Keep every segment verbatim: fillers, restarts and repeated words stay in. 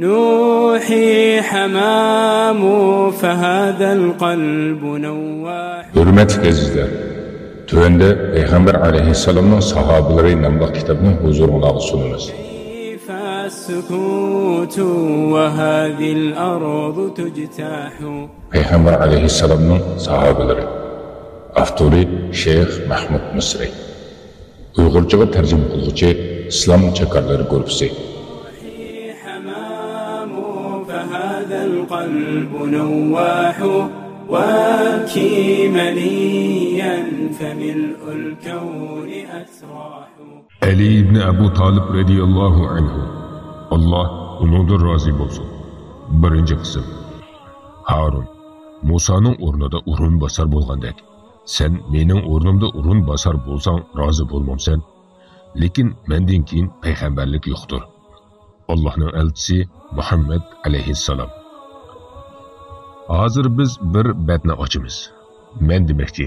نوحي حمام فهذا القلب نواح. ھۆرمەتلىك ئەزىزلەر، تۆۋەندە پەيغەمبەر ئەلەيھىسسالامنىڭ ساھابىلىرى ناملىق كىتابنى ھۇزۇرۇڭلارغا سۇنىمىز. كيف السكوت وهذه الأرض تجتاح. پەيغەمبەر ئەلەيھىسسالامنىڭ ساھابىلىرى. ئاپتورى شەيخ مەھمۇد مىسرى. ئۇيغۇرچىغا تەرجىمە قىلغۇچى ئىسلام چاكارلىرى گۇرۇپپىسى. حمام فهذا القلب نواح، وابكي مليا فملء الكون أسراح. ئەلى ئىبنى ئەبۇ تالىپ رەزىياللاھۇ ئەنھۇ، ئاللا ئۇنىڭدىن رازى بولسۇن. بىرىنچى قىسىم. ھارۇن، مۇسانىڭ ئورنىدا ئورۇنباسار بولغاندەك، سەن مېنىڭ ئورنۇمدا ئورۇنباسار بولساڭ رازى بولمامسەن؟ لېكىن مەندىن كېيىن پەيغەمبەرلىك يوقتۇر. ئاللاھنىڭ ئەلچىسى مۇھەممەد ئەلەيھىسسالام. ھازىر بىز بىر بەتنى ئاچىمىز. مەن دېمەكچى،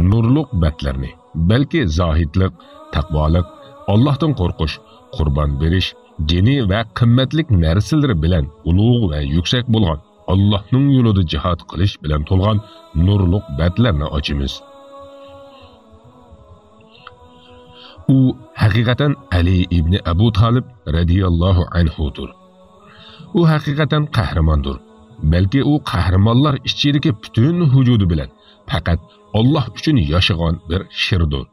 نۇرلۇق بەتلەرنى، بەلكى زاھىدلىق، تەقۋالىق، ئاللاھتىن قورقۇش، قۇربان بېرىش، جېنى ۋە قىممەتلىك نەرسىلىرى بىلەن ئۇلۇغ ۋە يۈكسەك بولغان، ئاللاھنىڭ يولىدا جىھاد قىلىش بىلەن تولغان نۇرلۇق بەتلەرنى ئاچىمىز. ئۇ ھەقىقەتەن ئەلى ئىبنى ئەبۇ تالىپ رەزىياللاھۇ ئەنھۇدۇر. ئۇ ھەقىقەتەن قەھرىماندۇر. بەلكى ئۇ قەھرىمانلار ئىچىدىكى پۈتۈن ۋۇجۇدى بىلەن پەقەت ئاللاھ ئۈچۈن ياشىغان بىر شىردۇر.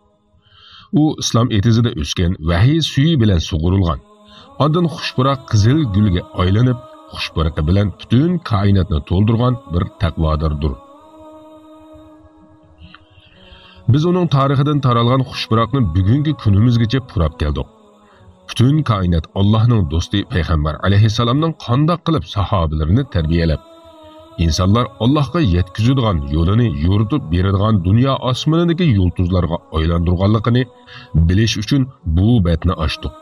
ئۇ ئىسلام ئېتىزىدا ئۆسكەن، ۋەھىي سۈيى بىلەن سۇغۇرۇلغان، ئاندىن خۇش پۇراق قىزىل گۈلگە ئايلىنىپ، خۇش پۇرىقى بىلەن پۈتۈن كائىناتنى تولدۇرغان بىر تەقۋاداردۇر. بىز ئۇنىڭ تارىخىدىن تارالغان خۇش پۇراقنى بۈگۈنكى كۈنىمىزگىچە پۇراپ كەلدۇق. پۈتۈن كائىنات ئاللاھنىڭ دوستى پەيغەمبەر ئەلەيھىسسالامنىڭ قانداق قىلىپ ساھابىلىرىنى تەربىيەلەپ، ئىنسانلار ئاللاھقا يەتكۈزىدىغان يولىنى يورۇتۇپ بېرىدىغان دۇنيا ئاسمىنىدىكى يۇلتۇزلارغا ئايلاندۇرغانلىقىنى بىلىش ئۈچۈن بۇ بەتنى ئاچتۇق.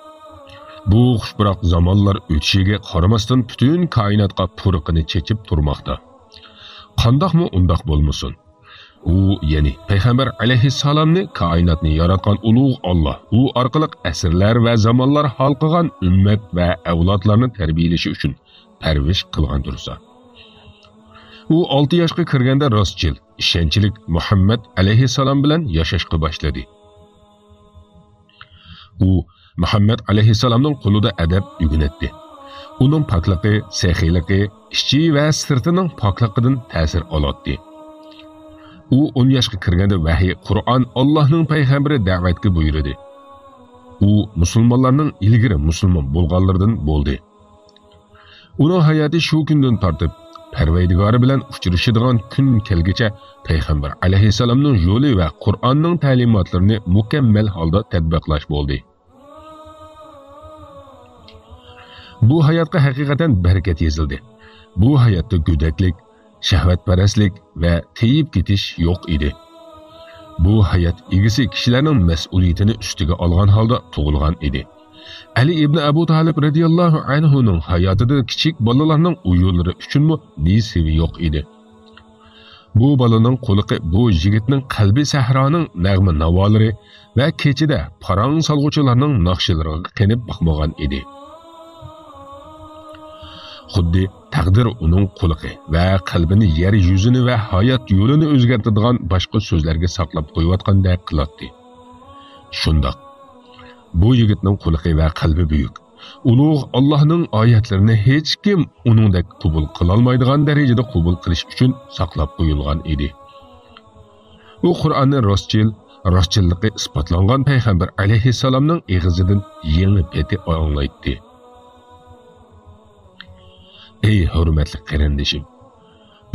بۇ خۇش پۇراق زامانلار ئۆتۈشىگە قارىماستىن، پۈتۈن كائىناتقا پۇرىقىنى چېچىپ تۇرماقتا. قانداقمۇ ئۇنداق بولمىسۇن؟ ئۇ، يەنى پەيغەمبەر ئەلەيھىسسالامنى كائىناتنى ياراتقان ئۇلۇغ ئاللاھ ئۇ ئارقىلىق ئەسىرلەر ۋە زامانلار ھالقىغان ئۈممەت ۋە ئەۋلادلارنى تەربىيەلىشى ئۈچۈن پەرۋىش قىلغان تۇرسا. ئۇ ئالتە ياشقا كىرگەندە راستچىل، ئىشەنچلىك مۇھەممەد ئەلەيھىسسالام بىلەن ياشاشقا باشلىدى. ئۇ مۇھەممەد ئەلەيھىسسالامنىڭ قولىدا ئەدەپ ئۆگىنەتتى. ئۇنىڭ پاكلىقى، سېخىيلىقى، ئىچى ۋە سىرتىنىڭ پاكلىقىدىن تەسىر ئالاتتى. ئۇ ئون ياشقا كىرگەندە ۋەھىي، قۇرئان، ئاللاھنىڭ پەيغەمبىرى دەۋەتكە بۇيرۇدى. ئۇ مۇسۇلمانلارنىڭ ئىلگىرى مۇسۇلمان بولغانلىرىدىن بولدى. ئۇنىڭ ھاياتى شۇ كۈندىن تارتىپ، پەرۋەردىگارى بىلەن ئۇچرىشىدىغان كۈن كەلگۈچە پەيغەمبەر ئەلەيھىسسالامنىڭ يولى ۋە قۇرئاننىڭ تەلىماتلىرىنى مۇكەممەل ھالدا تەتبىقلاش بولدى. بۇ ھاياتقا ھەقىقەتەن بەرىكەت يېزىلدى. بۇ ھاياتتا گۆدەكلىك، شەھۋەتپەرەسلىك ۋە تېيىپ كېتىش يوق ئىدى. بۇ ھايات ئىگىسى كىشىلەرنىڭ مەسئۇلىيىتىنى ئۈستىگە ئالغان ھالدا تۇغۇلغان ئىدى. ئەلى ئىبنى ئەبۇ تالىپ رەزىياللاھۇ ئەنھۇنىڭ ھاياتىدا كىچىك بالىلارنىڭ ئويۇنلىرى ئۈچۈنمۇ نېسىۋى يوق ئىدى. بۇ بالىنىڭ قۇلىقى بۇ يىگىتنىڭ قەلبى سەھرانىڭ نەغمە ناۋالىرى ۋە كېچىدە پاراڭ سالغۇچىلارنىڭ ناخشىلىرىغا قېنىپ باقمىغان ئىدى. خۇددى تەقدىر ئۇنىڭ قۇلىقى ۋە قەلبىنى يەر يۈزىنى ۋە ھايات يولىنى ئۆزگەرتىدىغان باشقا سۆزلەرگە ساقلاپ قويۇۋاتقاندەك قىلاتتى. شۇنداق، بۇ يىگىتنىڭ قۇلىقى ۋە قەلبى بۈيۈك، ئۇلۇغ ئاللاھنىڭ ئايەتلىرىنى ھېچكىم ئۇنىڭدەك قوبۇل قىلالمايدىغان دەرىجىدە قوبۇل قىلىش ئۈچۈن ساقلاپ قويۇلغان ئىدى. ئۇ قۇرئاننى راستچىل، راستچىللىقى ئىسپاتلانغان پەيغەمبەر ئەلەيھىسسالامنىڭ ئېغىزىدىن يېڭى پېتى ئاڭلايتتى. ئەي ھۆرمەتلىك قېرىندىشىم!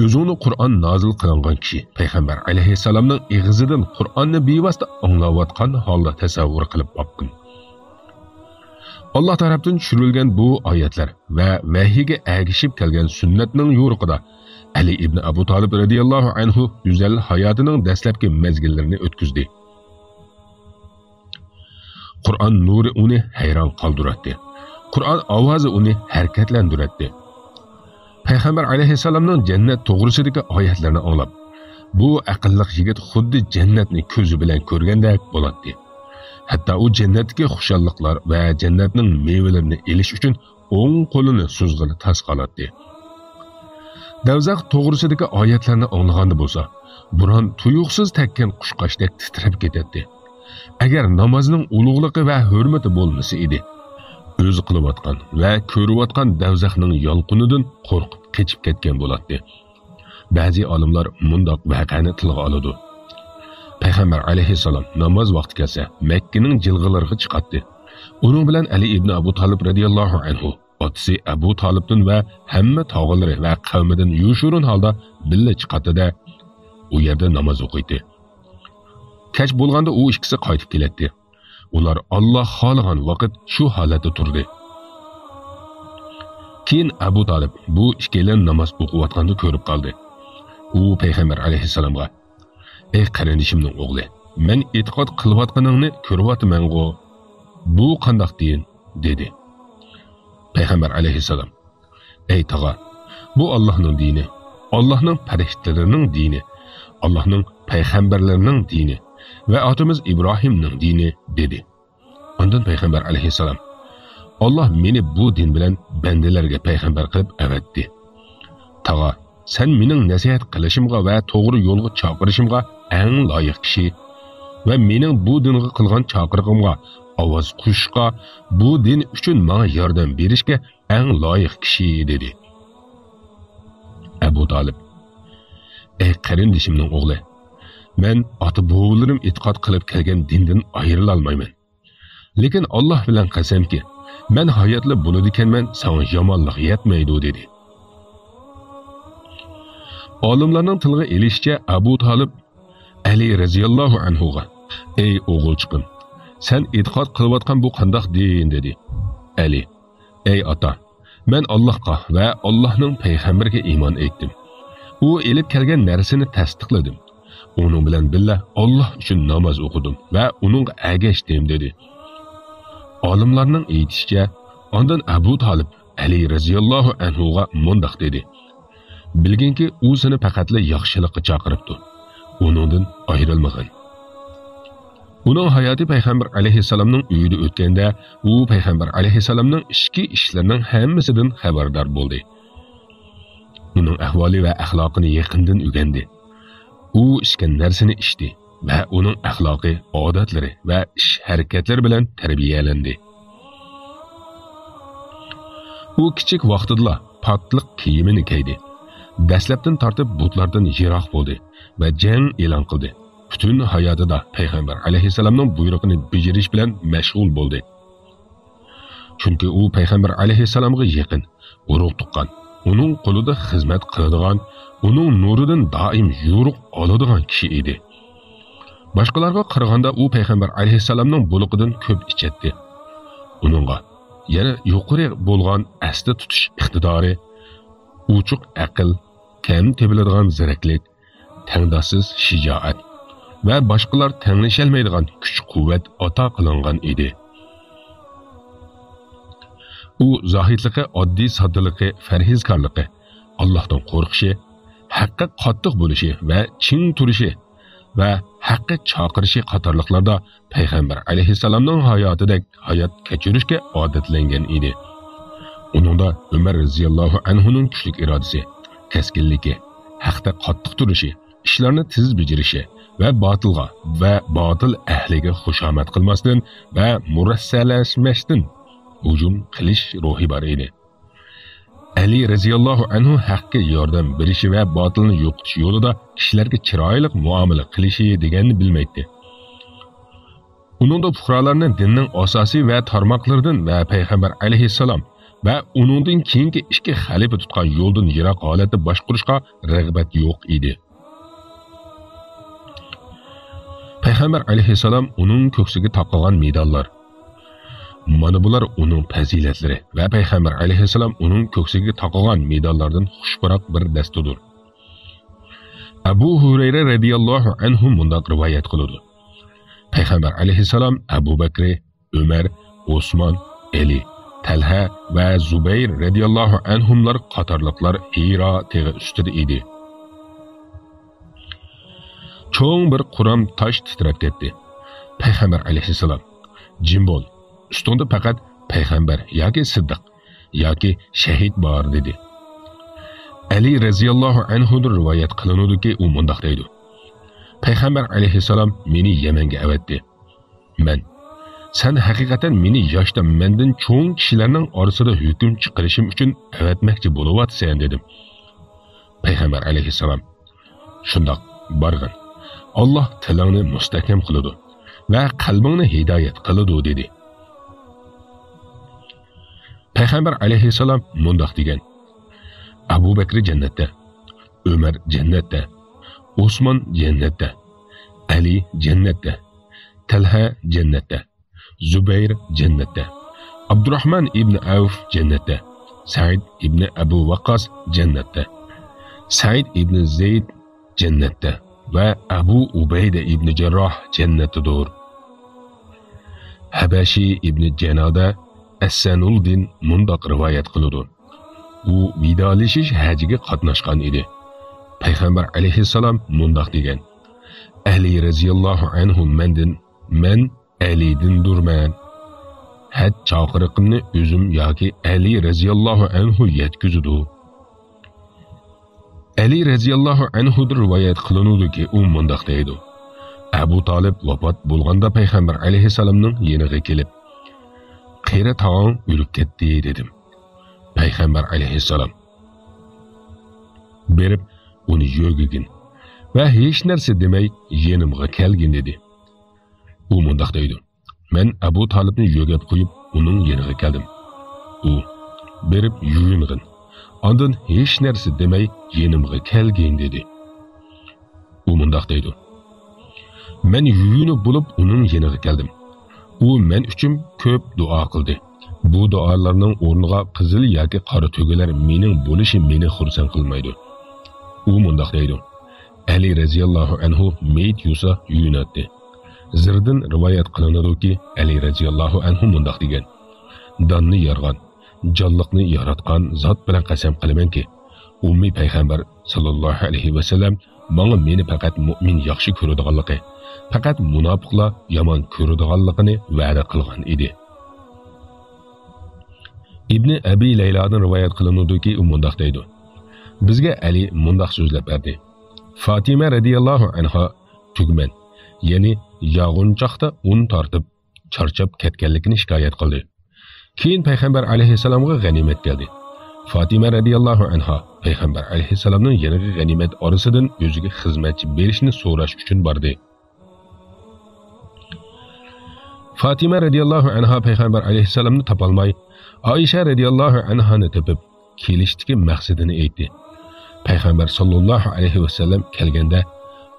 ئۆزۈڭنى قۇرئان نازىل قىلىنغان كىشى پەيغەمبەر ئەلەيھىسسالامنىڭ ئېغىزىدىن قۇرئاننى بىۋاسىتە ئاڭلاۋاتقان ھالدا تەسەۋۋۇر قىلىپ باققىن. ئاللاھ تەرەپتىن چۈشۈرۈلگەن بۇ ئايەتلەر ۋە ۋەھىيگە ئەگىشىپ كەلگەن سۈننەتنىڭ يورۇقىدا ئەلى ئىبنى ئەبۇ تالىپ رەزىياللاھۇ ئەنھۇ گۈزەل ھاياتىنىڭ دەسلەپكى مەزگىللىرىنى ئۆتكۈزدى. قۇرئان نۇرى ئۇنى ھەيران قالدۇراتتى. قۇرئان ئاۋازى ئۇنى ھەرىكەتلەندۈرەتتى. پەيغەمبەر ئەلەيھىسسالامنىڭ جەننەت توغرىسىدىكى ئايەتلەرنى ئاڭلاپ، بۇ ئەقىللىق يىگىت خۇددى جەننەتنى كۆزى بىلەن كۆرگەندەك بولاتتى. ھەتتا ئۇ جەننەتتىكى خۇشاللىقلار ۋە جەننەتنىڭ مېۋىلىرىنى ئېلىش ئۈچۈن ئوڭ قولىنى سوزغىلى تاس قالاتتى. دەۋزەخ توغرىسىدىكى ئايەتلەرنى ئاڭلىغاندا بولسا، بوران تۇيۇقسىز تەگكەن قۇشقاچتەك تىترەپ كېتەتتى. ئەگەر نامازنىڭ ئۇلۇغلۇقى ۋە ھۆرمىتى بولمىسا ئىدى، ئۆزى قىلىۋاتقان ۋە كۆرۈۋاتقان دەۋزەخنىڭ يالقۇنىدىن قورقۇپ قېچىپ كەتكەن بولاتتى. بەزى ئالىملار مۇنداق ۋەقەنى تىلغا ئالىدۇ. پەيغەمبەر ئەلەيھىسسالام ناماز ۋاقتى كەلسە، مەككىنىڭ جىلغىلىرىغا چىقاتتى. ئۇنىڭ بىلەن ئەلى ئىبنى ئەبۇ تالىپ رەزىياللاھۇ ئەنھۇ، ئاتىسى ئەبۇ تالىپتىن ۋە ھەممە تاغىلىرى ۋە قەۋمىدىن يوشۇرۇن ھالدا بىللە چىقاتتى-دە، ئۇ يەردە ناماز ئوقۇيتتى. كەچ بولغاندا ئۇ ئىككىسى قايتىپ كېلەتتى. ئۇلار ئاللا خالىغان ۋاقىت شۇ ھالەتتە تۇردى. كېيىن ئەبۇ تالىپ بۇ ئىككىيلەن ناماز ئوقۇۋاتقاندا كۆرۈپ قالدى. ئۇ پەيغەمبەر ئەلەيھىسسالامغا، «ئەي قېرىندىشىمنىڭ ئوغلى، مەن ئېتىقاد قىلىۋاتقىنىڭنى كۆرۈۋاتىمەنغۇ، بۇ قانداق دىن؟» دېدى. پەيغەمبەر ئەلەيھىسسالام، «ئەي تاغا، بۇ ئاللاھنىڭ دىنى، ئاللاھنىڭ پەرىشتىلىرىنىڭ دىنى، ئاللاھنىڭ پەيغەمبەرلىرىنىڭ دىنى ۋە ئاتىمىز ئىبراھىمنىڭ دىنى» دېدى. ئاندىن پەيغەمبەر ئەلەيھىسسالام، «ئاللاھ مېنى بۇ دىن بىلەن بەندىلەرگە پەيغەمبەر قىلىپ ئەۋەتتى. تاغا، سەن مېنىڭ نەسىھەت قىلىشىمغا ۋە توغرا يولغا چاقىرىشىمغا ئەڭ لايىق كىشى ۋە مېنىڭ بۇ دىنغا قىلغان چاقىرىقىمغا ئاۋاز قوشۇشقا، بۇ دىن ئۈچۈن ماڭا ياردەم بېرىشكە ئەڭ لايىق كىشى» دېدى. ئەبۇ تالىپ، «ئەي قېرىندىشىمنىڭ ئوغلى، مەن ئاتا-بوۋىلىرىم ئېتىقاد قىلىپ كەلگەن دىندىن ئايرىلالمايمەن. لېكىن ئاللاھ بىلەن قەسەمكى، مەن ھاياتلا بولىدىكەنمەن، ساڭا يامانلىق يەتمەيدۇ» دېدى. ئالىملارنىڭ تىلغا ئېلىشىچە، ئەبۇ تالىپ ئەلى رەزىياللاھۇ ئەنھۇغا، «ئەي ئوغۇلچىقىم، سەن ئېتىقاد قىلىۋاتقان بۇ قانداق دىن؟» دېدى. ئەلى، «ئەي ئاتا، مەن ئاللاھقا ۋە ئاللاھنىڭ پەيغەمبىرىگە ئىمان ئېيتتىم. ئۇ ئېلىپ كەلگەن نەرسىنى تەستىقلىدىم. ئۇنىڭ بىلەن بىللە ئاللاھ ئۈچۈن ناماز ئوقۇدۇم ۋە ئۇنىڭغا ئەگەشتىم» دېدى. ئالىملارنىڭ ئېيتىشىچە، ئاندىن ئەبۇ تالىپ ئەلى رەزىياللاھۇ ئەنھۇغا مۇنداق دېدى، «بىلگىنكى، ئۇ سېنى پەقەتلا ياخشىلىققا چاقىرىپتۇ. ئۇنىڭدىن ئايرىلمىغىن.» ئۇنىڭ ھاياتى پەيغەمبەر ئەلەيھىسسالامنىڭ ئۆيىدە ئۆتكەندە، ئۇ پەيغەمبەر ئەلەيھىسسالامنىڭ ئىچكى ئىشلىرىنىڭ ھەممىسىدىن خەۋەردار بولدى. ئۇنىڭ ئەھۋالى ۋە ئەخلاقىنى يېقىندىن ئۆگەندى. ئۇ ئىچكەن نەرسىنى ئىچتى ۋە ئۇنىڭ ئەخلاقى، ئادەتلىرى ۋە ئىش-ھەرىكەتلىرى بىلەن تەربىيەلەندى. ئۇ كىچىك ۋاقتىدىلا پاكلىق كىيىمىنى كىيدى. دەسلەپتىن تارتىپ بۇتلاردىن يىراق بولدى ۋە جەڭ ئېلان قىلدى. پۈتۈن ھاياتىدا پەيغەمبەر ئەلەيھىسسالامنىڭ بۇيرۇقىنى بېجىرىش بىلەن مەشغۇل بولدى. چۈنكى ئۇ پەيغەمبەر ئەلەيھىسسالامغا يېقىن، ئۇرۇق تۇغقان، ئۇنىڭ قولىدا خىزمەت قىلىدىغان، ئۇنىڭ نۇرىدىن دائىم يورۇق ئالىدىغان كىشى ئىدى. باشقىلارغا قارىغاندا ئۇ پەيغەمبەر ئەلەيھىسسالامنىڭ بۇلىقىدىن كۆپ ئىچەتتى. ئۇنىڭغا يەنە يۇقىرى بولغان ئەستە تۇتۇش ئىقتىدارى، ئوچۇق ئەقىل، كەم تېپىلىدىغان زېرەكلىك، تەڭداشسىز شىجائەت ۋە باشقىلار تەڭلىشەلمەيدىغان كۈچ-قۇۋۋەت ئاتا قىلىنغان ئىدى. ئۇ زاھىدلىقى، ئاددىي ساددىلىقى، پەرھىزكارلىقى، ئاللاھتىن قورقۇشى، ھەققە قاتتىق بولۇشى ۋە چىڭ تۇرۇشى ۋە ھەققە چاقىرىشى قاتارلىقلاردا پەيغەمبەر ئەلەيھىسسالامنىڭ ھاياتىدەك ھايات كەچۈرۈشكە ئادەتلەنگەن ئىدى. ئۇنىڭدا ئۆمەر رەزىياللاھۇ ئەنھۇنىڭ كۈچلۈك ئىرادىسى، كەسكىنلىكى، ھەقتە قاتتىق تۇرۇشى، ئىشلارنى تېز بېجىرىشى ۋە باتىلغا ۋە باتىل ئەھلىگە خۇشامەت قىلماستىن ۋە مۇرەسسەلەشمەستىن ھۇجۇم قىلىش روھى بار ئىدى. ئەلى رەزىياللاھۇ ئەنھۇ ھەققە ياردەم بېرىشى ۋە باتىلنى يوقىتىش يولىدا كىشىلەرگە چىرايلىق مۇئامىلە قىلىشى دېگەننى بىلمەيتتى. ئۇنىڭدا پۇقرالارنى دىننىڭ ئاساسىي ۋە تارماقلىرىدىن ۋە پەيغەمبەر ئەلەيھىسسالام ۋە ئۇنىڭدىن كېيىنكى ئىككى خەلىپە تۇتقان يولدىن يىراق ھالەتتە باشقۇرۇشقا رىغبەت يوق ئىدى. پەيغەمبەر ئەلەيھىسسالام ئۇنىڭ كۆكسىگە تاقىغان مېداللار. مانا بۇلار ئۇنىڭ پەزىلەتلىرى ۋە پەيغەمبەر ئەلەيھىسسالام ئۇنىڭ كۆكسىگە تاقىغان مېداللاردىن خۇش پۇراق بىر دەستىدۇر. ئەبۇ ھۇرەيرە رەزىياللاھۇ ئەنھۇ مۇنداق رىۋايەت قىلىدۇ. پەيغەمبەر ئەلەيھىسسالام ئەبۇ بەكرى، ئۆمەر، ئوسمان، ئەلى، تەلھە ۋە زۇبەير رەزىياللاھۇ ئەنھۇملار قاتارلىقلار ھىرا تېغى ئۈستىدە ئىدى. چوڭ بىر قۇرام تاش تىترەپ كەتتى. پەيغەمبەر ئەلەيھىسسالام، «جىم بول، ئۈستۈڭدە پەقەت پەيغەمبەر ياكى سىددىق، ياكى شەھىت بار، دېدى. ئەلى رەزىياللاھۇ ئەنھۇدىن رىۋايەت قىلىنىدۇكى، ئۇ مۇنداق دەيدۇ: پەيغەمبەر ئەلەيھىسسالام مېنى يەمەنگە ئەۋەتتى. مەن، سەن ھەقىقەتەن مېنى ياشتا مەندىن چوڭ كىشىلەرنىڭ ئارىسىدا ھۆكۈم چىقىرىشىم ئۈچۈن ئەۋەتمەكچى بولۇۋاتىسەن، دېدىم. پەيغەمبەر ئەلەيھىسسالام، شۇنداق، بارغىن. ئاللاھ تىلىڭنى مۇستەھكەم قىلىدۇ ۋە قەلبىڭنى ھىدايەت قىلىدۇ، دېدى. پەيغەمبەر ئەلەيھىسسالام مۇنداق دېگەن: ئەبۇ بەكرى جەننەتتە، ئۆمەر جەننەتتە، ئوسمان جەننەتتە، ئەلى جەننەتتە، تەلھە جەننەتتە، زۇبەير جەننەتتە، ئابدۇراھمان ئىبنى ئەۋف جەننەتتە، سەئىد ئىبنى ئەبۇ ۋەققاس جەننەتتە، سەئىد ئىبنى زەيد جەننەتتە ۋە ئەبۇ ئۇبەيدە ئىبنى جەرراھ جەننەتتىدۇر. ھەبەشى ئىبنى جەنادە ئەسسەنۇلدىن مۇنداق رىۋايەت قىلىدۇ: ئۇ ۋىدالىشىش ھەجىگە قاتناشقان ئىدى. پەيغەمبەر ئەلەيھىسسالام مۇنداق دېگەن: ئەلى رەزىياللاھۇ ئەنھۇ مەندىن، مەن ئەلىدىندۇرمەن. ھەج چاقىرىقىمنى ئۆزۈم ياكى ئەلى رەزىياللاھۇ ئەنھۇ يەتكۈزىدۇ. ئەلى رەزىياللاھۇ ئەنھۇدىن رىۋايەت قىلىنىدۇكى، ئۇ مۇنداق دەيدۇ: ئەبۇ تالىپ ۋاپات بولغاندا پەيغەمبەر ئەلەيھىسسالامنىڭ يېنىغا كېلىپ، قېرى تاغاڭ ئۆلۈپ كەتتى، دېدىم. پەيغەمبەر ئەلەيھىسسالام، بېرىپ ئۇنى يۆگىگىن ۋە ھېچ نەرسە دېمەي يېنىمغا كەلگىن، دېدى. ئۇ مۇنداق دەيدۇ: مەن ئەبۇ تالىپنى يۆگەپ قويۇپ، ئۇنىڭ يېنىغا كەلدىم. ئۇ، بېرىپ يۇيۇنغىن، ئاندىن ھېچ نەرسە دېمەي يېنىمغا كەلگىن، دېدى. ئۇ مۇنداق دەيدۇ: مەن يۇيۇنۇپ بولۇپ ئۇنىڭ يېنىغا كەلدىم. ئۇ مەن ئۈچۈن كۆپ دۇئا قىلدى. بۇ دۇئالارنىڭ ئورنىغا قىزىل ياكى قارا تۆگىلەر مېنىڭ بولۇشى مېنى خۇرسەن قىلمايدۇ. ئۇ مۇنداق دەيدۇ: ئەلى رەزىياللاھۇ ئەنھۇ مېيىت يۇسا يۇيۇناتتى. زىردىن رىۋايەت قىلىنىدۇكى، ئەلى رەزىياللاھۇ ئەنھۇ مۇنداق دېگەن: داننى يارغان، جانلىقنى ياراتقان زات بىلەن قەسەم قىلىمەنكى، ئۇممى پەيغەمبەر ساللاللاھۇ ئەلەيھى ۋەسەللەم ماڭا مېنى پەقەت مۇئمىن ياخشى كۆرىدىغانلىقى، پەقەت مۇناپىقلار يامان كۆرىدىغانلىقىنى ۋەدە قىلغان ئىدى. ئىبنى ئەبى لەيلادىن رىۋايەت قىلىنىدۇكى، ئۇ مۇنداق دەيدۇ: بىزگە ئەلى مۇنداق سۆزلەپ بەردى: فاتىمە رەزىياللاھۇ ئەنھا تۈگمەن، يەنى ياغۇنچاقتا ئۇن تارتىپ، چارچاپ كەتكەنلىكىنى شىكايەت قىلدى. كېيىن پەيغەمبەر ئەلەيھىسسالامغا غەنىيمەت كەلدى. فاتىمە رەزىياللاھۇ ئەنھا پەيغەمبەر ئەلەيھىسسالامنىڭ يېنىغا غەنىيمەت ئارىسىدىن ئۆزىگە خىزمەتچى بېرىشنى سوراش ئۈچۈن باردى. فاتىمە رەزىياللاھۇ ئەنھا پەيغەمبەر ئەلەيھىسسالامنى تاپالماي، ئائىشە رەزىياللاھۇ ئەنھانى تېپىپ، كېلىشتىكى مەقسىتىنى ئېيتتى. پەيغەمبەر ساللاللاھۇ ئەلەيھى ۋەسەللەم كەلگەندە،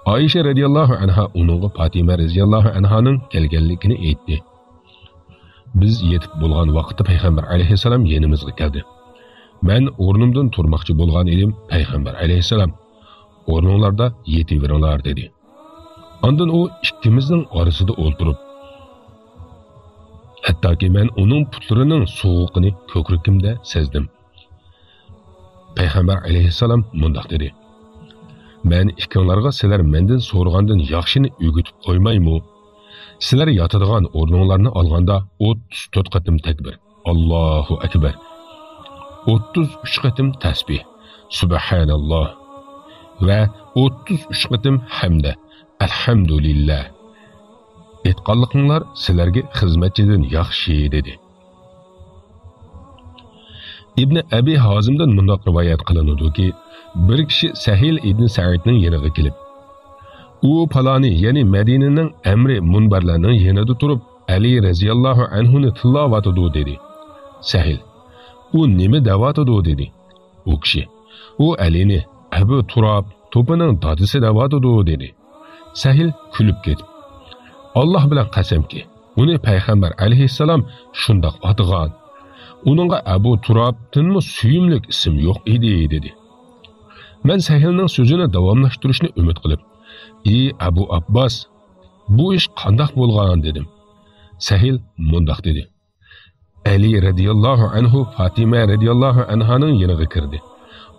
ئائىشە رەزىياللاھۇ ئەنھا ئۇنىڭغا پاتىمە رەزىياللاھۇ ئەنھانىڭ كەلگەنلىكىنى ئېيتتى. بىز يېتىپ بولغان ۋاقىتتا پەيغەمبەر ئەلەيھىسسالام يېنىمىزغا كەلدى. مەن ئورنۇمدىن تۇرماقچى بولغان ئىدىم، پەيغەمبەر ئەلەيھىسسالام، «ئورنۇڭلاردا يېتىۋېرىڭلار» دېدى. ئاندىن ئۇ ئىككىمىزنىڭ ئارىسىدا ئولتۇرۇپ، ھەتتاكى مەن ئۇنىڭ پۇتلىرىنىڭ سوغۇقىنى كۆكرىكىمدە سەزدىم. پەيغەمبەر ئەلەيھىسسالام مۇنداق دېدى: «مەن ئىككىڭلارغا سىلەر مەندىن سورىغاندىن ياخشىنى ئۆگىتىپ قويمايمۇ؟ سىلەر ياتىدىغان ئورنۇڭلارنى ئالغاندا ئوتتۇز تۆت قېتىم تەكبىر، ئاللاھۇ ئەكبەر، ئوتتۇز ئۈچ قېتىم تەسبىھ، سۇبھاناللاھ ۋە ئوتتۇز ئۈچ قېتىم ھەمدە، ئەلھەمدۇلىللاھ، ئېيتقانلىقىڭلار سىلەرگە خىزمەتچىدىن ياخشى» دېدى. ئىبنى ئەبى ھازىمدىن مۇنداق رىۋايەت قىلىنىدۇكى، بىر كىشى سەھىل ئىبنى سەئىدنىڭ يېنىغا كېلىپ، ئۇ پالانى، يەنى مەدىنىنىڭ ئەمرى مۇنبەرلەرنىڭ يېنىدا تۇرۇپ، ئەلى رەزىياللاھۇ ئەنھۇنى تىللاۋاتىدۇ دېدى. سەھىل، ئۇ نېمە دەۋاتىدۇ دېدى. ئۇ كىشى، ئۇ ئەلىنى ئەبۇ تۇراب توپىنىڭ دادىسى دەۋاتىدۇ دېدى. سەھىل كۈلۈپ كېتىپ، ئاللاھ بىلەن قەسەمكى، ئۇنى پەيغەمبەر ئەلەيھىسسالام شۇنداق ئاتىغان. ئۇنىڭغا ئەبۇ تۇرابتىنمۇ سۆيۈملۈك ئىسىم يوق ئىدى دېدى. مەن سەھىلنىڭ سۆزىنى داۋاملاشتۇرۇشنى ئۈمىد قىلىپ، ئى ئەبۇ ئابباس، بۇ ئىش قانداق بولغان دېدىم. سەھىل مۇنداق دېدى. ئەلى رەزىياللاھۇ ئەنھۇ فاتىمە رەزىياللاھۇ ئەنھانىڭ يېنىغا كىردى.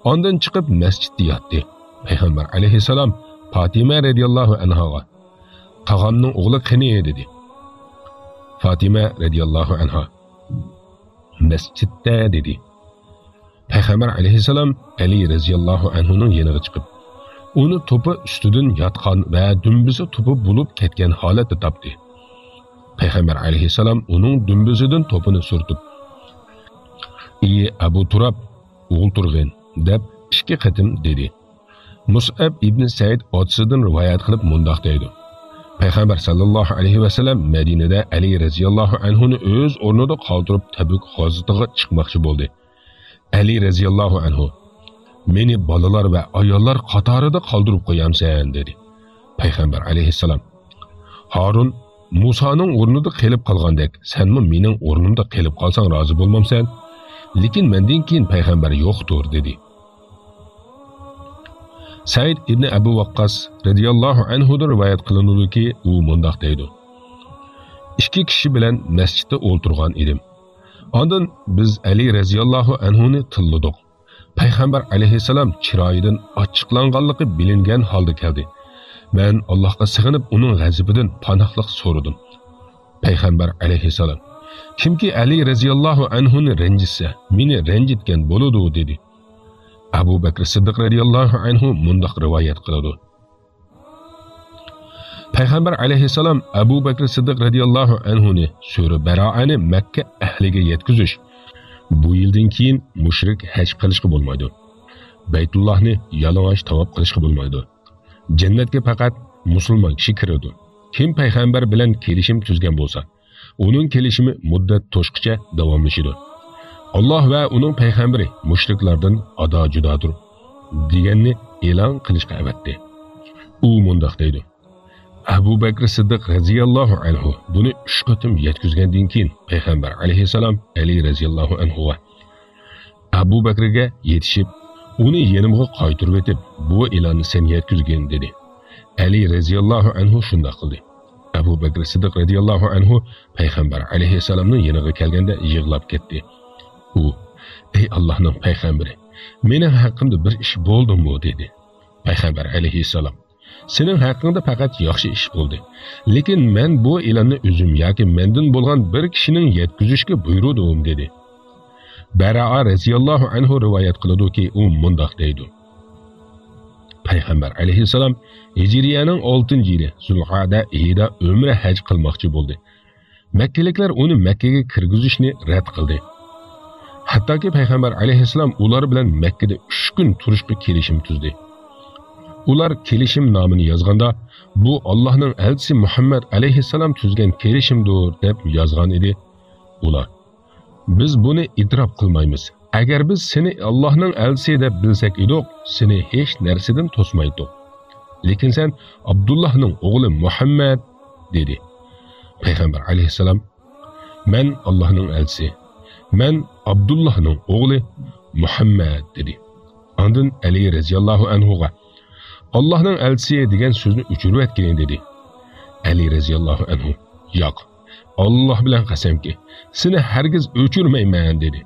ئاندىن چىقىپ مەسچىتتە ياتتى. پەيغەمبەر ئەلەيھىسسالام پاتىمە رەزىياللاھۇ ئەنھاغا، «تاغامنىڭ ئوغلى قېنى؟» دېدى. فاتىمە رەزىياللاھۇ ئەنھا، «مەسچىتتە» دېدى. پەيغەمبەر ئەلەيھىسسالام ئەلى رەزىياللاھۇ ئەنھۇنىڭ يېنىغا چىقىپ، ئۇنى توپا ئۈستىدىن ياتقان ۋە دۈمبىسى توپا بولۇپ كەتكەن ھالەتتە تاپتى. پەيغەمبەر ئەلەيھىسسالام ئۇنىڭ دۈمبىسىدىن توپىنى سۈرتۈپ، «ئى ئەبۇ تۇراب، ئولتۇرغىن» دەپ ئىككى قېتىم دېدى. مۇسئەب ئىبنى سەئىد ئاتىسىدىن رىۋايەت قىلىپ مۇنداق دەيدۇ: پەيغەمبەر ساللاللاھۇ ئەلەيھى ۋەسەللەم مەدىنىدە ئەلى رەزىياللاھۇ ئەنھۇنى ئۆز ئورنىدا قالدۇرۇپ تەبۈك غازىتىغا چىقماقچى بولدى. ئەلى رەزىياللاھۇ ئەنھۇ: «مېنى بالىلار ۋە ئاياللار قاتارىدا قالدۇرۇپ قويامسەن؟» دېدى. پەيغەمبەر ئەلەيھىسسالام: «ھارۇن مۇسانىڭ ئورنىدا قېلىپ قالغاندەك، سەنمۇ مېنىڭ ئورنۇمدا قېلىپ قالساڭ رازى بولمامسەن؟ لېكىن مەندىن كېيىن پەيغەمبەر يوقتۇر» دېدى. سەئىد ئىبنى ئەبۇ ۋەققاس رەزىياللاھۇ ئەنھۇدىن رىۋايەت قىلىنىدۇكى، ئۇ مۇنداق دەيدۇ: «ئىككى كىشى بىلەن مەسچىتتە ئولتۇرغان ئىدىم. ئاندىن بىز ئەلى رەزىياللاھۇ ئەنھۇنى تىللىدۇق. پەيغەمبەر ئەلەيھىسسالام چىرايىدىن ئاچچىقلانغانلىقى بىلىنگەن ھالدا كەلدى. مەن ئاللاھقا سېغىنىپ ئۇنىڭ غەزىپىدىن پاناھلىق سورىدىم. پەيغەمبەر ئەلەيھىسسالام: كىمكى ئەلى رەزىياللاھۇ ئەنھۇنى رەنجىتسە، مېنى رەنجىتكەن بولىدۇ» دېدى. ئەبۇ بەكرى سىددىق رەزىياللاھۇ ئەنھۇ مۇنداق رىۋايەت قىلىدۇ: پەيغەمبەر ئەلەيھىسسالام ئەبۇ بەكرى سىددىق رەزىياللاھۇ ئەنھۇنى سۈرە بەرائەنى مەككە ئەھلىگە يەتكۈزۈش، بۇ يىلدىن كېيىن مۇشرىك ھەج قىلىشقا بولمايدۇ، بەيتۇللاھنى يالىڭاچ تاۋاپ قىلىشقا بولمايدۇ، جەننەتكە پەقەت مۇسۇلمان كىشى كىرىدۇ، كىم پەيغەمبەر بىلەن كېلىشىم تۈزگەن بولسا، ئۇنىڭ كېلىشىمى مۇددەت توشقىچە داۋاملىشىدۇ. ئاللاھ ۋە ئۇنىڭ پەيغەمبىرى مۇشرىكلاردىن ئادا جۇدادۇر دېگەننى ئېلان قىلىشقا ئەۋەتتى. ئۇ مۇنداق دەيدۇ: ئەبۇ بەكرى سىددىق رەزىياللاھۇ ئەنھۇ بۇنى ئۈچ قېتىم يەتكۈزگەندىن كېيىن، پەيغەمبەر ئەلەيھىسسالام ئەلى رەزىياللاھۇ ئەنھۇغا: ئەبۇ بەكرىگە يېتىشىپ، ئۇنى يېنىمغا قايتۇرۇۋېتىپ، بۇ ئېلاننى سەن يەتكۈزگىن، دېدى. ئەلى رەزىياللاھۇ ئەنھۇ شۇنداق قىلدى. ئەبۇ بەكرى سىددىق رەزىياللاھۇ ئەنھۇ پەيغەمبەر ئەلەيھىسسالامنىڭ يېنىغا كەلگەندە يىغلاپ كەتتى. ئۇ: ئەي ئاللاھنىڭ پەيغەمبىرى، مېنىڭ ھەققىمدە بىر ئىش بولدىمۇ؟ دېدى. پەيغەمبەر ئەلەيھىسسالام: سېنىڭ ھەققىڭدە پەقەت ياخشى ئىش بولدى. لېكىن مەن بۇ ئېلاننى ئۆزۈم ياكى مەندىن بولغان بىر كىشىنىڭ يەتكۈزۈشكە بۇيرۇدۇم، دېدى. بەرائە رەزىياللاھۇ ئەنھۇ رىۋايەت قىلىدۇكى، ئۇ مۇنداق دەيدۇ: پەيغەمبەر ئەلەيھىسسالام ھىجرىيەنىڭ ئالتىنچى يىلى زۇلقەئدە ئېيىدا ئۆمرە ھەج قىلماقچى بولدى. مەككىلىكلەر ئۇنى مەككىگە كىرگۈزۈشنى رەت قىلدى. ھەتتاكى پەيغەمبەر ئەلەيھىسسالام ئۇلار بىلەن مەككىدە ئۈچ كۈن تۇرۇشقا كېلىشىم تۈزدى. ئۇلار كېلىشىم نامىنى يازغاندا، بۇ ئاللاھنىڭ ئەلچىسى مۇھەممەد ئەلەيھىسسالام تۈزگەن كېلىشىمدۇر، دەپ يازغان ئىدى. ئۇلار: بىز بۇنى ئېتىراپ قىلمايمىز. ئەگەر بىز سېنى ئاللاھنىڭ ئەلچىسى دەپ بىلسەك ئىدۇق، سېنى ھېچ نەرسىدىن توسمايتتۇق. لېكىن سەن ئابدۇللاھنىڭ ئوغلى مۇھەممەد، دېدى. پەيغەمبەر ئەلەيھىسسالام: مەن ئاللاھنىڭ ئەلچىسى، مەن ئابدۇللاھنىڭ ئوغلى مۇھەممەد، دېدى. ئاندىن ئەلى رەزىياللاھۇ ئەنھۇغا: ئاللاھنىڭ ئەلچىسى دېگەن سۆزنى ئۆچۈرۈۋەتكىن، دېدى. ئەلى رەزىياللاھۇ ئەنھۇ: ياق، ئاللاھ بىلەن قەسەمكى، سېنى ھەرگىز ئۆچۈرمەيمەن، دېدى.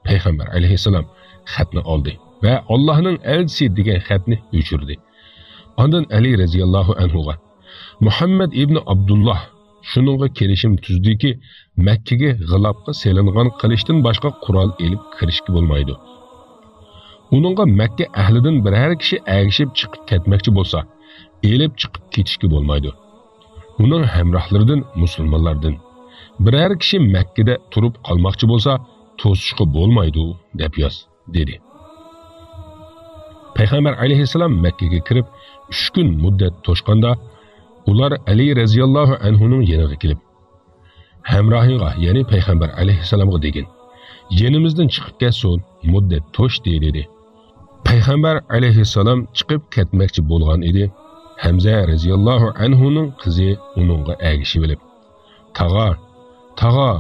پەيغەمبەر ئەلەيھىسسالام خەتنى ئالدى ۋە ئاللاھنىڭ ئەلچىسى دېگەن خەتنى ئۆچۈردى. ئاندىن ئەلى رەزىياللاھۇ ئەنھۇغا: مۇھەممەد ئىبنى ئابدۇللاھ شۇنىڭغا كېلىشىم تۈزدىكى، مەككىگە غىلاپقا سېلىنغان قىلىچتىن باشقا قورال ئېلىپ كىرىشكە بولمايدۇ. ئۇنىڭغا مەككە ئەھلىدىن بىرەر كىشى ئەگىشىپ چىقىپ كەتمەكچى بولسا، ئېلىپ چىقىپ كېتىشكە بولمايدۇ. ئۇنىڭ ھەمراھلىرىدىن، مۇسۇلمانلاردىن بىرەر كىشى مەككىدە تۇرۇپ قالماقچى بولسا، توسۇشقا بولمايدۇ، دەپ ياز، دېدى. پەيغەمبەر ئەلەيھىسسالام مەككىگە كىرىپ، ئۈچ كۈن مۇددەت توشقاندا، ئۇلار ئەلى رەزىياللاھۇ ئەنھۇنىڭ يېنىغا كېلىپ، ھەمراھىڭغا، يەنى پەيغەمبەر ئەلەيھىسسالامغا دېگىن، يېنىمىزدىن چىقىپ كەتسۇن، مۇددەت توشتى، دېدى. پەيغەمبەر ئەلەيھىسسالام چىقىپ كەتمەكچى بولغان ئىدى، ھەمزە رەزىياللاھۇ ئەنھۇنىڭ قىزى ئۇنىڭغا ئەگىشىۋېلىپ، تاغا، تاغا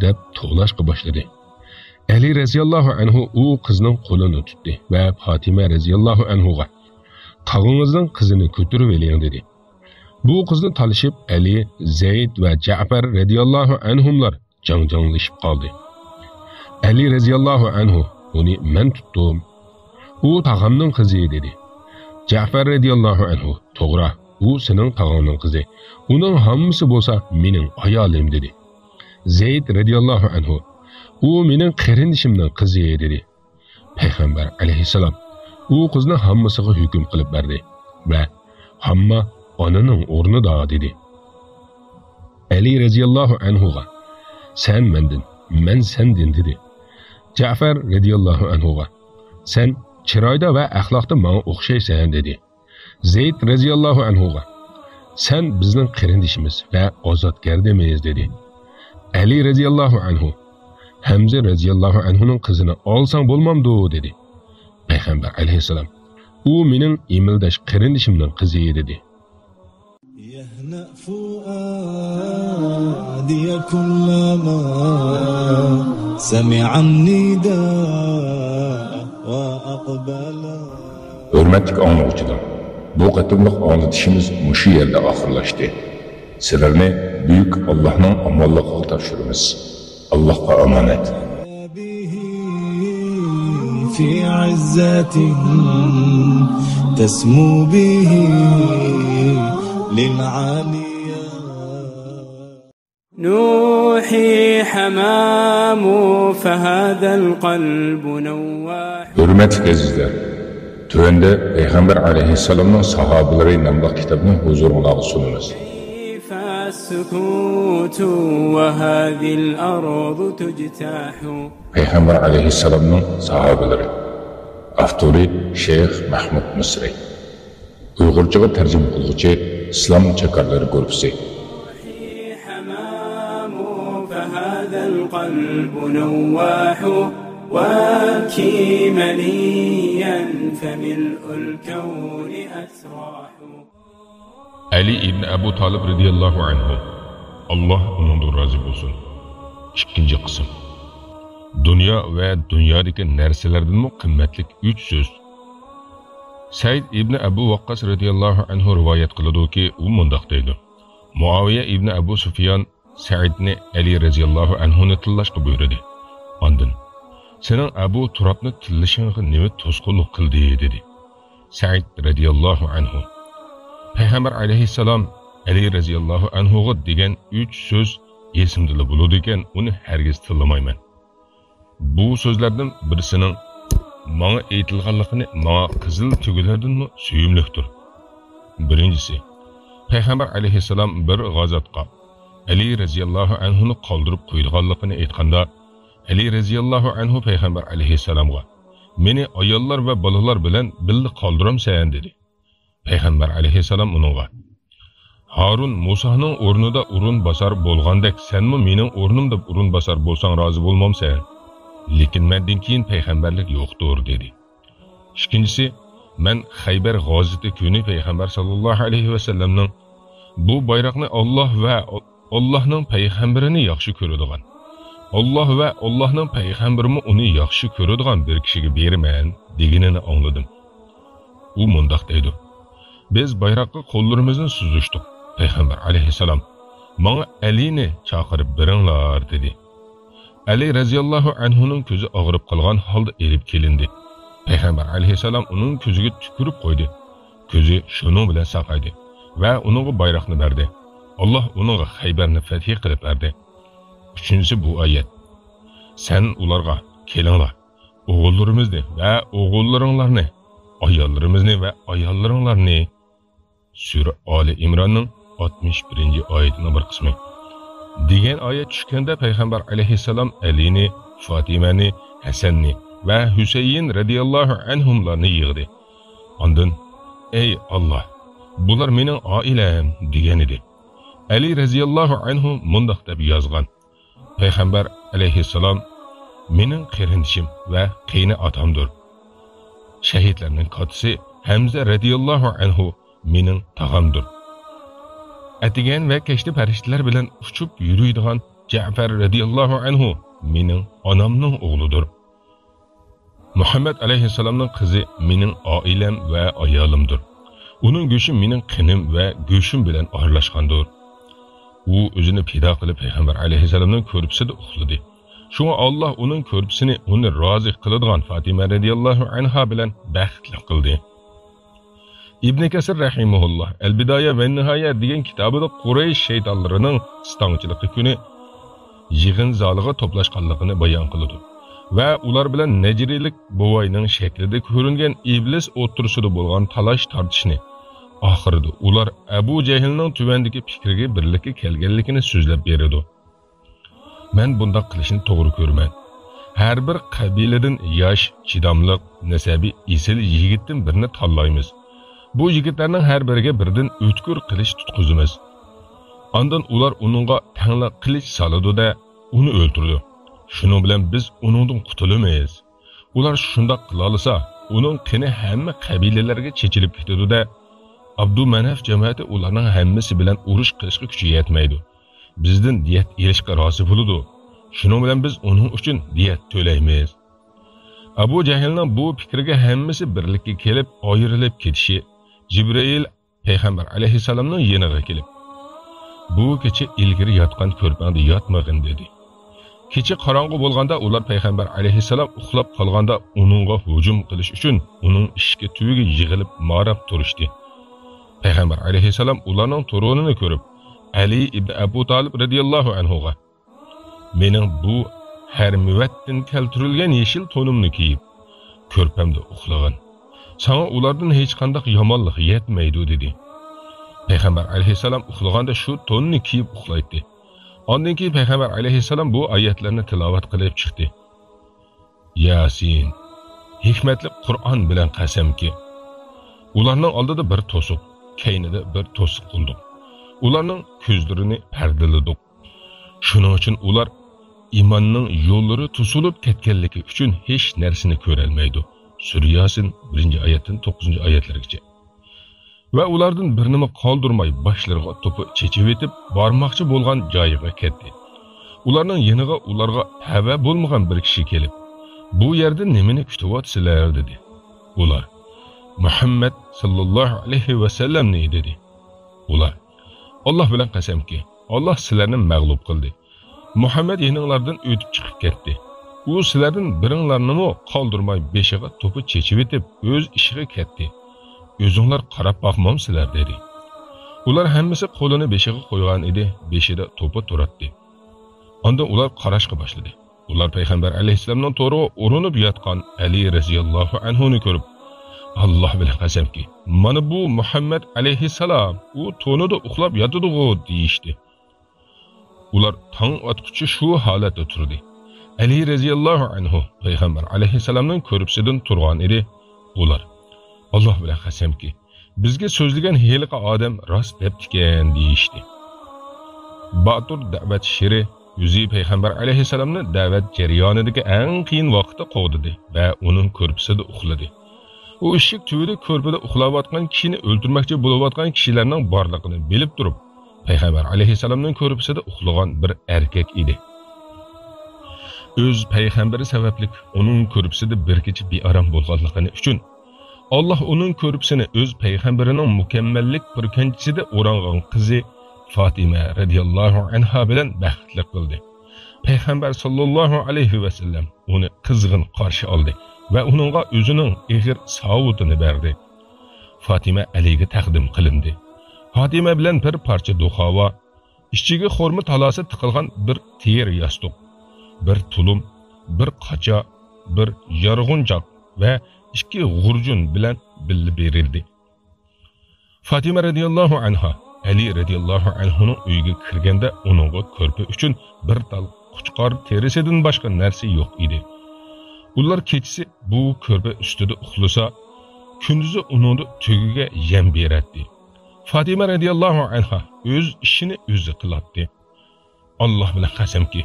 دەپ توۋلاشقا باشلىدى. ئەلى رەزىياللاھۇ ئەنھۇ ئۇ قىزنىڭ قولىنى تۇتتى ۋە پاتىمە رەزىياللاھۇ ئەنھۇغا، تاغىڭىزنىڭ قىزىنى كۆتۈرۈۋېلىڭ، دېدى. بۇ قىزنى تالىشىپ ئەلى، زەيد ۋە جەئپەر رەزىياللاھۇ ئەنھۇملار جاڭجاڭلىشىپ قالدى. ئەلى رەزىياللاھۇ ئەنھۇ ئۇنى مەن تۇتتۇم. ئۇ تاغامنىڭ قىزى، دېدى. جەئپەر رەزىياللاھۇ ئەنھۇ، توغرا، ئۇ سېنىڭ تاغاڭنىڭ قىزى. ئۇنىڭ ھاممىسى بولسا مېنىڭ ئايالىم، دېدى. زەيد رەزىياللاھۇ ئەنھۇ، ئۇ مېنىڭ قېرىندىشىمنىڭ قىزى، دېدى. پەيغەمبەر ئەلەيھىسسالام ئۇ قىزنى ھاممىسىغا ھۆكۈم قىلىپ بەردى ۋە ھامما ئانىنىڭ ئورنىدا دېدى. ئەلى رەزىياللاھۇ ئەنھۇغا، سەن مەندىن، مەن سەندىن دېدى. جەفەر رەزىياللاھۇ ئەنھۇغا، سەن چىرايدا ۋە ئەخلاقتا ماڭا ئوخشايسەن دېدى. زەيد رەزىياللاھۇ ئەنھۇغا، سەن بىزنىڭ قېرىندىشىمىز ۋە ئازادگەردىمىز دېدى. ئەلى رەزىياللاھۇ ئەنھۇ، ھەمزە رەزىياللاھۇ ئەنھۇنىڭ قىزىنى ئالساڭ بولمامدۇ دېدى. پەيغەمبەر ئەلەيھىسسالام، ئۇ مېنىڭ ئېمىلداش قېرىندىشىمنىڭ قىزى دېدى. يهنأ فؤادي كلما سمع النداء وأقبل. ھۆرمەتلىك ئاڭلىغۇچىلار، بۇ قېتىملىق ئاڭلىتىشىمىز مۇشۇ يەردە ئاخىرلاشتى. سىلەرنى بۈيۈك ئاللاھنىڭ ئامانلىقىغا تاپشۇرىمىز. ئاللاھقا ئامانەت. به في عزة تسمو به للعاليا. نوحي حمام فهذا القلب نواح. ھۆرمەتلىك ئەزىزلەر، تۆۋەندە پەيغەمبەر ئەلەيھىسسالامنىڭ ساھابىلىرى ناملىق كىتابنى ھۇزۇرۇڭلارغا سۇنىمىز. كيف السكوت وهذه الأرض تجتاح. پەيغەمبەر ئەلەيھىسسالامنىڭ ساھابىلىرى. ئاپتورى شەيخ مەھمۇد مىسرى. ئۇيغۇرچىغا تەرجىمە قىلغۇچى ئىسلام چاكارلىرى گۇرۇپپىسى. حمام فهذا القلب نواح، وابكي منيا فملء الكون أسراح. ئەلى ئىبنى ئەبۇ تالىپ رەزىياللاھۇ ئەنھۇ، ئاللاھ ئۇنىڭدىن رازى بولسۇن. ئىككىنچى قىسىم. دۇنيا ۋە دۇنيادىكى نەرسىلەردىنمۇ قىممەتلىك ئۈچ سۆز. سەئىد ئىبنى ئەبۇ ۋەققاس رەزىياللاھۇ ئەنھۇ رىۋايەت قىلىدۇكى، ئۇ مۇنداق دەيدۇ: مۇئاۋىيە ئىبنى ئەبۇ سۇفيان سەئىدنى ئەلى رەزىياللاھۇ ئەنھۇنى تىللاشقا بۇيرۇدى. ئاندىن، سېنىڭ ئەبۇ تۇرابنى تىللىشىڭغا نېمە توسقۇنلۇق قىلدى؟ دېدى. سەئىد رەزىياللاھۇ ئەنھۇ، پەيغەمبەر ئەلەيھىسسالام ئەلى رەزىياللاھۇ ئەنھۇغا دېگەن ئۈچ سۆز ئېسىمدىلا بولىدىكەن، ئۇنى ھەرگىز تىللىمايمەن. بۇ سۆزلەردىن بىرسىنىڭ ماڭا ئېيتىلغانلىقىنى ماڭا قىزىل تۆگىلەردىنمۇ سۆيۈملۈكتۇر. بىرىنچىسى، پەيغەمبەر ئەلەيھىسسالام بىر غازاتقا ئەلى رەزىياللاھۇ ئەنھۇنى قالدۇرۇپ قويىدىغانلىقىنى ئېيتقاندا، ئەلى رەزىياللاھۇ ئەنھۇ پەيغەمبەر ئەلەيھىسسالامغا، مېنى ئاياللار ۋە بالىلار بىلەن بىللە قالدۇرامسەن؟ دېدى. پەيغەمبەر ئەلەيھىسسالام ئۇنىڭغا، ھارۇن مۇسانىڭ ئورنىدا ئورۇنباسار بولغاندەك، سەنمۇ مېنىڭ ئورنۇمدا ئورۇنباسار بولساڭ رازى بولمامسەن؟ لېكىن مەندىن كېيىن پەيغەمبەرلىك يوقتۇر، دېدى. ئىككىنچىسى، مەن خەيبەر غازىتى كۈنى پەيغەمبەر ساللاللاھۇ ئەلەيھى ۋەسەللەمنىڭ بۇ بايراقنى ئاللاھ ۋە ئاللاھنىڭ پەيغەمبىرىنى ياخشى كۆرىدىغان، ئاللاھ ۋە ئاللاھنىڭ پەيغەمبىرىمۇ ئۇنى ياخشى كۆرىدىغان بىر كىشىگە بېرىمەن، دېگىنىنى ئاڭلىدىم. ئۇ مۇنداق دەيدۇ، بىز بايراققا قوللىرىمىزنى سوزۇشتۇق. پەيغەمبەر ئەلەيھىسسالام، ماڭا ئەلىنى چاقىرىپ بېرىڭلار، دېدى. ئەلى رەزىياللاھۇ ئەنھۇنىڭ كۆزى ئاغرىپ قالغان ھالدا ئېلىپ كېلىندى. پەيغەمبەر ئەلەيھىسسالام ئۇنىڭ كۆزىگە تۈكۈرۈپ قويدى. كۆزى شۇنىڭ بىلەن ساقايدى ۋە ئۇنىڭغا بايراقنى بەردى. ئاللاھ ئۇنىڭغا خەيبەرنى فەتھى قىلىپ بەردى. ئۈچىنچىسى بۇ ئايەت. سەن ئۇلارغا، كېلىڭلار، ئوغۇللىرىمىزنى ۋە ئوغۇللىرىڭلارنى، ئاياللىرىمىزنى ۋە ئاياللىرىڭلارنى. سۈرە ئالى ئىمراننىڭ ئاتمىش بىرىنچى ئايىتىنىڭ بىر قىسمى. دېگەن ئايەت چۈشكەندە پەيغەمبەر ئەلەيھىسسالام ئەلىنى، فاتىمەنى، ھەسەننى ۋە ھۈسەيىن رەزىياللاھۇ ئەنھۇملارنى يىغدى. ئاندىن، ئەي ئاللاھ، بۇلار مېنىڭ ئائىلەم، دېگەنىدى. ئەلى رەزىياللاھۇ ئەنھۇ مۇنداق دەپ يازغان، پەيغەمبەر ئەلەيھىسسالام مېنىڭ قېرىندىشىم ۋە قېيىنئاتامدۇر. شەھىدلەرنىڭ كاتتىسى ھەمزە رەزىياللاھۇ ئەنھۇ مېنىڭ تاغامدۇر. ئەتىگەن ۋە كەچتە پەرىشتىلەر بىلەن ئۇچۇپ يۈرىدىغان جەفەر رەزىياللاھۇ ئەنھۇ مېنىڭ ئانامنىڭ ئوغلىدۇر. مۇھەممەد ئەلەيھىسسالامنىڭ قىزى مېنىڭ ئائىلەم ۋە ئايالىمدۇر. ئۇنىڭ گۆشى مېنىڭ قېنىم ۋە گۆشۈم بىلەن ئارىلاشقاندۇر. ئۇ ئۆزىنى پىدا قىلىپ پەيغەمبەر ئەلەيھىسسالامنىڭ كۆرپىسىدە ئۇخلىدى. شۇڭا ئاللاھ ئۇنىڭ كۆرپىسىنى ئۇنى رازى قىلىدىغان فاتىمە رەزىياللاھۇ ئەنھا بىلەن بەختلىك قىلدى. ئىبنى كەسىر رەھىمەھۇللاھ ئەل بىدايە ۋە نىھايە دېگەن كىتابىدا قۇرەيش شەيتانلىرىنىڭ ئىستاڭچىلىقى كۈنى يىغىن زالىغا توپلاشقانلىقىنى بايان قىلىدۇ. ۋە ئۇلار بىلەن نەجرىيلىك بوۋاينىڭ شەكلىدە كۆرۈنگەن ئىبلىس ئوتتۇرىسىدا بولغان تالاش-تارتىشنى. ئاخىرىدا ئۇلار ئەبۇ جەھىلنىڭ تۆۋەندىكى پىكىرگە بىرلىككە كەلگەنلىكىنى سۆزلەپ بېرىدۇ. مەن بۇنداق قىلىشنى توغرا كۆرىمەن. ھەر بىر قەبىلىدىن ياش، چىداملىق، نەسەبى ئېسىل يىگىتتىن بىرنى تاللايمىز. بۇ يىگىتلەرنىڭ ھەر بىرىگە بىردىن ئۆتكۈر قىلىچ تۇتقۇزىمىز. ئاندىن ئۇلار ئۇنىڭغا تەڭلا قىلىچ سالىدۇ-دە، ئۇنى ئۆلتۈرىدۇ. شۇنىڭ بىلەن بىز ئۇنىڭدىن قۇتۇلىمىز. ئۇلار شۇنداق قىلالىسا، ئۇنىڭ قېنى ھەممە قەبىلىلەرگە چېچىلىپ كېتىدۇ-دە، ئابدۇمەناف جەمەتى ئۇلارنىڭ ھەممىسى بىلەن ئۇرۇش قىلىشقا كۈچى يەتمەيدۇ. بىزدىن دىيەت ئېلىشقا رازى بولىدۇ. شۇنىڭ بىلەن بىز ئۇنىڭ ئۈچۈن دىيەت تۆلەيمىز. ئەبۇ جەھىلنىڭ بۇ پىكرىگە ھەممىسى بىرلىككە كېلىپ، ئايرىلىپ كېتىشى، جىبرىئىل پەيغەمبەر ئەلەيھىسسالامنىڭ يېنىغا كېلىپ، «بۇ كېچە ئىلگىرى ياتقان كۆرپەڭدە ياتمىغىن» دېدى. كېچە قاراڭغۇ بولغاندا ئۇلار پەيغەمبەر ئەلەيھىسسالام ئۇخلاپ قالغاندا ئۇنىڭغا ھۇجۇم قىلىش ئۈچۈن ئۇنىڭ ئىشىك تۈۋىگە يىغىلىپ ماراپ تۇرۇشتى. پەيغەمبەر ئەلەيھىسسالام ئۇلارنىڭ تۇرغىنىنى كۆرۈپ، ئەلى ئىبنى ئەبۇ تالىپ رەزىياللاھۇ ئەنھۇغا، «مېنىڭ بۇ ھەرمىۋەتتىن كەلتۈرۈلگەن يېشىل تونۇمنى كىيىپ، كۆرپەمدە ئۇخلىغىن. ساڭا ئۇلاردىن ھېچقانداق يامانلىق يەتمەيدۇ» دېدى. پەيغەمبەر ئەلەيھىسسالام ئۇخلىغاندا شۇ توننى كىيىپ ئۇخلايتتى. ئاندىن كېيىن پەيغەمبەر ئەلەيھىسسالام بۇ ئايەتلەرنى تىلاۋەت قىلىپ چىقتى. ياسىن، ھېكمەتلىك قۇرئان بىلەن قەسەمكى، ئۇلارنىڭ ئالدىدا بىر توسۇق، كەينىدە بىر توسۇق قىلدۇق. ئۇلارنىڭ كۆزلىرىنى پەردىلىدۇق. شۇنىڭ ئۈچۈن ئۇلار ئىماننىڭ يوللىرى توسۇلۇپ كەتكەنلىكى ئۈچۈن ھېچ نەرسىنى كۆرەلمەيدۇ. سۈرە ياسىن، بىرىنچى ئايەتتىن توققۇزىنچى ئايەتلەرگىچە. ۋە ئۇلاردىن بىرنىمۇ قالدۇرماي باشلىرىغا توپا چېچىۋېتىپ بارماقچى بولغان جايىغا كەتتى. ئۇلارنىڭ يېنىغا ئۇلارغا تەۋە بولمىغان بىر كىشى كېلىپ، «بۇ يەردە نېمىنى كۈتۈۋاتىسىلەر؟» دېدى. ئۇلار، «مۇھەممەد ساللاللاھۇ ئەلەيھى ۋەسەللەمنى» دېدى. ئۇلار، «ئاللاھ بىلەن قەسەمكى، ئاللاھ سىلەرنى مەغلۇپ قىلدى. مۇھەممەد يېنىڭلاردىن ئۆتۈپ چىقىپ كەتتى. ئۇ سىلەردىن بىرىڭلارنىمۇ قالدۇرماي بېشىغا توپا چېچىۋېتىپ ئۆز ئىشىغا كەتتى. ئۆزۈڭلار قاراپ باقمامسىلەر؟» دېدى. ئۇلار ھەممىسى قولىنى بېشىغا قويغان ئىدى، بېشىدا توپا تۇراتتى. ئاندىن ئۇلار قاراشقا باشلىدى. ئۇلار پەيغەمبەر ئەلەيھىسسالامنىڭ تورىغا ئورۇنۇپ ياتقان ئەلى رەزىياللاھۇ ئەنھۇنى كۆرۈپ، «ئاللاھ بىلەن قەسەمكى، مانا بۇ مۇھەممەد ئەلەيھىسسالام، ئۇ تونىدا ئۇخلاپ ياتىدىغۇ» دېيىشتى. ئۇلار تاڭ ئاتقۇچە شۇ ھالەتتە تۇردى. ئەلى رەزىياللاھۇ ئەنھۇ پەيغەمبەر ئەلەيھىسسالامنىڭ كۆرپىسىدىن تۇرغان ئىدى. ئۇلار، «ئاللاھ بىلەن قەسەمكى، بىزگە سۆزلىگەن ھېلىقى ئادەم راست دەپتىكەن» دېيىشتى. باتۇر دەۋەت شېرى ئۆزى پەيغەمبەر ئەلەيھىسسالامنى دەۋەت جەريانىدىكى ئەڭ قىيىن ۋاقىتتا قوغدىدى ۋە ئۇنىڭ كۆرپىسىدە ئۇخلىدى. ئۇ ئىشىك تۈۋىدە كۆرپىدە ئۇخلاۋاتقان كىشىنى ئۆلتۈرمەكچى بولۇۋاتقان كىشىلەرنىڭ بارلىقىنى بىلىپ تۇرۇپ، پەيغەمبەر ئەلەيھىسسالامنىڭ كۆرپىسىدە ئۇخلىغان بىر ئەركەك ئىدى. ئۆز پەيغەمبىرى سەۋەبلىك ئۇنىڭ كۆرپىسىدە بىر كېچە بىئارام بولغانلىقىنى ئۈچۈن، ئاللاھ ئۇنىڭ كۆرپىسىنى ئۆز پەيغەمبىرىنىڭ مۇكەممەللىك پۈركەنچىسىدە ئورانغان قىزى فاتىمە رەزىياللاھۇ ئەنھا بىلەن بەختلىك قىلدى. پەيغەمبەر ساللاللاھۇ ئەلەيھى ۋەسەللەم ئۇنى قىزغىن قارشى ئالدى ۋە ئۇنىڭغا ئۆزىنىڭ ئېغىر ساۋۇتىنى بەردى. فاتىمە ئەلىگە تەقدىم قىلىندى. فاتىمە بىلەن بىر پارچە دۇخاۋا، ئىچىگە خورما تالاسى تىقىلغان بىر تېرە ياستۇق، بىر تۇلۇم، بىر قاچا، بىر يارغۇنچاق ۋە ئىككى غۇرجۇن بىلەن بىللە بېرىلدى. فاتىمە رەزىياللاھۇ ئەنھا ئەلى رەزىياللاھۇ ئەنھۇنىڭ ئۆيىگە كىرگەندە، ئۇنىڭغا كۆرپە ئۈچۈن بىر تال قۇچقار تېرىسىدىن باشقا نەرسە يوق ئىدى. ئۇلار كېچىسى بۇ كۆرپە ئۈستىدە ئۇخلىسا، كۈندۈزى ئۇنىڭدا تۆگىگە يەم بېرەتتى. فاتىمە رەزىياللاھۇ ئەنھا ئۆز ئىشىنى ئۆزى قىلاتتى. ئاللاھ بىلەن قەسەمكى،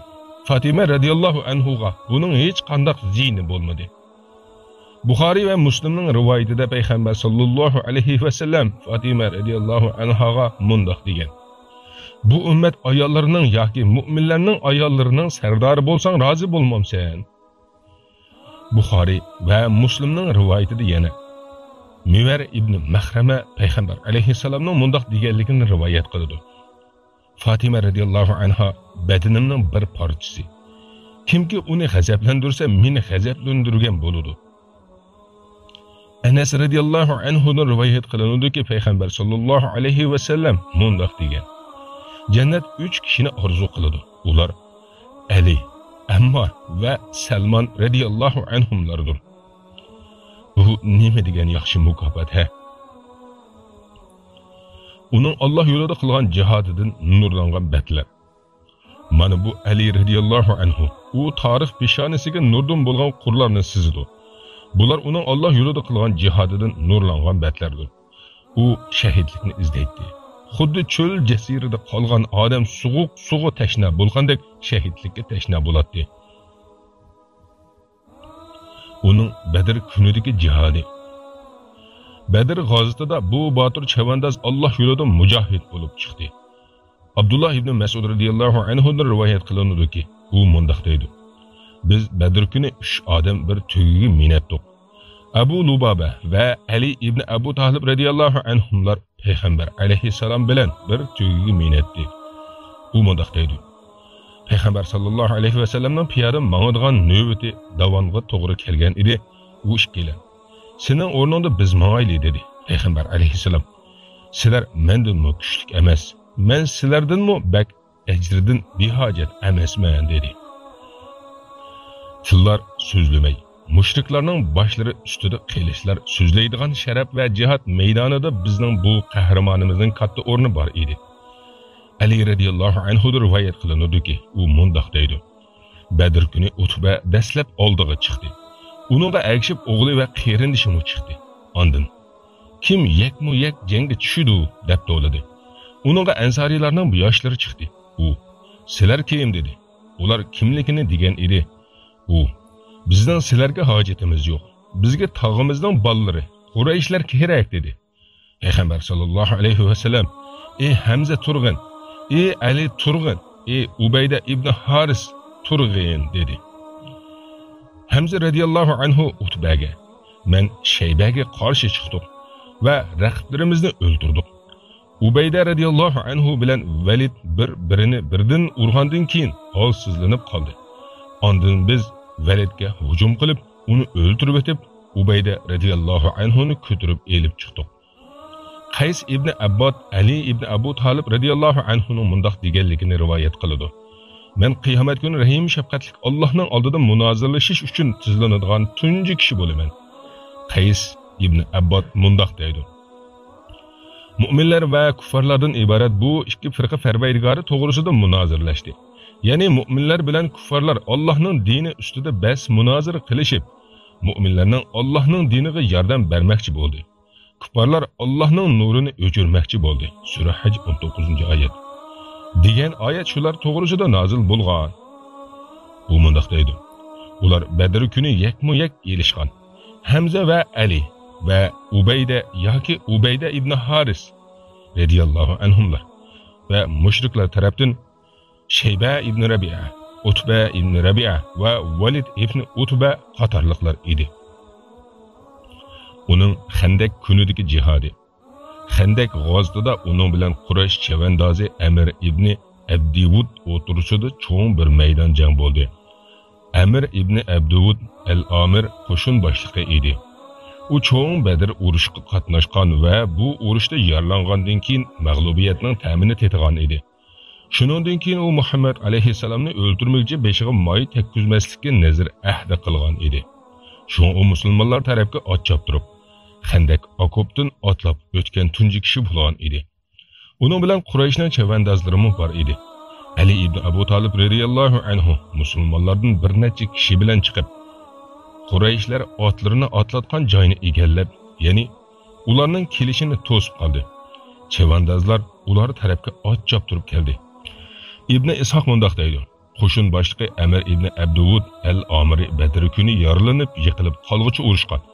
فاتىمە رەزىياللاھۇ ئەنھۇغا بۇنىڭ ھېچقانداق زىيىنى بولمىدى. بۇخارىي ۋە مۇسلىمنىڭ رىۋايىتىدە پەيغەمبەر ساللاللاھۇ ئەلەيھى ۋەسەللەم فاتىمە رەزىياللاھۇ ئەنھاغا مۇنداق دېگەن: «بۇ ئۈممەت ئاياللىرىنىڭ ياكى مۇئمىنلەرنىڭ ئاياللىرىنىڭ سەردارى بولساڭ رازى بولمامسەن؟» بۇخارىي ۋە مۇسلىمنىڭ رىۋايىتىدە يەنە مىۋەر ئىبنى مەخرەمە پەيغەمبەر ئەلەيھىسسالامنىڭ مۇنداق دېگەنلىكىنى رىۋايەت قىلىدۇ: «فاتىمە رەزىياللاھۇ ئەنھا بەدىنىمنىڭ بىر پارچىسى. كىمكى ئۇنى غەزەپلەندۈرسە، مېنى غەزەپلەندۈرگەن بولىدۇ.» ئەنەس رەزىياللاھۇ ئەنھۇدىن رىۋايەت قىلىنىدۇكى، پەيغەمبەر ساللاللاھۇ ئەلەيھى ۋەسەللەم مۇنداق دېگەن: «جەننەت ئۈچ كىشىنى ئارزۇ قىلىدۇ. ئۇلار ئەلى، ئەممار ۋە سەلمان رەزىياللاھۇ ئەنھۇملاردۇر. بۇ نېمە دېگەن ياخشى مۇكاپات ھە! ئۇنىڭ ئاللا يولىدا قىلغان جىھادىدىن نۇرلانغان بەتلەر. مانا بۇ ئەلى رەزىياللاھۇ ئەنھۇ، ئۇ تارىخ پېشانىسىگە نۇردىن بولغان قۇرلارنى سىزىدۇ. بۇلار ئۇنىڭ ئاللا يولىدا قىلغان جىھادىدىن نۇرلانغان بەتلەردۇر. ئۇ شەھىدلىكنى ئىزدەيتتى. خۇددى چۆل جەزىرىدە قالغان ئادەم سوغۇق سۇغا تەشنا بولغاندەك شەھىدلىككە تەشنا بولاتتى. ئۇنىڭ بەدر كۈنىدىكى جىھادى. بەدر غازىتىدا بۇ باتۇر چەۋەنداز ئاللا يولىدا مۇجاھىد بولۇپ چىقتى. ئابدۇللا ئىبنى مەسئۇد رەزىياللاھۇ ئەنھۇدىن رىۋايەت قىلىنىدۇكى، ئۇ مۇنداق دەيدۇ: بىز بەدر كۈنى ئۈچ ئادەم بىر تۆگىگە مىنەتتۇق. ئەبۇ لۇبابە ۋە ئەلى ئىبنى ئەبۇ تالىب رەزىياللاھۇ ئەنھۇملار پەيغەمبەر ئەلەيھىسسالام بىلەن بىر تۆگىگە مىنەتتى. ئۇ مۇنداق دەيدۇ: پەيغەمبەر ساللاللاھۇ ئەلەيھى ۋەسەللەمنىڭ پىيادە ماڭىدىغان نۆۋىتى داۋانغا توغرا كەلگەن ئىدى. ئۇ ئىككىيلەن: سېنىڭ ئورنۇڭدا بىز ماڭايلى، دېدى. پەيغەمبەر ئەلەيھىسسالام: سىلەر مەندىنمۇ كۈچلۈك ئەمەس، مەن سىلەردىنمۇ بەك ئەجرىدىن بىھاجەت ئەمەسمەن، دېدى. تىللار سۆزلىمەي، مۇشرىكلارنىڭ باشلىرى ئۈستىدە قىلىچلار سۆزلەيدىغان شەرەپ ۋە جىھاد مەيدانىدا بىزنىڭ بۇ قەھرىمانىمىزنىڭ كاتتا ئورنى بار ئىدى. ئەلى رەزىياللاھۇ ئەنھۇدىن رىۋايەت قىلىنىدۇكى، ئۇ مۇنداق دەيدۇ: بەدر كۈنى ئۇتبە دەسلەپ ئالدىغا چىقتى. ئۇنىڭغا ئەگىشىپ ئوغلى ۋە قېرىندىشىمۇ چىقتى. ئاندىن: كىم يەكمۇ يەك جەڭگە چۈشىدۇ؟ دەپ توۋلىدى. ئۇنىڭغا ئەنسارىيلارنىڭ ياشلىرى چىقتى. ئۇ: سىلەر كىم؟ دېدى. ئۇلار كىملىكىنى دېگەن ئىدى. ئۇ: بىزنىڭ سىلەرگە ھاجىتىمىز يوق. بىزگە تاغىمىزنىڭ بالىلىرى، قۇرەيشلەر كېرەك، دېدى. پەيغەمبەر ساللاللاھۇ ئەلەيھى ۋەسەللەم: ئى ھەمزە تۇرغىن، ئى ئەلى تۇرغىن، ئى ئۇبەيدە ئىبنى ھارىس تۇرغىن، دېدى. ھەمزە رەزىياللاھۇ ئەنھۇ ئۇتبەگە: مەن شەيبەگە قارشى چىقتۇق ۋە رەقىبلىرىمىزنى ئۆلتۈردۇق. ئۇبەيدە رەزىياللاھۇ ئەنھۇ بىلەن ۋەلىد بىر-بىرىنى بىردىن ئۇرغاندىن كېيىن ھالسىزلىنىپ قالدى. ئاندىن بىز ۋەلىدكە ھۇجۇم قىلىپ، ئۇنى ئۆلتۈرۈۋېتىپ، ئۇبەيدە رەزىياللاھۇ ئەنھۇنى كۆتۈرۈپ ئېلىپ چىقتۇق. قەيس ئىبنى ئەبباد ئەلى ئىبنى ئەبۇ تالىپ رەزىياللاھۇ ئەنھۇنىڭ مۇنداق دېگەنلىكىنى رىۋايەت قىلىدۇ: مەن قىيامەت كۈنى رەھىم شەپقەتلىك ئاللاھنىڭ ئالدىدا مۇنازىرىلىشىش ئۈچۈن تىزلىنىدىغان تۇنجى كىشى بولىمەن. قەيس ئىبنى ئەبباد مۇنداق دەيدۇ: مۇئمىنلەر ۋە كۇففارلاردىن ئىبارەت بۇ ئىككى فىرقە پەرۋەردىگارى توغرىسىدا مۇنازىرىلەشتى. يەنى مۇئمىنلەر بىلەن كۇففارلار ئاللاھنىڭ دىنى ئۈستىدە بەس مۇنازىرە قىلىشىپ، مۇئمىنلارنىڭ ئاللاھنىڭ دىنىغا ياردەم بەرمەكچى بولدى. كۇپپارلار ئاللاھنىڭ نۇرىنى ئۆچۈرمەكچى بولدى. سۈرە ھەج، ئون توققۇزىنچى ئايەت. دېگەن ئايەت شۇلار توغرىسىدا نازىل بولغان. ئۇ مۇنداق دەيدۇ: ئۇلار بەدر كۈنى يەكمۇ يەك ئېلىشقان. ھەمزە ۋە ئەلى ۋە ئۇبەيدە ياكى ئۇبەيدە ئىبنى ھارىس رەزىياللاھۇ ئەنھۇملار ۋە مۇشرىكلار تەرەپتىن شەيبە ئىبنى رەبىئە، ئۇتبە ئىبنى رەبىئە ۋە ۋەلىد ئىبنى ئۇتبە قاتارلىقلار ئىدى. ئۇنىڭ خەندەك كۈنىدىكى جىھادى. خەندەك غازىتىدا ئۇنىڭ بىلەن قۇرەيش چەۋەندازى ئەمىر ئىبنى ئەبدىۋۇد ئوتتۇرىسىدا چوڭ بىر مەيدان جەڭ بولدى. ئەمىر ئىبنى ئەبدىۋۇد ئەل ئامىر قوشۇن باشلىقى ئىدى. ئۇ چوڭ بەدر ئۇرۇشىغا قاتناشقان ۋە بۇ ئۇرۇشتا يارىلانغاندىن كېيىن مەغلۇبىيەتنىڭ تەمىنى تېتىغان ئىدى. شۇنىڭدىن كېيىن ئۇ مۇھەممەد ئەلەيھىسسالامنى ئۆلتۈرمىگۈچە بېشىغا ماي تەگكۈزمەسلىككە نەزىر ئەھدى قىلغان ئىدى. شۇڭا ئۇ مۇسۇلمانلار تەرەپكە ئات چاپتۇرۇپ، خەندەك ئاكوپتىن ئاتلاپ ئۆتكەن تۇنجى كىشى بولغان ئىدى. ئۇنىڭ بىلەن قۇرەيشنىڭ چەۋەندازلىرىمۇ بار ئىدى. ئەلى ئىبنى ئەبۇ تالىپ رەزىياللاھۇ ئەنھۇ مۇسۇلمانلاردىن بىر نەچچە كىشى بىلەن چىقىپ، قۇرەيشلەر ئاتلىرىنى ئاتلاتقان جاينى ئىگىلەپ، يەنى ئۇلارنىڭ كېلىشىنى توسۇپ قالدى. چەۋەندازلار ئۇلار تەرەپكە ئات چاپتۇرۇپ كەلدى. ئىبنى ئىسھاق مۇنداق دەيدۇ: قوشۇن باشلىقى ئەمىر ئىبنى ئەبدۇۋۇد ئەل ئامىرى بەدر كۈنى يارىلىنىپ، يىقىلىپ قالغۇچە ئۇرۇشقان.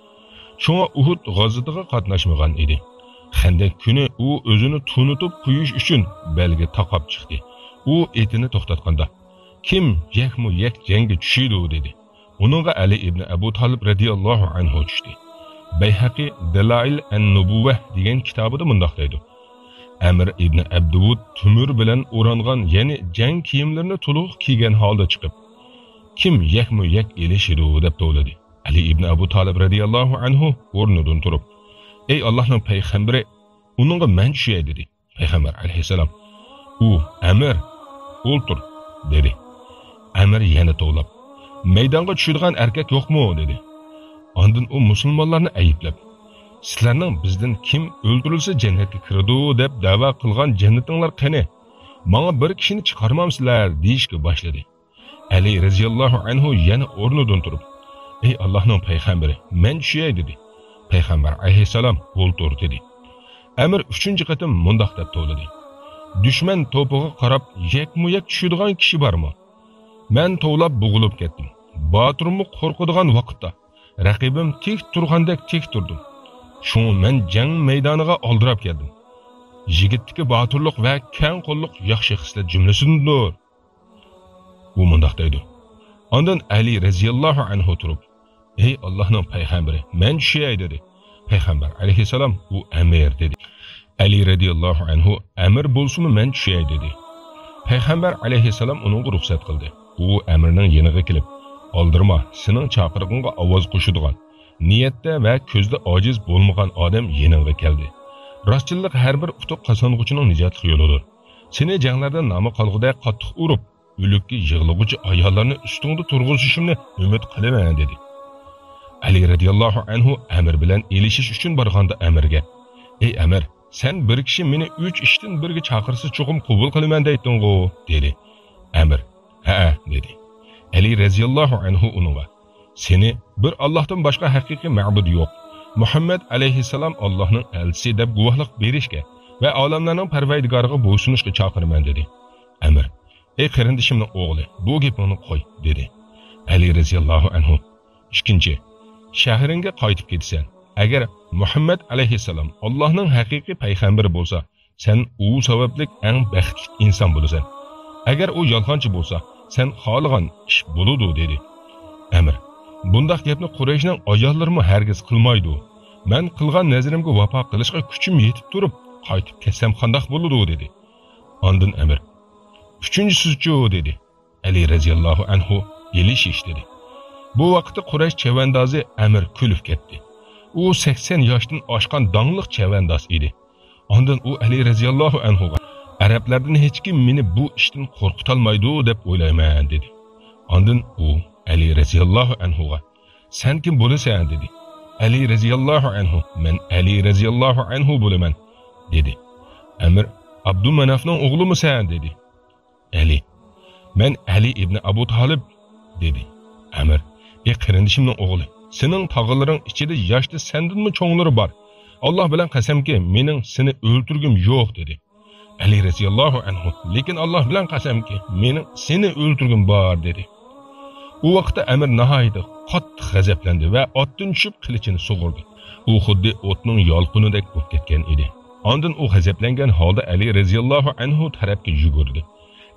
شۇڭا ئۇھۇد غازىتىغا قاتناشمىغان ئىدى. خەندەك كۈنى ئۇ ئۆزىنى تونۇتۇپ قويۇش ئۈچۈن بەلگە تاقاپ چىقتى. ئۇ ئېتىنى توختاتقاندا، كىم يەكمۇ يەك جەڭگە چۈشىدۇ؟ دېدى. ئۇنىڭغا ئەلى ئىبنى ئەبۇ تالىپ رەزىياللاھۇ ئەنھۇ چۈشتى. بەيھەقى دەلائىل ئەن نۇبۇۋۋە دېگەن كىتابىدا مۇنداق دەيدۇ: ئەمىر ئىبنى ئەبدۇۋۇد تۆمۈر بىلەن ئورانغان، يەنى جەڭ كىيىملىرىنى تولۇق كىيگەن ھالدا چىقىپ، كىم يەكمۇ يەك ئېلىشىدۇ؟ دەپ توۋلىدى. ئەلى ئىبنى ئەبۇ تالىپ رەزىياللاھۇ ئەنھۇ ئورنىدىن تۇرۇپ، ئەي ئاللاھنىڭ پەيغەمبىرى، ئۇنىڭغا مەن چۈشەي، دېدى. پەيغەمبەر ئەلەيھىسسالام، ئۇ ئەمىر، ئولتۇر، دېدى. ئەمىر يەنە توۋلاپ، مەيدانغا چۈشىدىغان ئەركەك يوقمۇ؟ دېدى. ئاندىن ئۇ مۇسۇلمانلارنى ئەيىبلەپ، سىلەرنىڭ بىزدىن كىم ئۆلتۈرۈلسە جەننەتكە كىرىدۇ دەپ دەۋا قىلغان جەننىتىڭلار قېنى؟ ماڭا بىر كىشىنى چىقارمامسىلەر؟ دېيىشكە باشلىدى. ئەلى رەزىياللاھۇ ئەنھۇ يەنە ئورنىدىن تۇرۇپ، ئەي ئاللاھنىڭ پەيغەمبىرى، مەن چۈشەي، دېدى. پەيغەمبەر ئەلەيھىسسالام ئولتۇر، دېدى. ئەمىر ئۈچىنچى قېتىم مۇنداق دەپ توۋلىدى، دۈشمەن توپىغا قاراپ يەكمۇ يەك چۈشىدىغان كىشى بارمۇ؟ مەن توۋلاپ بوغۇلۇپ كەتتىم. باتۇرمۇ قورقىدىغان ۋاقىتتا رەقىبىم تىك تۇرغاندەك تىك تۇردۇم. شۇڭا مەن جەڭ مەيدانىغا ئالدىراپ كەلدىم. يىگىتتىكى باتۇرلۇق ۋە كەڭ قوللۇق ياخشى خىسلەت جۈملىسىدىندۇر. ئۇ مۇنداق دەيدۇ. ئاندىن ئەلى رەزىياللاھۇ ئەنھۇ تۇرۇپ، ئەي ئاللاھنىڭ پەيغەمبىرى، مەن چۈشەي، دېدى. پەيغەمبەر ئەلەيھىسسالام، ئۇ ئەمىر، دېدى. ئەلى رەزىياللاھۇ ئەنھۇ، ئەمىر بولسىمۇ مەن چۈشەي، دېدى. پەيغەمبەر ئەلەيھىسسالام ئۇنىڭغا رۇخسەت قىلدى. ئۇ ئەمىرنىڭ يېنىغا كېلىپ، ئالدىرىما، سېنىڭ چاقىرىقىڭغا ئاۋاز قوشىدىغان، نىيەتتە ۋە كۆزدە ئاجىز بولمىغان ئادەم يېنىڭغا كەلدى. راستچىللىق ھەر بىر ئۇتۇق قازانغۇچىنىڭ نىجاتلىق يولىدۇر. سېنى جەڭلەردە نامى قالغۇدەك قاتتىق ئۇرۇپ، ئۆلۈككە يىغلىغۇچى ئاياللارنى ئۈستۈڭدە تۇرغۇزۇشۇمنى ئۈمىد قىلىمەن، دېدى. ئەلى رەزىياللاھۇ ئەنھۇ ئەمىر بىلەن ئېلىشىش ئۈچۈن بارغاندا ئەمىرگە، ئەي ئەمىر، سەن بىر كىشى مېنى ئۈچ ئىشتىن بىرگە چاقىرسا چوقۇم قوبۇل قىلىمەن دەيتتىڭغۇ؟ دېدى. ئەمىر، ھەئە، دېدى. ئەلى رەزىياللاھۇ ئەنھۇ ئۇنىڭغا، سېنى بىر ئاللاھتىن باشقا ھەقىقىي مەبۇد يوق، مۇھەممەد ئەلەيھىسسالام ئاللاھنىڭ ئەلچىسى دەپ گۇۋاھلىق بېرىشكە ۋە ئالەملەرنىڭ پەرۋەردىگارىغا بويسۇنۇشقا چاقىرىمەن، دېدى. ئەمىر، ئەي قېرىندىشىمنىڭ ئوغلى، بۇ گېپىڭنى قوي، دېدى. ئەلى رەزىياللاھۇ ئەنھۇ، ئىككىنچى، شەھىرىڭگە قايتىپ كېتىسەن. ئەگەر مۇھەممەد ئەلەيھىسسالام ئاللاھنىڭ ھەقىقىي پەيغەمبىرى بولسا، سەن ئۇ سەۋەبلىك ئەڭ بەختلىك ئىنسان بولىسەن. ئەگەر ئۇ يالغانچى بولسا، سەن خالىغان ئىش بولىدۇ، دېدى. ئەمىر، بۇنداق گەپنى قۇرەيشنىڭ ئاياللىرىمۇ ھەرگىز قىلمايدۇ. مەن قىلغان نەزىرىمگە ۋاپا قىلىشقا كۈچۈم يېتىپ تۇرۇپ، قايتىپ كەتسەم قانداق بولىدۇ؟ دېدى. ئاندىن ئەمىر، ئۈچىنچى سۆزچۇ؟ دېدى. ئەلى رەزىياللاھۇ ئەنھۇ، ئېلىشىش، دېدى. بۇ ۋاقىتتا قۇرەيش چەۋەندازى ئەمىر كۈلۈپ كەتتى. ئۇ سەكسەن ياشتىن ئاشقان داڭلىق چەۋەنداز ئىدى. ئاندىن ئۇ ئەلى رەزىياللاھۇ ئەنھۇغا، ئەرەبلەردىن ھېچكىم مېنى بۇ ئىشتىن قورقۇتالمايدۇ دەپ ئويلايمەن، دېدى. ئاندىن ئۇ ئەلى رەزىياللاھۇ ئەنھۇغا، سەن كىم بولىسەن؟ دېدى. ئەلى رەزىياللاھۇ ئەنھۇ، مەن ئەلى رەزىياللاھۇ ئەنھۇ بولىمەن، دېدى. ئەمىر، ئابدۇمەنافنىڭ ئوغلىمۇ سەن؟ دېدى. ئەلى، مەن ئەلى ئىبنى ئەبۇ تالىپ، دېدى. ئەمىر، ئى قېرىندىشىمنىڭ ئوغلى، سېنىڭ تاغىلىرىڭ ئىچىدە ياشتا سەندىنمۇ چوڭلىرى بار. ئاللا بىلەن قەسەمكى، مېنىڭ سېنى ئۆلتۈرگۈم يوق، دېدى. ئەلى رەزىياللاھۇ ئەنھۇ، لېكىن ئاللا بىلەن قەسەمكى، مېنىڭ سېنى ئۆلتۈرگۈم بار، دېدى. ئۇ ۋاقىتتا ئەمىر ناھايىتى قاتتىق غەزەپلەندى ۋە ئاتتىن چۈشۈپ قىلىچىنى سۇغۇردى. ئۇ خۇددى ئوتنىڭ يالقۇنىدەك بولۇپ كەتكەن ئىدى. ئاندىن ئۇ غەزەپلەنگەن ھالدا ئەلى رەزىياللاھۇ ئەنھۇ تەرەپكە يۈگۈردى.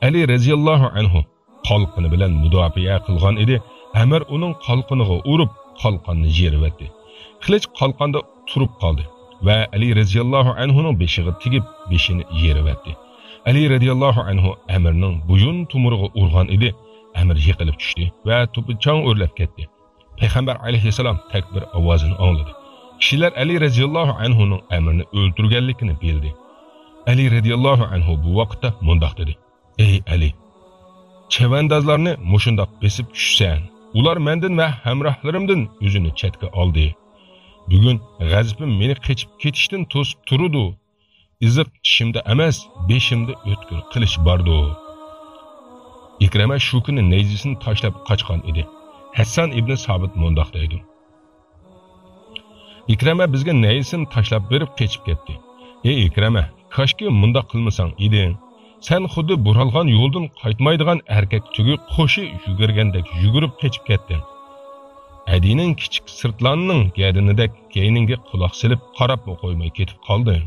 ئەلى رەزىياللاھۇ ئەنھۇ قالقىنى بىلەن مۇداپىئە قىلغان ئىدى. ئەمىر ئۇنىڭ قالقىنىغا ئۇرۇپ، قالقاننى يېرىۋەتتى. قىلىچ قالقاندا تۇرۇپ قالدى ۋە ئەلى رەزىياللاھۇ ئەنھۇنىڭ بېشىغا تېگىپ، بېشىنى يېرىۋەتتى. ئەلى رەزىياللاھۇ ئەنھۇ ئەمىرنىڭ بويۇن تومۇرىغا ئۇرغان ئىدى. ئەمىر يىقىلىپ چۈشتى ۋە توپا چاڭ ئۆرلەپ كەتتى. پەيغەمبەر ئەلەيھىسسالام تەكبىر ئاۋازىنى ئاڭلىدى. كىشىلەر ئەلى رەزىياللاھۇ ئەنھۇنىڭ ئەمىرنى ئۆلتۈرگەنلىكىنى بىلدى. ئەلى رەزىياللاھۇ ئەنھۇ بۇ ۋاقىتتا مۇنداق دېدى، ئەي ئەلى، چەۋەندازلارنى مۇشۇنداق بېسىپ چۈشىسەن، ئۇلار مەندىن ۋە ھەمراھلىرىمدىن ئۆزىنى چەتكە ئالدى. بۈگۈن غەزىپىم مېنى قېچىپ كېتىشتىن توسۇپ تۇرىدۇ. ئېزىق چىشىمدا ئەمەس، بېشىمدا ئۆتكۈر قىلىچ باردۇ. ئىكرەمە شۇ كۈنى نەيزىسىنى تاشلاپ قاچقان ئىدى. ھەسسان ئىبنى سابىت مۇنداق دەيدۇ، ئىكرەمە بىزگە نەيزىسىنى تاشلاپ بېرىپ قېچىپ كەتتى. ئەي ئىكرەمە، كاشكى مۇنداق قىلمىساڭ ئىدىڭ. سەن خۇددى بۇرالغان يولدىن قايتمايدىغان ئەركەك تۈگى قوشى يۈگۈرگەندەك يۈگۈرۈپ قېچىپ كەتتىڭ. ئەدىنىڭ كىچىك سىرتلاننىڭ گەدىنىدەك كەينىڭگە قۇلاق سېلىپ قاراپمۇ قويماي كېتىپ قالدىڭ.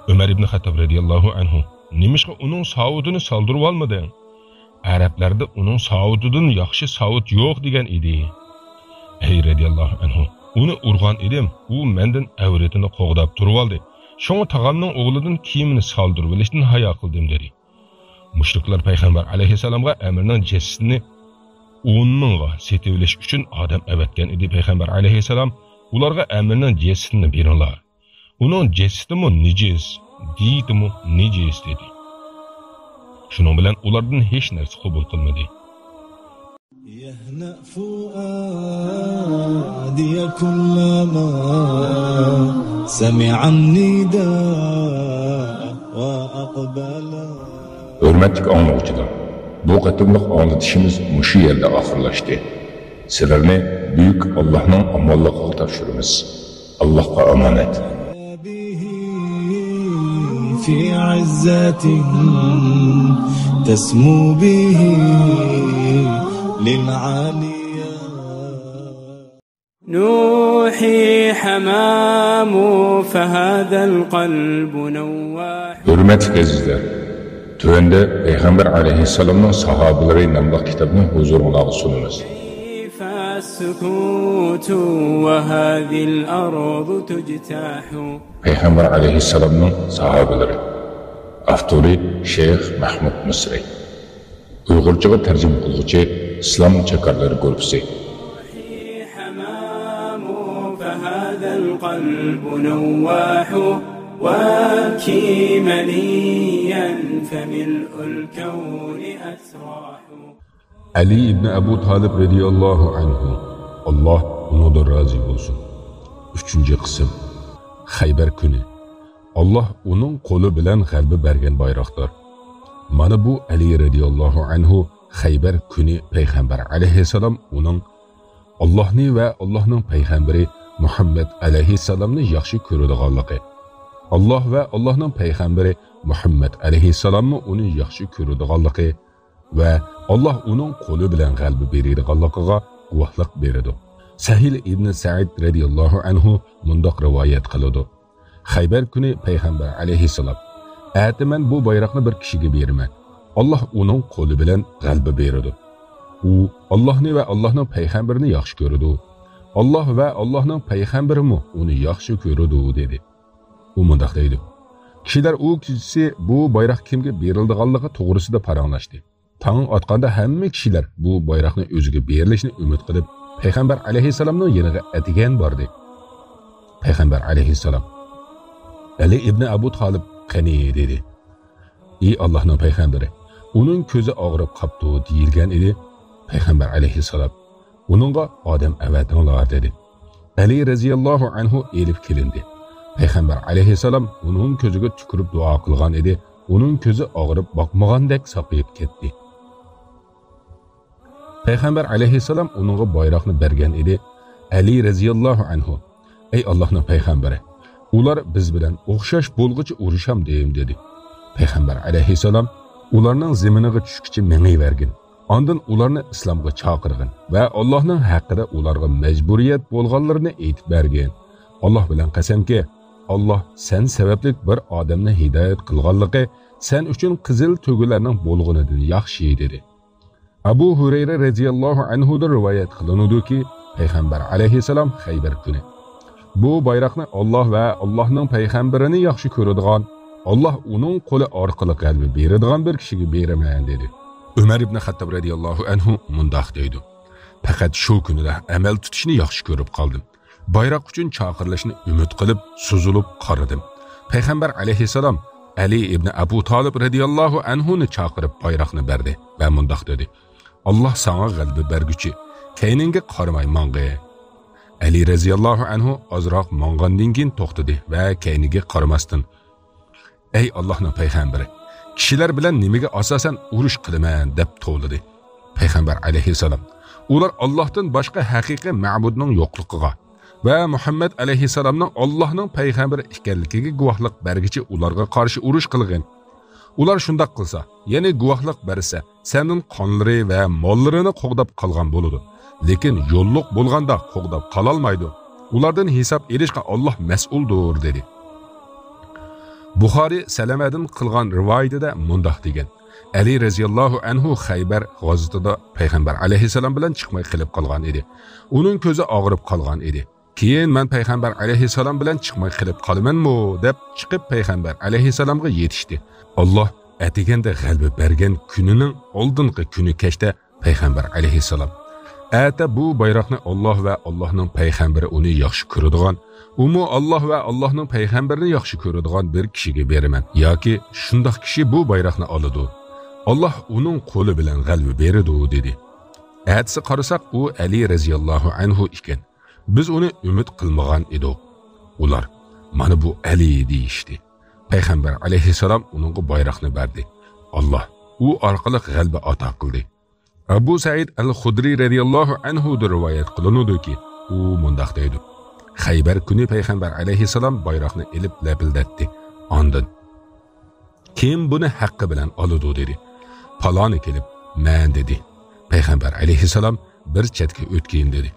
ئۆمەر ئىبنى خەتتاب رەزىياللاھۇ ئەنھۇ، نېمىشقا ئۇنىڭ ساۋۇتىنى سالدۇرۇۋالمىدىڭ؟ ئەرەبلەردە ئۇنىڭ ساۋۇتىدىن ياخشى ساۋۇت يوق دېگەن ئىدى. ئەي رەزىياللاھۇ ئەنھۇ، ئۇنى ئۇرغان ئىدىم، ئۇ مەندىن ئەۋرىتىنى قوغداپ تۇرۇۋالدى. شۇڭا تاغامنىڭ ئوغلىدىن كىيىمىنى سالدۇرۇۋېلىشتىن ھايا قىلدىم، دېدى. مۇشرىكلار پەيغەمبەر ئەلەيھىسسالامغا ئەمىرنىڭ جەسىتىنى ئون مىڭغا سېتىۋېلىش ئۈچۈن ئادەم ئەۋەتكەن ئىدى. پەيغەمبەر ئەلەيھىسسالام ئۇلارغا ئەمىرنىڭ جەسىتىنى بېرىڭلار. ئۇنىڭ جەسىتىمۇ نىجىس، دىيىتىمۇ نىجىس، دېدى. شۇنىڭ بىلەن ئۇلاردىن ھېچ نەرسە قوبۇل قىلمىدى. يهنأ فؤادي كلما سمع النداء وأقبل. ھۆرمەتلىك ئاڭلىغۇچىلار، بۇ قېتىملىق ئاڭلىتىشىمىز مۇشۇ يەردە ئاخىرلاشتى. سىلەرنى بۈيۈك ئاللاھنىڭ ئامانلىقىغا تاپشۇرىمىز. ئاللاھقا ئامانەت. في عزة تسمو به للعاليا. نوحي حمام فهذا القلب نواح. ھۆرمەتلىك ئەزىزلەر، تۆۋەندە پەيغەمبەر ئەلەيھىسسالامنىڭ ساھابىلىرى ناملىق كىتابنى ھۇزۇرۇڭلارغا سۇنىمىز. كيف السكوت وهذه الأرض تجتاح. پەيغەمبەر ئەلەيھىسسالامنىڭ ساھابىلىرى. ئاپتورى شەيخ مەھمۇد مىسرى. ئۇيغۇرچىغا تەرجىمە قىلغۇچى ئىسلام چاكارلىرى گۇرۇپپىسى. حمام فهذا القلب نواح. وابكي منيا فملء الكون أسراح. ئەلى ئىبنى ئەبۇ تالىپ رەزىياللاھۇ ئەنھۇ، ئاللاھ ئۇنىڭدىن رازى بولسۇن. ئۈچىنچى قىسىم. خەيبەر كۈنى. ئاللاھ ئۇنىڭ قولى بىلەن غەلىبە بەرگەن بايراقتۇر. مانا بۇ ئەلى رەزىياللاھۇ ئەنھۇ خەيبەر كۈنى پەيغەمبەر ئەلەيھىسسالام ئۇنىڭ ئاللاھنى ۋە ئاللاھنىڭ پەيغەمبىرى مۇھەممەد ئەلەيھىسسالامنى ياخشى كۆرىدىغانلىقى، ئاللاھ ۋە ئاللاھنىڭ پەيغەمبىرى مۇھەممەد ئەلەيھىسسالاممۇ ئۇنى ياخشى كۆرىدىغانلىقى ۋە ئاللاھ ئۇنىڭ قولى بىلەن غەلىبە بېرىدىغانلىقىغا گۇۋاھلىق بېرىدۇ. سەھىل ئىبنى سەئىد رەزىياللاھۇ ئەنھۇ مۇنداق رىۋايەت قىلىدۇ. خەيبەر كۈنى پەيغەمبەر ئەلەيھىسسالام، ئەتە مەن بۇ بايراقنى بىر كىشىگە بېرىمەن. ئاللاھ ئۇنىڭ قولى بىلەن غەلىبە بېرىدۇ. ئۇ ئاللاھنى ۋە ئاللاھنىڭ پەيغەمبىرىنى ياخشى كۆرىدۇ. ئاللاھ ۋە ئاللاھنىڭ پەيغەمبىرىمۇ ئۇنى ياخشى كۆرىدۇ، دېدى. ئۇ مۇنداق دەيدۇ، كىشىلەر ئۇ كېچىسى بۇ بايراق كىمگە بېرىلىدىغانلىقى توغرىسىدا پاراڭلاشتى. تاڭ ئاتقاندا ھەممە كىشىلەر بۇ بايراقنى ئۆزىگە بېرىلىشىنى ئۈمىد قىلىپ، پەيغەمبەر ئەلەيھىسسالامنىڭ يېنىغا ئەتىگەن باردى. پەيغەمبەر ئەلەيھىسسالام، ئەلى ئىبنى ئەبۇ تالىپ قېنى؟ دېدى. ئى ئاللاھنىڭ پەيغەمبىرى، ئۇنىڭ كۆزى ئاغرىپ قاپتۇ، دېيىلگەن ئىدى. پەيغەمبەر ئەلەيھىسسالام، ئۇنىڭغا ئادەم ئەۋەتىڭلار، دېدى. ئەلى رەزىياللاھۇ ئەنھۇ ئېلىپ كېلىندى. پەيغەمبەر ئەلەيھىسسالام ئۇنىڭ كۆزىگە تۈكۈرۈپ دۇئا قىلغان ئىدى، ئۇنىڭ كۆزى ئاغرىپ باقمىغاندەك ساقىيىپ كەتتى. پەيغەمبەر ئەلەيھىسسالام ئۇنىڭغا بايراقنى بەرگەن ئىدى. ئەلى رەزىياللاھۇ ئەنھۇ، ئەي ئاللاھنىڭ پەيغەمبىرى، ئۇلار بىز بىلەن ئوخشاش بولغۇچە ئۇرۇشامدىم، دېدى. پەيغەمبەر ئەلەيھىسسالام ئۇلارنىڭ زېمىنىغا چۈشكۈچە مېڭىۋەرگىن. ئاندىن ئۇلارنى ئىسلامغا چاقىرغىن ۋە ئاللاھنىڭ ھەققىدە ئۇلارغا مەجبۇرىيەت بولغانلىرىنى ئېيتىپ بەرگىن. ئاللاھ بىلەن قەسەمكى، ئاللاھ سەن سەۋەبلىك بىر ئادەمنى ھىدايەت قىلغانلىقى سەن ئۈچۈن قىزىل تۆگىلەرنىڭ بولغىنىدىن ياخشى، دېدى. ئەبۇ ھۇرەيرە رەزىياللاھۇ ئەنھۇدىن رىۋايەت قىلىنىدۇكى، پەيغەمبەر ئەلەيھىسسالام خەيبەر كۈنى، بۇ بايراقنى ئاللاھ ۋە ئاللاھنىڭ پەيغەمبىرىنى ياخشى كۆرىدىغان، ئاللاھ ئۇنىڭ قولى ئارقىلىق غەلىبە بېرىدىغان بىر كىشىگە بېرىمەن، دېدى. ئۆمەر ئىبنى خەتتاب رەزىياللاھۇ ئەنھۇ مۇنداق دەيدۇ، پەقەت شۇ كۈنىدە ئەمەل تۇتۇشنى ياخشى كۆرۈپ قالدىم. بايراق ئۈچۈن چاقىرىلىشنى ئۈمىد قىلىپ، سوزۇلۇپ قارىدىم. پەيغەمبەر ئەلەيھىسسالام ئەلى ئىبنى ئەبۇ تالىپ رەزىياللاھۇ ئەنھۇنى چاقىرىپ، بايراقنى بەردى ۋە مۇنداق دېدى، ئاللاھ ساڭا غەلىبە بەرگۈچى، كەينىڭگە قارىماي ماڭغىن. ئەلى رەزىياللاھۇ ئەنھۇ ئازراق ماڭغاندىن كېيىن توختىدى ۋە كەينىگە قارىماستىن، ئەي ئاللاھنىڭ پەيغەمبىرى، كىشىلەر بىلەن نېمىگە ئاساسەن ئۇرۇش قىلىمەن؟ دەپ توۋلىدى. پەيغەمبەر ئەلەيھىسسالام، ئۇلار ئاللاھتىن باشقا ھەقىقىي مەبۇدنىڭ يوقلۇقىغا ۋە مۇھەممەد ئەلەيھىسسالامنىڭ ئاللاھنىڭ پەيغەمبىرى ئىكەنلىكىگە گۇۋاھلىق بەرگىچە ئۇلارغا قارشى ئۇرۇش قىلغىن. ئۇلار شۇنداق قىلسا، يەنى گۇۋاھلىق بەرسە، سەندىن قانلىرى ۋە ماللىرىنى قوغداپ قالغان بولىدۇ، لېكىن يوللۇق بولغاندا قوغداپ قالالمايدۇ. ئۇلاردىن ھېساب ئېلىشقا ئاللاھ مەسئۇلدۇر، دېدى. بۇخارى سەلەمەدىن قىلغان رىۋايىتىدە مۇنداق دېگەن، ئەلى رەزىياللاھۇ ئەنھۇ خەيبەر غازىتىدا پەيغەمبەر ئەلەيھىسسالام بىلەن چىقماي قېلىپ قالغان ئىدى. ئۇنىڭ كۆزى ئاغرىپ قالغان ئىدى. كېيىن مەن پەيغەمبەر ئەلەيھىسسالام بىلەن چىقماي قېلىپ قالىمەنمۇ؟ دەپ چىقىپ پەيغەمبەر ئەلەيھىسسالامغا يېتىشتى. ئاللاھ ئەتىگەندە غەلىبە بەرگەن كۈنىنىڭ ئالدىنقى كۈنى كەچتە پەيغەمبەر ئەلەيھىسسالام، ئەتە بۇ بايراقنى ئاللاھ ۋە ئاللاھنىڭ پەيغەمبىرى ئۇنى ياخشى كۆرىدىغان، ئۇمۇ ئاللاھ ۋە ئاللاھنىڭ پەيغەمبىرىنى ياخشى كۆرىدىغان بىر كىشىگە بېرىمەن، ياكى شۇنداق كىشى بۇ بايراقنى ئالىدۇ. «ئاللاھ ئۇنىڭ قولى بىلەن غەلىبە بېرىدۇ» دېدى. ئەتىسى قارىساق، ئۇ ئەلى رەزىياللاھۇ ئەنھۇ ئىكەن. بىز ئۇنى ئۈمىد قىلمىغان ئىدۇق. ئۇلار، «مانا بۇ ئەلى» دېيىشتى. پەيغەمبەر ئەلەيھىسسالام ئۇنىڭغا بايراقنى بەردى. ئاللاھ ئۇ ئارقىلىق غەلىبە ئاتا قىلدى. ئەبۇ سەئىد ئەل خۇدرى رەزىياللاھۇ ئەنھۇدىن رىۋايەت قىلىنىدۇكى، ئۇ مۇنداق دەيدۇ: خەيبەر كۈنى پەيغەمبەر ئەلەيھىسسالام بايراقنى ئېلىپ لەپىلدەتتى. ئاندىن، «كىم بۇنى ھەققى بىلەن ئالىدۇ؟» دېدى. پالانى كېلىپ، «مەن» دېدى. پەيغەمبەر ئەلەيھىسسالام، «بىر چەتكە ئۆتكىن» دېدى.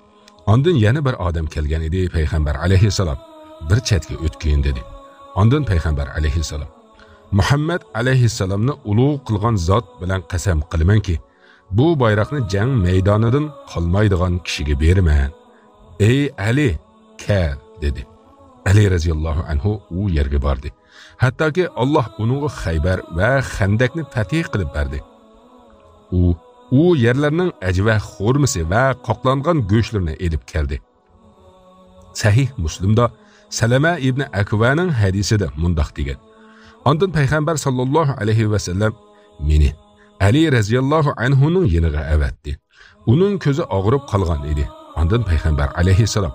ئاندىن يەنە بىر ئادەم كەلگەن ئىدى، پەيغەمبەر ئەلەيھىسسالام، «بىر چەتكە ئۆتكىن» دېدى. ئاندىن پەيغەمبەر ئەلەيھىسسالام، «مۇھەممەد ئەلەيھىسسالامنى ئۇلۇغ قىلغان زات بىلەن قەسەم قىلىمەنكى، بۇ بايراقنى جەڭ مەيدانىدىن قالمايدىغان كىشىگە بېرىمەن. ئەي ئەلى، كەل» دېدى. ئەلى رەزىياللاھۇ ئەنھۇ ئۇ يەرگە باردى. ھەتتاكى ئاللاھ ئۇنىڭغا خەيبەر ۋە خەندەكنى فەتھى قىلىپ بەردى. ئۇ ئۇ يەرلەرنىڭ ئەجۋە خورمىسى ۋە قاقلانغان گۆشلىرىنى ئېلىپ كەلدى. سەھىھ مۇسلىمدا سەلەمە ئىبنى ئەكۋەنىڭ ھەدىسىدە مۇنداق دېگەن: ئاندىن پەيغەمبەر ساللاللاھۇ ئەلەيھى ۋەسەللەم مېنى ئەلى رەزىياللاھۇ ئەنھۇنىڭ يېنىغا ئەۋەتتى. ئۇنىڭ كۆزى ئاغرىپ قالغان ئىدى. ئاندىن پەيغەمبەر ئەلەيھىسسالام،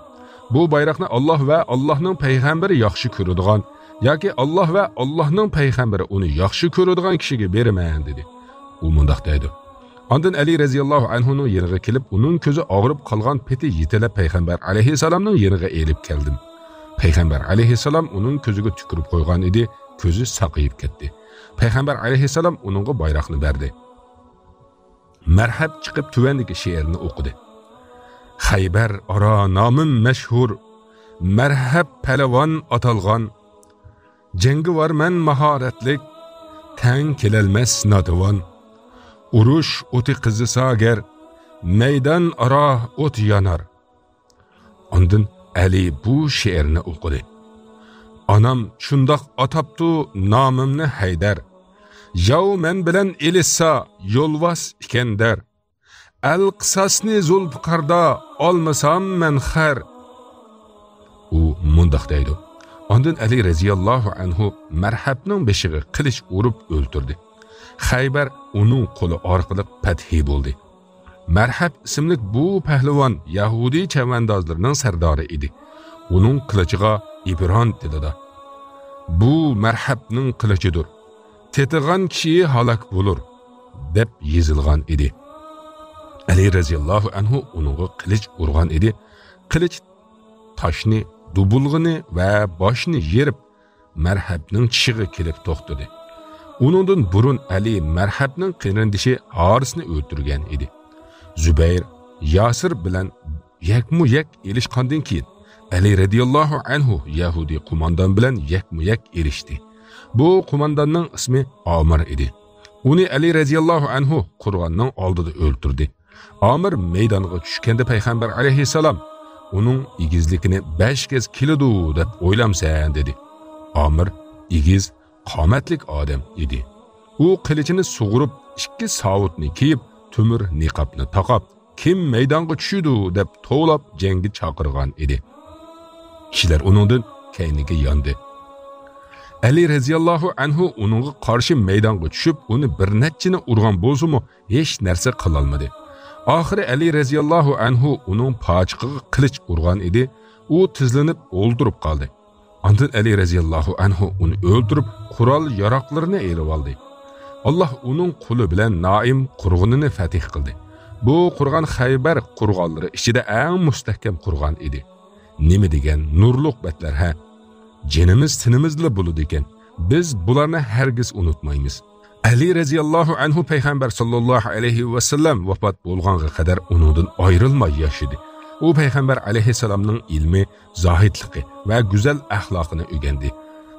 «بۇ بايراقنى ئاللاھ ۋە ئاللاھنىڭ پەيغەمبىرى ياخشى كۆرىدىغان ياكى ئاللاھ ۋە ئاللاھنىڭ پەيغەمبىرى ئۇنى ياخشى كۆرىدىغان كىشىگە بېرىمەن» دېدى. ئۇ مۇنداق دەيدۇ: ئاندىن ئەلى رەزىياللاھۇ ئەنھۇنىڭ يېنىغا كېلىپ، ئۇنىڭ كۆزى ئاغرىپ قالغان پېتى يېتىلەپ پەيغەمبەر ئەلەيھىسسالامنىڭ يېنىغا ئېلىپ كەلدىم. پەيغەمبەر ئەلەيھىسسالام ئۇنىڭ كۆزىگە تۈكۈرۈپ قويغان ئىدى، كۆزى ساقىيىپ كەتتى. پەيغەمبەر ئەلەيھىسسالام ئۇنىڭغا بايراقنى بەردى. مەرھەب چىقىپ تۆۋەندىكى شېئىرنى ئوقۇدى: خەيبەر ئارا نامىم مەشھۇر، مەرھەب پەلىۋان ئاتالغان. جەڭگىۋارمەن ماھارەتلىك، تەڭ كېلەلمەس ناتىۋان. ئۇرۇش ئوتى قىزىسا گەر، مەيدان ئارا ئوت يانار. ئاندىن ئەلى بۇ شېئىرنى ئوقۇدى: ئانام شۇنداق ئاتاپتۇ نامىمنى ھەيدەر. ياۋ مەن بىلەن ئېلىشسا يولۋاس ئىكەن دەر. ئەل قىساسنى زۇلپىقاردا ئالمىسام مەن خەر. ئۇ مۇنداق دەيدۇ: ئاندىن ئەلى رەزىياللاھۇ ئەنھۇ مەرھەبنىڭ بېشىغا قىلىچ ئۇرۇپ ئۆلتۈردى. خەيبەر ئۇنىڭ قولى ئارقىلىق پەتھى بولدى. مەرھەب ئىسىملىك بۇ پەھلىۋان يەھۇدىي چەۋەندازلىرىنىڭ سەردارى ئىدى. ئۇنىڭ قىلىچىغا ئىبران تىلىدا، بۇ مەرھەبنىڭ قىلىچىدۇر، تېتىغان كىشى ھالاك بولۇر، دەپ يېزىلغان ئىدى. ئەلى رەزىياللاھۇ ئەنھۇ ئۇنىڭغا قىلىچ ئۇرغان ئىدى. قىلىچ تاشنى، دۇبۇلغىنى ۋە باشنى يېرىپ، مەرھەبنىڭ چىشىغا كېلىپ توختىدى. ئۇنىڭدىن بۇرۇن ئەلى مەرھەبنىڭ قېرىندىشى ھارىسنى ئۆلتۈرگەن ئىدى. زۇبەير، ياسىر بىلەن يەكمۇ يەك ئېلىشقاندىن كېيىن، ئەلى رەزىياللاھۇ ئەنھۇ يەھۇدىي قوماندان بىلەن يەكمۇ يەك ئېلىشتى. بۇ قومانداننىڭ ئىسمى ئامىر ئىدى. ئۇنى ئەلى رەزىياللاھۇ ئەنھۇ قورغاننىڭ ئالدىدا ئۆلتۈردى. ئامىر مەيدانغا چۈشكەندە پەيغەمبەر ئەلەيھىسسالام ئۇنىڭ ئېگىزلىكىنى بەش گەز كېلىدۇ دەپ ئويلامسەن؟ دېدى. ئامىر ئېگىز، قامەتلىك ئادەم ئىدى. ئۇ قىلىچىنى سۇغۇرۇپ، ئىككى ساۋۇتنى كىيىپ، تۆمۈر نىقابنى تاقاپ، كىم مەيدانغا چۈشىدۇ دەپ توۋلاپ جەڭگە چاقىرغان ئىدى. كىشىلەر ئۇنىڭدىن كەينىگە ياندى. ئەلى رەزىياللاھۇ ئەنھۇ ئۇنىڭغا قارشى مەيدانغا چۈشۈپ، ئۇنى بىر نەچچىنى ئۇرغان بولسىمۇ، ھېچ نەرسە قىلالمىدى. ئاخىرى ئەلى رەزىياللاھۇ ئەنھۇ ئۇنىڭ پاچىقىغا قىلىچ ئۇرغان ئىدى. ئۇ تىزلىنىپ ئولتۇرۇپ قالدى. ئاندىن ئەلى رەزىياللاھۇ ئەنھۇ ئۇنى ئۆلتۈرۈپ، قورال-ياراغلىرىنى ئېلىۋالدى. ئاللاھ ئۇنىڭ قولى بىلەن نائىم قورغىنىنى فەتھ قىلدى. بۇ قورغان خەيبەر قورغانلىرى ئىچىدە ئەڭ مۇستەھكەم قورغان ئىدى. نېمە دېگەن نۇرلۇق بەتلەر ھە! جېنىمىز تېنىمىزلا بولىدىكەن. بىز بۇلارنى ھەرگىز ئۇنتۇمايمىز. ئەلى رەزىياللاھۇ ئەنھۇ پەيغەمبەر ساللاللاھۇ ئەلەيھى ۋەسەللەم ۋاپات بولغانغا قەدەر ئۇنىڭدىن ئايرىلماي ياشىدى. ئۇ پەيغەمبەر ئەلەيھىسسالامنىڭ ئىلمى، زاھىدلىقى ۋە گۈزەل ئەخلاقىنى ئۆگەندى.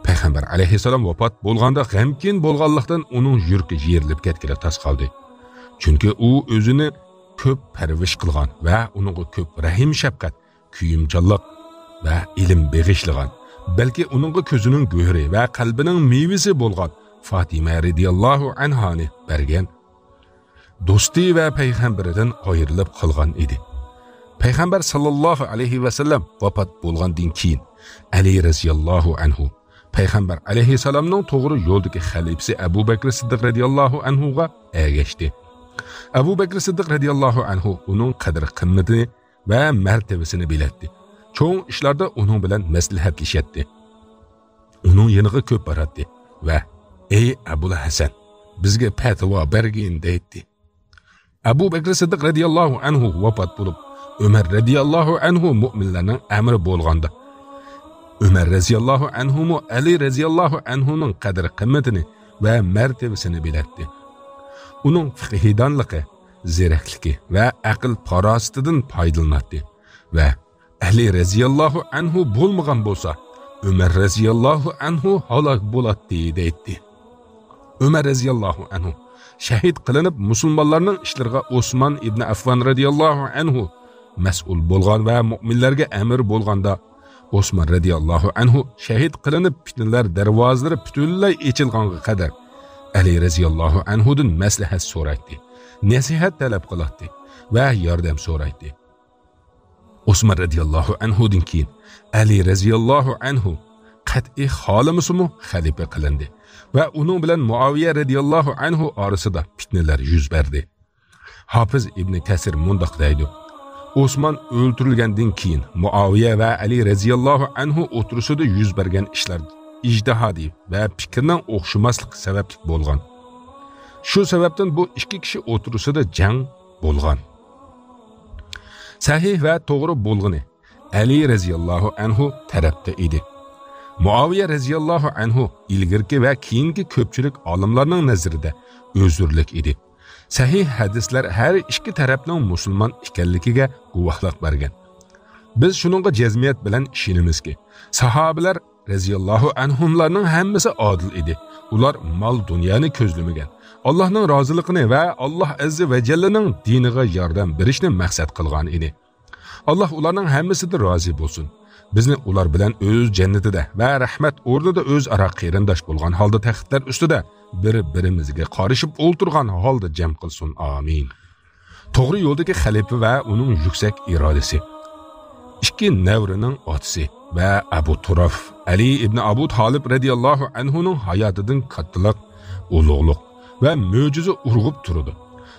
پەيغەمبەر ئەلەيھىسسالام ۋاپات بولغاندا غەمكىن بولغانلىقتىن ئۇنىڭ يۈرىكى يېرىلىپ كەتكىلى تاس قالدى. چۈنكى ئۇ ئۆزىنى كۆپ پەرۋىش قىلغان ۋە ئۇنىڭغا كۆپ رەھىم-شەپقەت، كۆيۈمچانلىق ۋە ئىلىم بېغىشلىغان، بەلكى ئۇنىڭغا كۆزىنىڭ گۆھىرى ۋە قەلبىنىڭ مېۋىسى بولغان فاتىمە رەزىياللاھۇ ئەنھانى بەرگەن دوستى ۋە پەيغەمبىرىدىن ئايرىلىپ قالغان ئىدى. پەيغەمبەر ساللاللاھۇ ئەلەيھى ۋەسەللەم ۋاپات بولغاندىن كېيىن، ئەلى رەزىياللاھۇ ئەنھۇ پەيغەمبەر ئەلەيھىسسالامنىڭ توغرا يولدىكى خەلىپىسى ئەبۇ بەكرى سىددىق رەزىياللاھۇ ئەنھۇغا ئەگەشتى. ئەبۇ بەكرى سىددىق رەزىياللاھۇ ئەنھۇ ئۇنىڭ قەدىر-قىممىتىنى ۋە مەرتىۋىسىنى بىلەتتى. چوڭ ئىشلاردا ئۇنىڭ بىلەن مەسلىھەتلىشەتتى. ئۇنىڭ يېنىغا كۆپ باراتتى ۋە «ئەي ئەبۇل ھەسەن، بىزگە پەتىۋا بەرگىن» دەيتتى. ئەبۇ بەكرى سىددىق رەزىياللاھۇ ئەنھۇ ۋاپات بولۇپ، ئۆمەر رەزىياللاھۇ ئەنھۇ مۆمىنلەرنىڭ ئەمىرى بولغاندا، ئۆمەر رەزىياللاھۇ ئەنھۇمۇ ئەلى رەزىياللاھۇ ئەنھۇنىڭ قەدىر-قىممىتىنى ۋە مەرتىۋىسىنى بىلەتتى. ئۇنىڭ فىقھىدانلىقى، زېرەكلىكى ۋە ئەقىل-پاراسىتىدىن پايدىلىناتتى ۋە «ئەلى رەزىياللاھۇ ئەنھۇ بولمىغان بولسا، ئۆمەر رەزىياللاھۇ ئەنھۇ ھالاك بولاتتى» دەيتتى. ئۆمەر رەزىياللاھۇ ئەنھۇ شەھىت قىلىنىپ، مۇسۇلمانلارنىڭ ئىشلىرىغا ئوسمان ئىبنى ئەففان رەزىياللاھۇ ئەنھۇ مەسئۇل بولغان ۋە مۆمىنلەرگە ئەمىر بولغاندا، ئوسمان رەزىياللاھۇ ئەنھۇ شەھىت قىلىنىپ، پىتنىلەر دەرۋازىلىرى پۈتۈنلەي ئېچىلغانغا قەدەر ئەلى رەزىياللاھۇ ئەنھۇدىن مەسلىھەت سورايتتى، نەسىھەت تەلەپ قىلاتتى ۋە ياردەم سورايتتى. ئوسمان رەزىياللاھۇ ئەنھۇدىن كېيىن ئەلى رەزىياللاھۇ ئەنھۇ قەتئىي خالىمىسىمۇ خەلىپە قىلىندى ۋە ئۇنىڭ بىلەن مۇئاۋىيە رەزىياللاھۇ ئەنھۇ ئارىسىدا پىتنىلەر يۈز بەردى. ھاپىز ئىبنى كەسىر مۇنداق دەيدۇ: «ئوسمان ئۆلتۈرۈلگەندىن كېيىن، مۇئاۋىيە ۋە ئەلى رەزىياللاھۇ ئەنھۇ ئوتتۇرىسىدا يۈز بەرگەن ئىشلار ئىجتىھادىي ۋە پىكىرنىڭ ئوخشىماسلىقى سەۋەبلىك بولغان. شۇ سەۋەبتىن بۇ ئىككى كىشى ئوتتۇرىسىدا جەڭ بولغان.» سەھىھ ۋە توغرا بولغىنى ئەلى رەزىياللاھۇ ئەنھۇ تەرەپتە ئىدى. مۇئاۋىيە رەزىياللاھۇ ئەنھۇ ئىلگىرىكى ۋە كېيىنكى كۆپچىلىك ئالىملارنىڭ نەزىرىدە ئۆزۈرلۈك ئىدى. سەھىھ ھەدىسلەر ھەر ئىككى تەرەپنىڭ مۇسۇلمان ئىكەنلىكىگە گۇۋاھلىق بەرگەن. بىز شۇنىڭغا جەزمىيەت بىلەن ئىشىنىمىزكى، ساھابىلەر رەزىياللاھۇ ئەنھۇملارنىڭ ھەممىسى ئادىل ئىدى. ئۇلار مال-دۇنيانى كۆزلىمىگەن، ئاللاھنىڭ رازىلىقىنى ۋە ئاللاھ ئەززە ۋە جەللىنىڭ دىنىغا ياردەم بېرىشنى مەقسەت قىلغان ئىدى. ئاللاھ ئۇلارنىڭ ھەممىسىدىن رازى بولسۇن. بىزنى ئۇلار بىلەن ئۆز جەننىتىدە ۋە رەھمەت ئورنىدا ئۆزئارا قېرىنداش بولغان ھالدا تەختلەر ئۈستىدە بىر-بىرىمىزگە قارىشىپ ئولتۇرغان ھالدا جەم قىلسۇن. ئامىن. توغرا يولدىكى خەلىپە ۋە ئۇنىڭ يۈكسەك ئىرادىسى. ئىككى نەۋرىنىڭ ئاتىسى ۋە ئەبۇ تۇراف ئەلى ئىبنى ئابۇ تالىپ رەزىياللاھۇ ئەنھۇنىڭ ھاياتىدىن كاتتىلىق، ئۇلۇغلۇق ۋە مۆجىزە ئۇرغۇپ تۇرىدۇ.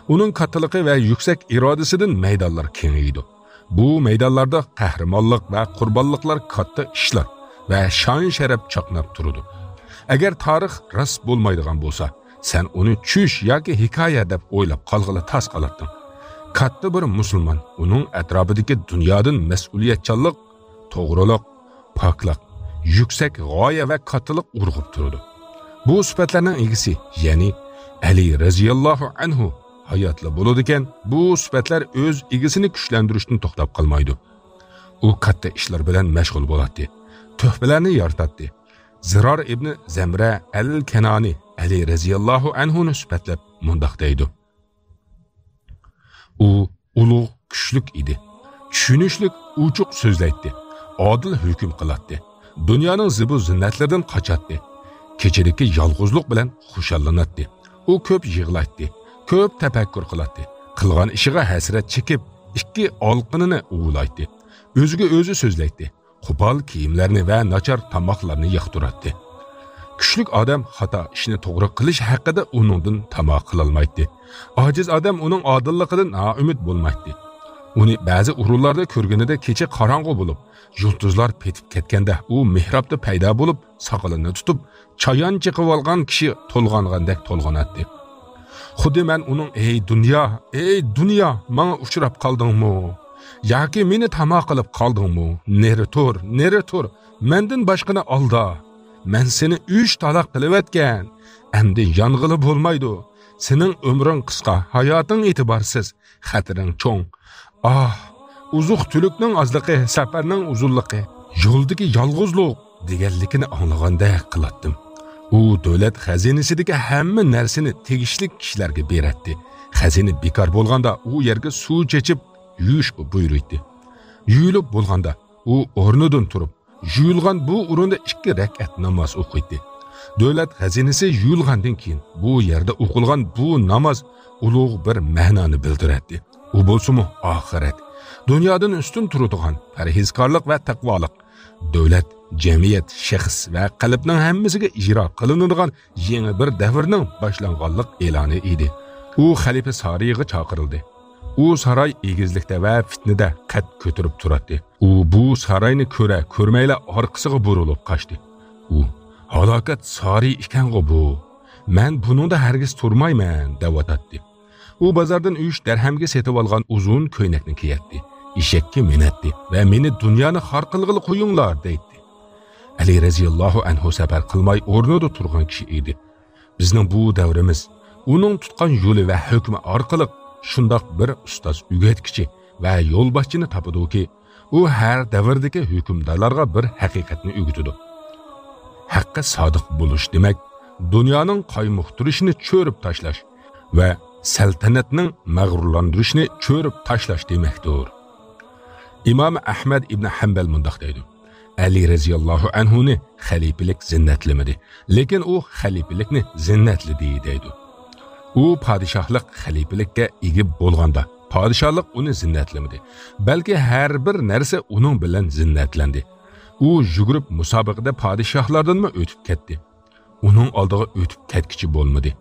ئۇنىڭ كاتتىلىقى ۋە يۈكسەك ئىرادىسىدىن مەيدانلار كېڭىيىدۇ. بۇ مەيدانلاردا قەھرىمانلىق ۋە قۇربانلىقلار، كاتتا ئىشلار ۋە شان-شەرەپ چاقناپ تۇرىدۇ. ئەگەر تارىخ راست بولمايدىغان بولسا، سەن ئۇنى چۈش ياكى ھېكايە دەپ ئويلاپ قالغىلى تاس قالاتتىڭ. كاتتا بىر مۇسۇلمان ئۇنىڭ ئەتراپىدىكى دۇنيادىن مەسئۇلىيەتچانلىق، توغرىلىق، پاكلىق، يۈكسەك غايە ۋە كاتتىلىق ئۇرغۇپ تۇرىدۇ. بۇ سۈپەتلەرنىڭ ئىگىسى، يەنى ئەلى رەزىياللاھۇ ئەنھۇ ھاياتلا بولىدىكەن، بۇ سۈپەتلەر ئۆز ئىگىسىنى كۈچلەندۈرۈشتىن توختاپ قالمايدۇ. ئۇ كاتتا ئىشلار بىلەن مەشغۇل بولاتتى، تۆھپىلەرنى يارىتاتتى. زىرار ئىبنى زەمرە ئەل كەنانى ئەلى رەزىياللاھۇ ئەنھۇنى سۈپەتلەپ مۇنداق دەيدۇ: ئۇ ئۇلۇغ، كۈچلۈك ئىدى. چۈشىنىشلىك، ئوچۇق سۆزلەيتتى. ئادىل ھۆكۈم قىلاتتى. دۇنيانىڭ زىبۇ زىننەتلىرىدىن قاچاتتى. كېچىدىكى يالغۇزلۇق بىلەن خۇشاللىناتتى. ئۇ كۆپ يىغلايتتى، كۆپ تەپەككۇر قىلاتتى. قىلغان ئىشىغا ھەسرەت چېكىپ، ئىككى ئالىقىنىنى ئۇۋىلايتتى. ئۆزىگە ئۆزى سۆزلەيتتى. قوپال كىيىملەرنى ۋە ناچار تاماقلارنى ياقتۇراتتى. كۈچلۈك ئادەم خاتا ئىشنى توغرا قىلىش ھەققىدە ئۇنىڭدىن تاما قىلالمايتتى. ئاجىز ئادەم ئۇنىڭ ئادىللىقىدىن نائۈمىد بولمايتتى. ئۇنى بەزى ئورۇنلاردا كۆرگىنىدە كېچە قاراڭغۇ بولۇپ، يۇلتۇزلار پېتىپ كەتكەندە ئۇ مېھرابتا پەيدا بولۇپ، ساقىلىنى تۇتۇپ، چايان چېقىۋالغان كىشى تولغانغاندەك تولغىناتتى. خۇددى مەن ئۇنىڭ «ئەي دۇنيا، ئەي دۇنيا، ماڭا ئۇچراپ قالدىڭمۇ؟ ياكى مېنى تاما قىلىپ قالدىڭمۇ؟ نېرى تۇر، نېرى تۇر، مەندىن باشقىنى ئالدا. مەن سېنى ئۈچ تالاق قىلىۋەتكەن. ئەمدى يانغىلى بولمايدۇ. سېنىڭ ئۆمرۈڭ قىسقا، ھاياتىڭ ئېتىبارسىز، خەتىرىڭ چوڭ. ئاھ، ئوزۇق-تۈلۈكنىڭ ئازلىقى، سەپەرنىڭ ئۇزۇنلۇقى، يولدىكى يالغۇزلۇق» دېگەنلىكىنى ئاڭلىغاندەك قىلاتتىم. ئۇ دۆلەت خەزىنىسىدىكى ھەممە نەرسىنى تېگىشلىك كىشىلەرگە بېرەتتى. خەزىنە بىكار بولغاندا ئۇ يەرگە سۇ چېچىپ يۇيۇشقا بۇيرۇيتتى. يۇيۇلۇپ بولغاندا ئۇ ئورنىدىن تۇرۇپ، يۇيۇلغان بۇ ئورۇندا ئىككى رەكەت ناماز ئوقۇيتتى. دۆلەت خەزىنىسى يۇيۇلغاندىن كېيىن بۇ يەردە ئوقۇلغان بۇ ناماز ئۇلۇغ بىر مەنانى بىلدۈرەتتى. ئۇ بولسىمۇ ئاخىرەت، دۇنيادىن ئۈستۈن تۇرىدىغان پەرھىزكارلىق ۋە تەقۋالىق، دۆلەت، جەمئىيەت، شەخس ۋە قەلبنىڭ ھەممىسىگە ئىجرا قىلىنىدىغان يېڭى بىر دەۋرنىڭ باشلانغانلىق ئېلانى ئىدى. ئۇ خەلىپە سارىيىغا چاقىرىلدى. ئۇ ساراي ئېگىزلىكتە ۋە پىتنىدە قەد كۆتۈرۈپ تۇراتتى. ئۇ بۇ ساراينى كۆرە كۆرمەيلا ئارقىسىغا بۇرۇلۇپ قاچتى. ئۇ، «ھالاكەت سارىيى ئىكەنغۇ بۇ! مەن بۇنىڭدا ھەرگىز تۇرمايمەن!» دەۋاتاتتى. ئۇ بازاردىن ئۈچ دەرھەمگە سېتىۋالغان ئۇزۇن كۆينەكنى كىيەتتى، ئېشەككە مىنەتتى ۋە «مېنى دۇنيانى خار قىلغىلى قويۇڭلار» دەيتتى. ئەلى رەزىياللاھۇ ئەنھۇ سەپەر قىلماي ئورنىدا تۇرغان كىشى ئىدى. بىزنىڭ بۇ دەۋرىمىز ئۇنىڭ تۇتقان يولى ۋە ھۆكمى ئارقىلىق شۇنداق بىر ئۇستاز ئۆگەتكۈچى ۋە يولباشچىنى تاپىدۇكى، ئۇ ھەر دەۋردىكى ھۆكۈمدارلارغا بىر ھەقىقەتنى ئۆگىتىدۇ. ھەققە سادىق بولۇش دېمەك، دۇنيانىڭ قايمۇقتۇرۇشىنى چۆرۈپ تاشلاش ۋە سەلتەنەتنىڭ مەغرۇرلاندۇرۇشىنى چۆرۈپ تاشلاش دېمەكتۇر. ئىمام ئەھمەد ئىبن ھەمبەل مۇنداق دەيدۇ: «ئەلى رەزىياللاھۇ ئەنھۇنى خەلىپىلىك زىننەتلىمىدى، لېكىن ئۇ خەلىپىلىكنى زىننەتلىدى» دەيدۇ. ئۇ پادىشاھلىق خەلىپىلىككە ئىگە بولغاندا، پادىشاھلىق ئۇنى زىننەتلىمىدى، بەلكى ھەر بىر نەرسە ئۇنىڭ بىلەن زىننەتلەندى. ئۇ يۈگۈرۈپ مۇسابىقىدە پادىشاھلاردىنمۇ ئۆتۈپ كەتتى. ئۇنىڭ ئالدىغا ئۆتۈپ كەتكۈچى بولمىدى.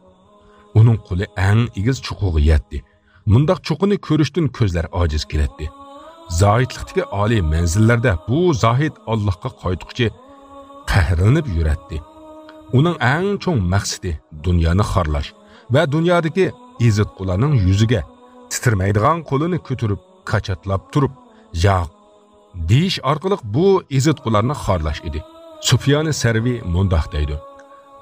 ئۇنىڭ قولى ئەڭ ئېگىز چوققىغا يەتتى. مۇنداق چوققىنى كۆرۈشتىن كۆزلەر ئاجىز كېلەتتى. زاھىتلىقتىكى ئالىي مەنزىللەردە بۇ زاھىت ئاللاھقا قايتقۇچى قەھرلىنىپ يۈرەتتى. ئۇنىڭ ئەڭ چوڭ مەقسىتى دۇنيانى خارلاش ۋە دۇنيادىكى ئېزىتقۇلارنىڭ يۈزىگە تىترىمەيدىغان قولىنى كۆتۈرۈپ، كاچاتلاپ تۇرۇپ، «ياق» دېيىش ئارقىلىق بۇ ئېزىتقۇلارنى خارلاش ئىدى. سۇفيانى سەرۋى مۇنداق دەيدۇ: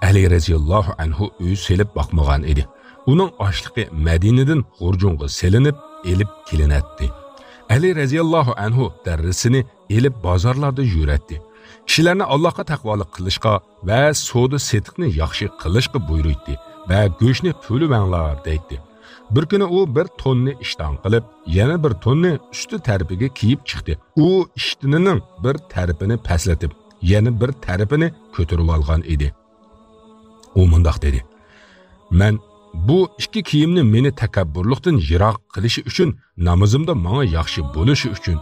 «ئەلى رەزىياللاھۇ ئەنھۇ ئۆي سېلىپ باقمىغان ئىدى. ئۇنىڭ ئاشلىقى مەدىنىدىن خۇرجۇنغا سېلىنىپ ئېلىپ كېلىنەتتى. ئەلى رەزىياللاھۇ ئەنھۇ دەررىسىنى ئېلىپ بازارلاردا يۈرەتتى. كىشىلەرنى ئاللاھقا تەقۋالىق قىلىشقا ۋە سودا سېتىقنى ياخشى قىلىشقا بۇيرۇيتتى ۋە گۆشنى پۈۋلىۋەڭلار دەيتتى. بىر كۈنى ئۇ بىر توننى ئىشتان قىلىپ، يەنە بىر توننى ئۈستى تەرىپىگە كىيىپ چىقتى. ئۇ ئىشتىنىنىڭ بىر تەرىپىنى پەسلىتىپ، يەنە بىر تەرىپىنى كۆتۈرۈۋالغان ئىدى.» ئۇ مۇنداق دېدى: «مەن بۇ ئىككى كىيىمنى مېنى تەكەببۇرلۇقتىن يىراق قىلىشى ئۈچۈن، نامىزىمدا ماڭا ياخشى بولۇشى ئۈچۈن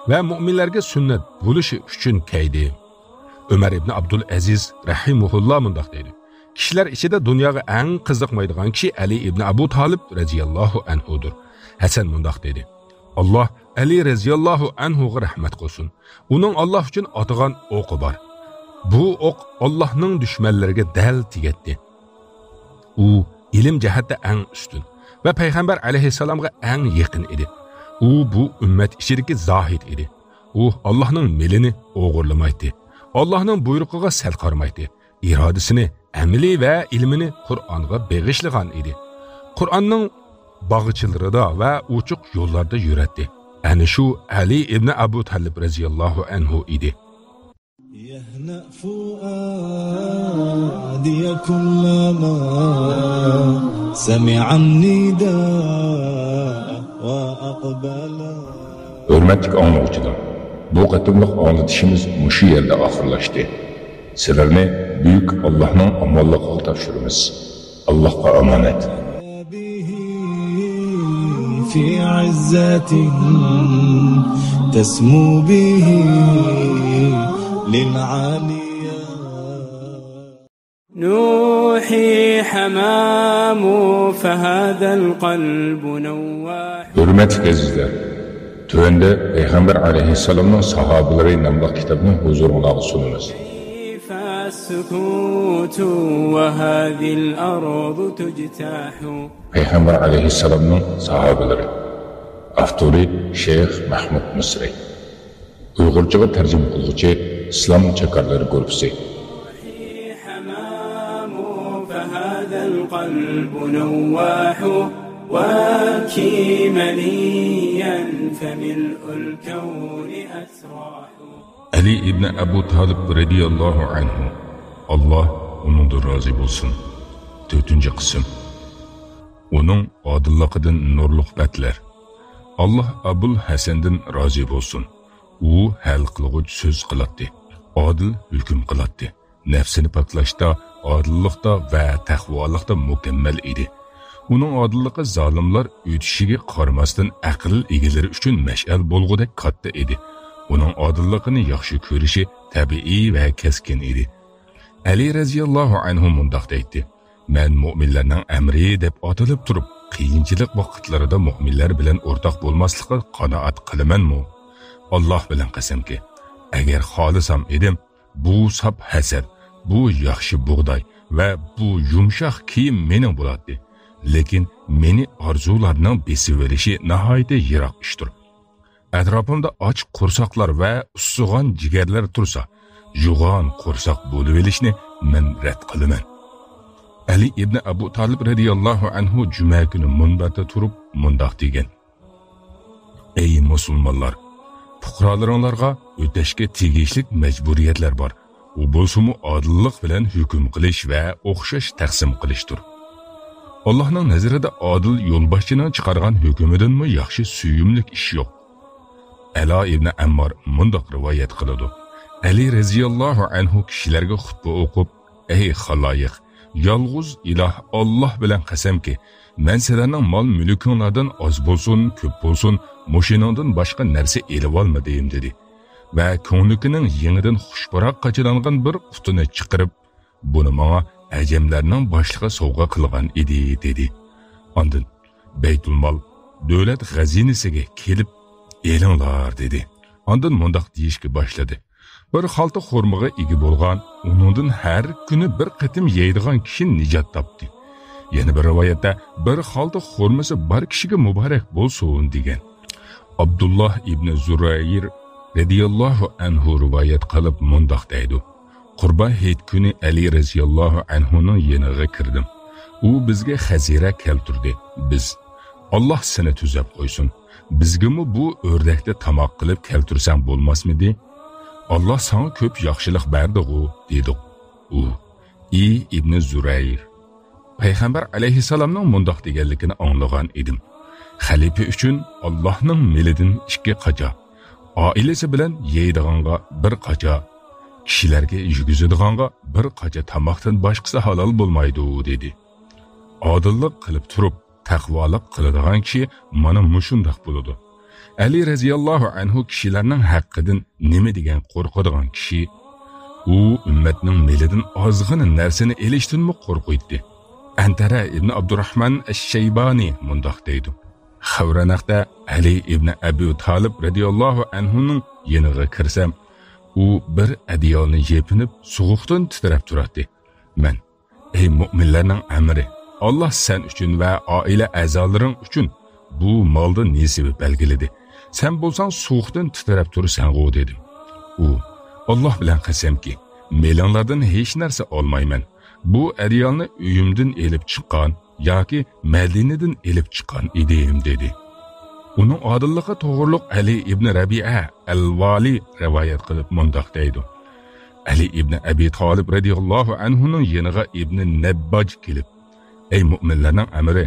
ۋە مۆمىنلەرگە سۈننەت بولۇشى ئۈچۈن كەيدى.» ئۆمەر ئىبنى ئابدۇل ئەزىز رەھىمۇھۇللا مۇنداق دەيدۇ: «كىشىلەر ئىچىدە دۇنياغا ئەڭ قىزىقمايدىغان كىشى ئەلى ئىبنى ئەبۇ تالىپ رەزىياللاھۇ ئەنھۇدۇر.» ھەسەن مۇنداق دېدى: «ئاللاھ ئەلى رەزىياللاھۇ ئەنھۇغا رەھمەت قىلسۇن. ئۇنىڭ ئاللاھ ئۈچۈن ئاتىغان ئوقى بار. بۇ ئوق ئاللاھنىڭ دۈشمەنلىرىگە دەل تېگەتتى. ئۇ ئىلىم جەھەتتە ئەڭ ئۈستۈن ۋە پەيغەمبەر ئەلەيھىسسالامغا ئەڭ يېقىن ئىدى. ئۇ بۇ ئۈممەت ئىچىدىكى زاھىد ئىدى. ئۇ ئاللاھنىڭ مېلىنى ئوغرىلىمايتتى. ئاللاھنىڭ بۇيرۇقىغا سەل قارىمايتتى. ئىرادىسىنى، ئەمىلى ۋە ئىلمىنى قۇرئانغا بېغىشلىغان ئىدى. قۇرئاننىڭ باغچىلىرىدا ۋە ئوچۇق يوللاردا يۈرەتتى.» ئەنە شۇ ئەلى ئىبنى ئەبۇ تالىپ رەزىياللاھۇ ئەنھۇ ئىدى. يهنأ فؤادي كلما سمع النداء وأقبل. ھۆرمەتلىك ئاڭلىغۇچىلار، بۇ قېتىملىق ئاڭلىتىشىمىز مۇشۇ يەردە ئاخىرلاشتى. سىلەرنى بۈيۈك ئاللاھنىڭ ئامانلىقىغا تاپشۇرىمىز. ئاللاھقا ئامانەت. في عزة تسمو به للعاليا. نوحي حمام فهذا القلب نواح. ھۆرمەتلىك ئەزىزلەر، تۆۋەندە پەيغەمبەر ئەلەيھىسسالامنىڭ ساھابىلىرى ناملىق كىتابنى ھۇزۇرۇڭلارغا سۇنىمىز. كيف السكوت وهذه الأرض تجتاح. پەيغەمبەر ئەلەيھىسسالامنىڭ ساھابىلىرى. ئاپتورى شەيخ مەھمۇد مىسرى. ئۇيغۇرچىغا تەرجىمە قىلغۇچى ئىسلام چاكارلىرى گۇرۇپپىسى. حمام فهذا القلب نواح، وابكي مليا فملء الكون أسراح. ئەلى ئىبنى ئەبۇ تالىپ رەزىياللاھۇ ئەنھۇ، ئاللاھ ئۇنىڭدىن رازى بولسۇن. تۆتىنچى قىسىم. ئۇنىڭ ئادىللىقىدىن نۇرلۇق بەتلەر. ئاللاھ ئەبۇل ھەسەندىن رازى بولسۇن. ئۇ ھەل قىلغۇچ سۆز قىلاتتى، ئادىل ھۆكۈم قىلاتتى. نەپسىنى پاكلاشتا، ئادىللىقتا ۋە تەقۋالىقتا مۇكەممەل ئىدى. ئۇنىڭ ئادىللىقى زالىملار ئۆتۈشىگە قارىماستىن، ئەقىل ئىگىلىرى ئۈچۈن مەشئەل بولغۇدەك كاتتا ئىدى. ئۇنىڭ ئادىللىقىنى ياخشى كۆرۈشى تەبىئىي ۋە كەسكىن ئىدى. ئەلى رەزىياللاھۇ ئەنھۇ مۇنداق دەيتتى: «مەن مۆمىنلەرنىڭ ئەمىرى دەپ ئاتىلىپ تۇرۇپ، قىيىنچىلىق ۋاقىتلىرىدا مۆمىنلەر بىلەن ئورتاق بولماسلىققا قانائەت قىلىمەنمۇ؟ ئاللاھ بىلەن قەسەمكى، ئەگەر خالىسام ئىدىم، بۇ ساپ ھەسەل، بۇ ياخشى بۇغداي ۋە بۇ يۇمشاق كىيىم مېنىڭ بولاتتى. لېكىن مېنى ئارزۇلارنىڭ بېسىۋېلىشى ناھايىتى يىراق ئىشتۇر. ئەتراپىمدا ئاچ قورساقلار ۋە ئۇسسىغان جىگەرلەر تۇرسا، يوغان قورساق بولۇۋېلىشنى مەن رەت قىلىمەن.» ئەلى ئىبنى ئەبۇ تالىپ رەزىياللاھۇ ئەنھۇ جۈمە كۈنى مۇنبەردە تۇرۇپ مۇنداق دېگەن: «ئەي مۇسۇلمانلار! پۇقرالىرىڭلارغا ئۆتەشكە تېگىشلىك مەجبۇرىيەتلەر بار. ئۇ بولسىمۇ ئادىللىق بىلەن ھۆكۈم قىلىش ۋە ئوخشاش تەقسىم قىلىشتۇر. ئاللاھنىڭ نەزىرىدە ئادىل يولباشچىنىڭ چىقارغان ھۆكمىدىنمۇ ياخشى سۆيۈملۈك ئىش يوق.» ئەلا ئىبنى ئەممار مۇنداق رىۋايەت قىلىدۇ: ئەلى رەزىياللاھۇ ئەنھۇ كىشىلەرگە خۇتبە ئوقۇپ، «ئەي خالايىق! يالغۇز ئىلاھ ئاللاھ بىلەن قەسەمكى، مەن سىلەرنىڭ مال-مۈلكۈڭلاردىن ئاز بولسۇن، كۆپ بولسۇن، مۇشۇنىڭدىن باشقا نەرسە ئېلىۋالمىدىم» دېدى. ۋە كۆڭلىكىنىڭ يېڭىدىن خۇش پۇراق قاچىلانغان بىر قۇتىنى چىقىرىپ، «بۇنى ماڭا ئەجەملەرنىڭ باشلىقى سوۋغا قىلغان ئىدى» دېدى. ئاندىن، «بەيتۇلمال، دۆلەت خەزىنىسىگە كېلىپ ئېلىڭلار» دېدى. ئاندىن مۇنداق دېيىشكە باشلىدى: «بىر خالتا خورمىغا ئىگە بولغان، ئۇنىڭدىن ھەر كۈنى بىر قېتىم يەيدىغان كىشى نىجات تاپتى. يەنە بىر رىۋايەتتە، بىر خالتا خورمىسى بار كىشىگە مۇبارەك بولسۇن» دېگەن. ئابدۇللاھ ئىبنى زۇرايىر رەزىياللاھۇ ئەنھۇ رىۋايەت قىلىپ مۇنداق دەيدۇ: «قۇربان ھېيت كۈنى ئەلى رەزىياللاھۇ ئەنھۇنىڭ يېنىغا كىردىم. ئۇ بىزگە خەزىرە كەلتۈردى. بىز، 'ئاللاھ سېنى تۈزەپ قويسۇن، بىزگىمۇ بۇ ئۆردەكتە تاماق قىلىپ كەلتۈرسەڭ بولماسمىدى؟ ئاللاھ ساڭا كۆپ ياخشىلىق بەردىغۇ؟' دېدۇق. ئۇ، ئى ئىبنى زۇرەير، پەيغەمبەر ئەلەيھىسسالامنىڭ مۇنداق دېگەنلىكىنى ئاڭلىغان ئىدىم. خەلىپە ئۈچۈن ئاللاھنىڭ مېلىدىن ئىككى قاچا، ئائىلىسى بىلەن يەيدىغانغا بىر قاچا، كىشىلەرگە يېگۈزىدىغانغا بىر قاچا تاماقتىن باشقىسى ھالال بولمايدۇ» دېدى. ئادىللىق قىلىپ تۇرۇپ، تەقۋالىق قىلىدىغان كىشى مانا مۇشۇنداق بولىدۇ. ئەلى رەزىياللاھۇ ئەنھۇ كىشىلەرنىڭ ھەققىدىن نېمە دېگەن قورقىدىغان كىشى؟ ئۇ ئۈممەتنىڭ مېلىدىن ئازغىنە نەرسىنى ئېلىشتىنمۇ قورقۇيتتى. ئەنتەرە ئىبنى ئابدۇراھمان ئەششەيبانى مۇنداق دەيدۇ: خەۋرەنەختە ئەلى ئىبنى ئەبۇ تالىپ رەزىياللاھۇ ئەنھۇنىڭ يېنىغا كىرسەم، ئۇ بىر ئەدىيالنى يېپىنىپ، سوغۇقتىن تىترەپ تۇراتتى. مەن، ئەي مۆمىنلەرنىڭ ئەمىرى، ئاللاھ سەن ئۈچۈن ۋە ئائىلە ئەزالىرىڭ ئۈچۈن بۇ مالدا نېسىۋە بەلگىلىدى. سەن بولساڭ سوغۇقتىن تىترەپ تۇرىسەنغۇ دېدىم. ئۇ، ئاللاھ بىلەن قەسەمكى، مېلىڭلاردىن ھېچ نەرسە ئالمايمەن. بۇ ئەدىيالنى ئۆيۈمدىن ئېلىپ چىققان ياكى مەدىنىدىن ئېلىپ چىققان ئىدىم دېدى. ئۇنىڭ ئادىللىقى توغرۇلۇق ئەلى ئىبنى رەبىئە ئەل ۋالى رىۋايەت قىلىپ مۇنداق دەيدۇ. ئەلى ئىبنى ئەبى تالىپ رەزىياللاھۇ ئەنھۇنىڭ يېنىغا ئىبنى نەبباج كېلىپ، ئەي مۆمىنلەرنىڭ ئەمىرى،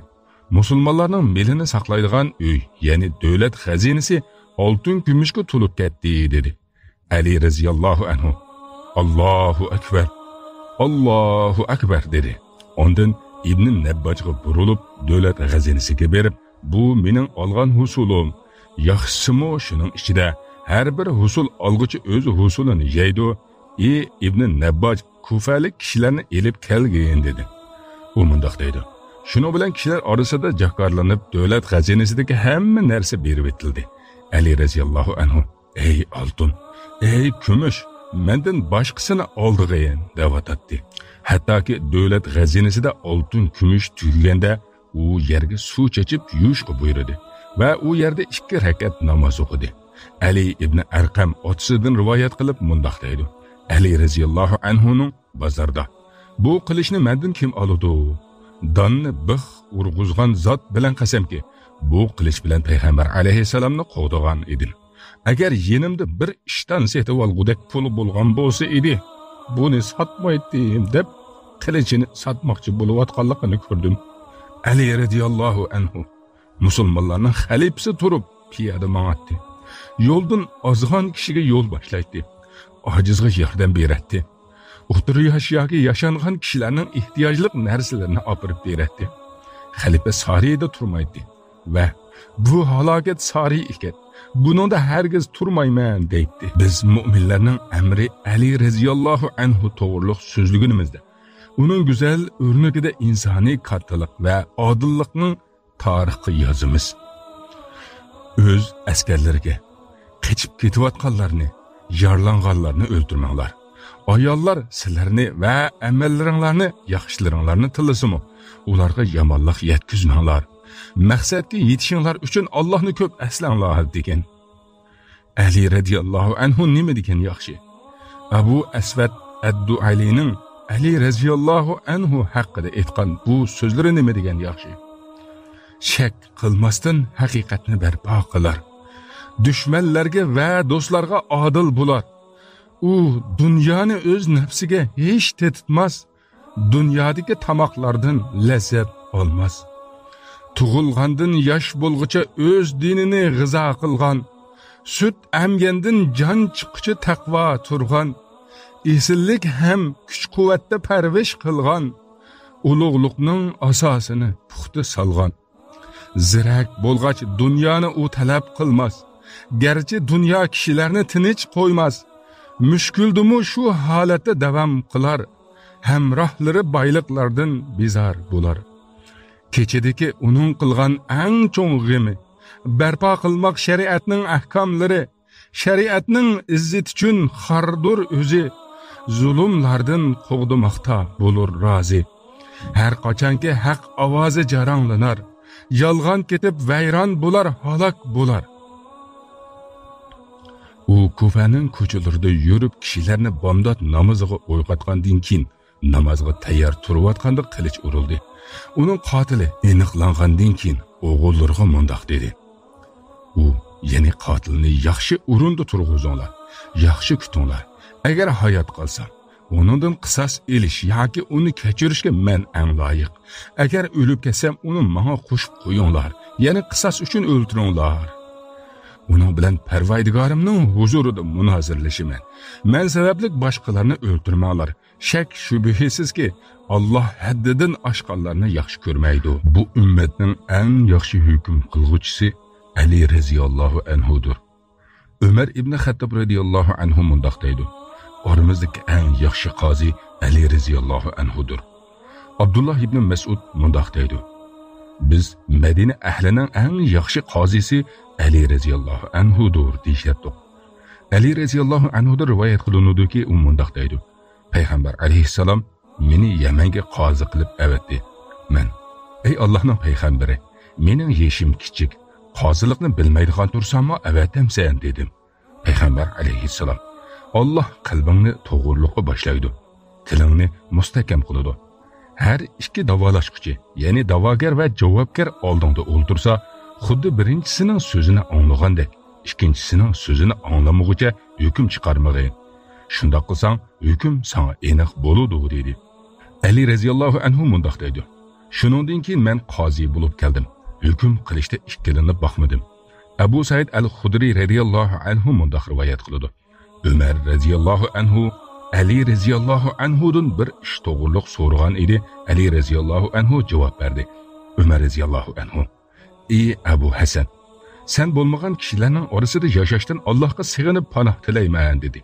مۇسۇلمانلارنىڭ مېلىنى ساقلايدىغان ئۆي، يەنى دۆلەت خەزىنىسى ئالتۇن كۈمۈشكە تولۇپ كەتتى دېدى. ئەلى رەزىياللاھۇ ئەنھۇ، ئاللاھۇ ئەكبەر، ئاللاھۇ ئەكبەر دېدى. ئاندىن ئىبنى نەبباجغا بۇرۇلۇپ، دۆلەت خەزىنىسىگە بېرىپ، بۇ مېنىڭ ئالغان ھوسۇلۇم. ياخشىسىمۇ شۇنىڭ ئىچىدە، ھەر بىر ھوسۇل ئالغۇچى ئۆز ھوسۇلىنى يەيدۇ. ئى ئىبنى نەبباج، كۇفەلىك كىشىلەرنى ئېلىپ كەلگىن دېدى. ئۇ مۇنداق دەيدۇ، شۇنىڭ بىلەن كىشىلەر ئارىسىدا جاكارلىنىپ، دۆلەت خەزىنىسىدىكى ھەممە نەرسە بېرىۋېتىلدى. ئەلى رەزىياللاھۇ ئەنھۇ، ئەي ئالتۇن، ئەي كۈمۈش، مەندىن باشقىسىنى ئالدىغىن دەۋاتاتتى. ھەتتاكى دۆلەت خەزىنىسىدە ئالتۇن، كۈمۈش تۈگىگەندە، ئۇ يەرگە سۇ چېچىپ يۇيۇشقا بۇيرۇدى ۋە ئۇ يەردە ئىككى رەكەت ناماز ئوقۇدى. ئەلى ئىبنى ئەرقەم ئاتىسىدىن رىۋايەت قىلىپ مۇنداق دەيدۇ، ئەلى رەزىياللاھۇ ئەنھۇنىڭ بازاردا، بۇ قىلىچنى مەندىن كىم ئالىدۇ؟ داننى بىخ ئۇرغۇزغان زات بىلەن قەسەمكى، بۇ قىلىچ بىلەن پەيغەمبەر ئەلەيھىسسالامنى قوغدىغان ئىدىم. ئەگەر يېنىمدا بىر ئىشتان سېتىۋالغۇدەك پۇلى بولغان بولسا ئىدى، بۇنى ساتمايتتىم دەپ، قىلىچىنى ساتماقچى بولۇۋاتقانلىقىنى كۆردۈم. ئەلى رەزىياللاھۇ ئەنھۇ مۇسۇلمانلارنىڭ خەلىپىسى تۇرۇپ پىيادە ماڭاتتى. يولدىن ئازغان كىشىگە يول باشلايتتى. ئاجىزغا ياردەم بېرەتتى. ئوتتۇرا ياش ياكى ياشانغان كىشىلەرنىڭ ئېھتىياجلىق نەرسىلىرىنى ئاپىرىپ بېرەتتى. خەلىپە سارىيىدا تۇرمايتتى ۋە بۇ ھالاكەت سارىيى ئىكەن، بۇنىڭدا ھەرگىز تۇرمايمەن» دەيتتى. بىز مۆمىنلەرنىڭ ئەمىرى ئەلى رەزىياللاھۇ ئەنھۇ توغرۇلۇق سۆزلىگىنىمىزدە، ئۇنىڭ گۈزەل ئۆرنىكىدە ئىنسانىي كاتتىلىق ۋە ئادىللىقنىڭ تارىخقا يازىمىز. ئۆز ئەسكەرلىرىگە، «قېچىپ كېتىۋاتقانلارنى، يارىلانغانلارنى ئۆلتۈرمەڭلار. ئاياللار سىلەرنى ۋە ئەمەللىرىڭلارنى، ياخشىلىرىڭلارنى تىللىسىمۇ، ئۇلارغا يامانلىق يەتكۈزمەڭلار. مەقسەتكە يېتىشىڭلار ئۈچۈن ئاللاھنى كۆپ ئەسلەڭلار» دېگەن. ئەلى رەزىياللاھۇ ئەنھۇ نېمە دېگەن ياخشى؟ ئەبۇ ئەسۋەد ئەددۇئەلىنىڭ ئەلى رەزىياللاھۇ ئەنھۇ ھەققىدە ئېيتقان بۇ سۆزلىرى نېمە دېگەن ياخشى؟ «شەك قىلماستىن ھەقىقەتنى بەرپا قىلار. دۈشمەنلەرگە ۋە دوستلارغا ئادىل بولار. ئۇ دۇنيانى ئۆز نەپسىگە ھېچ تېتىتماس، دۇنيادىكى تاماقلاردىن لەززەت ئالماس. تۇغۇلغاندىن ياش بولغۇچە ئۆز دىنىنى غىزا قىلغان، سۈت ئەمگەندىن جان چىققۇچە تەقۋا تۇرغان، ئېسىللىك ھەم كۈچ-قۇۋۋەتتە پەرۋىش قىلغان، ئۇلۇغلۇقنىڭ ئاساسىنى پۇختا سالغان. زېرەك بولغاچ دۇنيانى ئۇ تەلەپ قىلماس. گەرچە دۇنيا كىشىلەرنى تىنچ قويماس، مۈشكۈلدىمۇ شۇ ھالەتتە داۋام قىلار. ھەمراھلىرى بايلىقلاردىن بىزار بولار. كېچىدىكى ئۇنىڭ قىلغان ئەڭ چوڭ غېمى، بەرپا قىلماق شەرىئەتنىڭ ئەھكاملىرى، شەرىئەتنىڭ ئىززىتى ئۈچۈن خاردۇر ئۆزى، زۇلۇملاردىن قوغدىماقتا بولۇر رازى. ھەر قاچانكى ھەق ئاۋازى جاراڭلىنار، يالغان كېتىپ ۋەيران بولار، ھالاك بولار. ئۇ كۇفەنىڭ كوچىلىرىدا يۈرۈپ، كىشىلەرنى بامدات نامىزىغا ئويغاتقاندىن كېيىن، نامازغا تەييار تۇرۇۋاتقاندا قىلىچ ئۇرۇلدى. ئۇنىڭ قاتىلى ئېنىقلانغاندىن كېيىن، ئوغۇللىرىغا مۇنداق دېدى: ئۇ، يەنى قاتىلنى ياخشى ئورۇندا تۇرغۇزۇڭلار، ياخشى كۈتۈڭلار. ئەگەر ھايات قالسا، ئۇنىڭدىن قىساس ئېلىش ياكى ئۇنى كەچۈرۈشكە مەن ئەڭ لايىق. ئەگەر ئۆلۈپ كەتسەم، ئۇنى ماڭا قوشۇپ قويۇڭلار، يەنى قىساس ئۈچۈن ئۆلتۈرۈڭلار. ئۇنىڭ بىلەن پەرۋەردىگارىمنىڭ ھۇزۇرىدا مۇنازىرىلىشىمەن. مەن سەۋەبلىك باشقىلارنى ئۆلتۈرمەڭلار. شەك-شۈبھىسىزكى، ئاللاھ ھەددىدىن ئاشقانلارنى ياخشى كۆرمەيدۇ. بۇ ئۈممەتنىڭ ئەڭ ياخشى ھۆكۈم قىلغۇچىسى ئەلى رەزىياللاھۇ ئەنھۇدۇر. ئۆمەر ئىبنى خەتتاب رەزىياللاھۇ ئەنھۇ مۇنداق دەيدۇ: ئارىمىزدىكى ئەڭ ياخشى قازى ئەلى رەزىياللاھۇ ئەنھۇدۇر. ئابدۇللاھ ئىبنى مەسئۇد مۇنداق دەيدۇ: بىز مەدىنە ئەھلىنىڭ ئەڭ ياخشى قازىسى ئەلى رەزىياللاھۇ ئەنھۇدۇر دېيىشەتتۇق. ئەلى رەزىياللاھۇ ئەنھۇدىن رىۋايەت قىلىنىدۇكى، ئۇ مۇنداق دەيدۇ: پەيغەمبەر ئەلەيھىسسالام مېنى يەمەنگە قازى قىلىپ ئەۋەتتى. مەن: ئەي ئاللاھنىڭ پەيغەمبىرى، مېنىڭ يېشىم كىچىك، قازىلىقنى بىلمەيدىغان تۇرساممۇ ئەۋەتەمسەن؟ دېدىم. پەيغەمبەر ئەلەيھىسسالام: ئاللاھ قەلبىڭنى توغرىلىققا باشلايدۇ، تىلىڭنى مۇستەھكەم قىلىدۇ. ھەر ئىككى داۋالاشقۇچى، يەنى داۋاگەر ۋە جاۋابكار ئالدىڭدا ئولتۇرسا، خۇددى بىرىنچىسىنىڭ سۆزىنى ئاڭلىغاندەك، ئىككىنچىسىنىڭ سۆزىنى ئاڭلىمىغۇچە ھۆكۈم چىقارمىغىن. شۇنداق قىلساڭ، ھۆكۈم ساڭا ئېنىق بولىدۇ، دېدى. ئەلى رەزىياللاھۇ ئەنھۇ مۇنداق دەيدۇ: شۇنىڭدىن كېيىن مەن قازى بولۇپ كەلدىم. ھۆكۈم قىلىشتا ئىككىلىنىپ باقمىدىم. ئەبۇ سەئىد ئەل خۇدرى رەزىياللاھۇ ئەنھۇ مۇنداق رىۋايەت قىلىدۇ: ئۆمەر رەزىياللاھۇ ئەنھۇ ئەلى رەزىياللاھۇ ئەنھۇدىن بىر ئىش توغرۇلۇق سورىغان ئىدى. ئەلى رەزىياللاھۇ ئەنھۇ جاۋاب بەردى. ئۆمەر رەزىياللاھۇ ئەنھۇ: ئى ئەبۇ ھەسەن، سەن بولمىغان كىشىلەرنىڭ ئارىسىدا ياشاشتىن ئاللاھقا سېغىنىپ پاناھ تىلەيمەن، دېدى.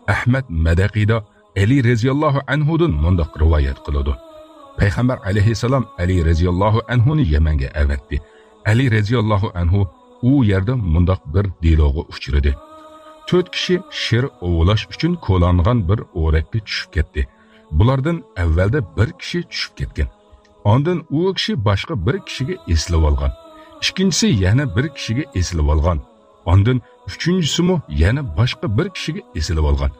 ئەھمەد مەدەقىدا ئەلى رەزىياللاھۇ ئەنھۇدىن مۇنداق رىۋايەت قىلىدۇ: پەيغەمبەر ئەلەيھىسسالام ئەلى رەزىياللاھۇ ئەنھۇنى يەمەنگە ئەۋەتتى. ئەلى رەزىياللاھۇ ئەنھۇ ئۇ يەردە مۇنداق بىر دېلوغا ئۇچرىدى. تۆت كىشى شىر ئوۋلاش ئۈچۈن كولانغان بىر ئورەككە چۈشۈپ كەتتى. بۇلاردىن ئەۋۋەلدە بىر كىشى چۈشۈپ كەتكەن. ئاندىن ئۇ كىشى باشقا بىر كىشىگە ئېسىلىۋالغان. ئىككىنچىسى يەنە بىر كىشىگە ئېسىلىۋالغان. ئاندىن ئۈچىنچىسىمۇ يەنە باشقا بىر كىشىگە ئېسىلىۋالغان.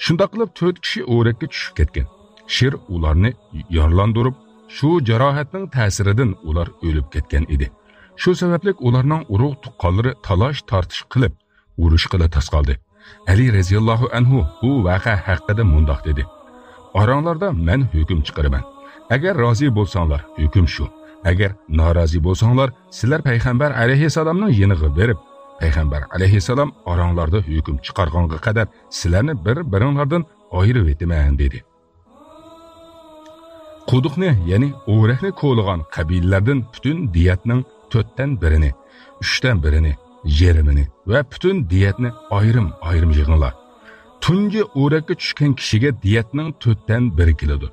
شۇنداق قىلىپ تۆت كىشى ئورەككە چۈشۈپ كەتكەن. شىر ئۇلارنى يارىلاندۇرۇپ، شۇ جاراھەتنىڭ تەسىرىدىن ئۇلار ئۆلۈپ كەتكەن ئىدى. شۇ سەۋەبلىك ئۇلارنىڭ ئۇرۇق-تۇغقانلىرى تالاش-تارتىش قىلىپ، ئۇرۇشقىلا تاس قالدى. ئەلى رەزىياللاھۇ ئەنھۇ بۇ ۋەقە ھەققىدە مۇنداق دېدى: ئاراڭلاردا مەن ھۆكۈم چىقىرىمەن. ئەگەر رازى بولساڭلار، ھۆكۈم شۇ. ئەگەر نارازى بولساڭلار، سىلەر پەيغەمبەر ئەلەيھىسسالامنىڭ يېنىغا بېرىپ، پەيغەمبەر ئەلەيھىسسالام ئاراڭلاردا ھۆكۈم چىقارغانغا قەدەر سىلەرنى بىر-بىرىڭلاردىن ئايرىۋېتىمەن، دېدى. قۇدۇقنى، يەنى ئورەكنى كولىغان قەبىلىلەردىن پۈتۈن دىيەتنىڭ تۆتتىن بىرىنى، ئۈچتىن بىرىنى، يېرىمىنى ۋە پۈتۈن دىيەتنى ئايرىم-ئايرىم يىغىڭلار. تۇنجى ئورەككە چۈشكەن كىشىگە دىيەتنىڭ تۆتتىن بىرى كېلىدۇ.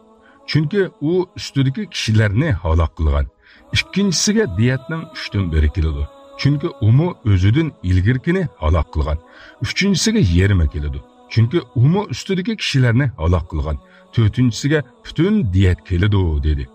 چۈنكى ئۇ ئۈستىدىكى كىشىلەرنى ھالاك قىلغان. ئىككىنچىسىگە دىيەتنىڭ ئۈچتىن بىرى كېلىدۇ. چۈنكى ئۇمۇ ئۆزىدىن ئىلگىرىكىنى ھالاك قىلغان. ئۈچىنچىسىگە يېرىمى كېلىدۇ. چۈنكى ئۇمۇ ئۈستىدىكى كىشىلەرنى ھالاك قىلغان. تۆتىنچىسىگە پۈتۈن دىيەت كېلىدۇ، دېدى.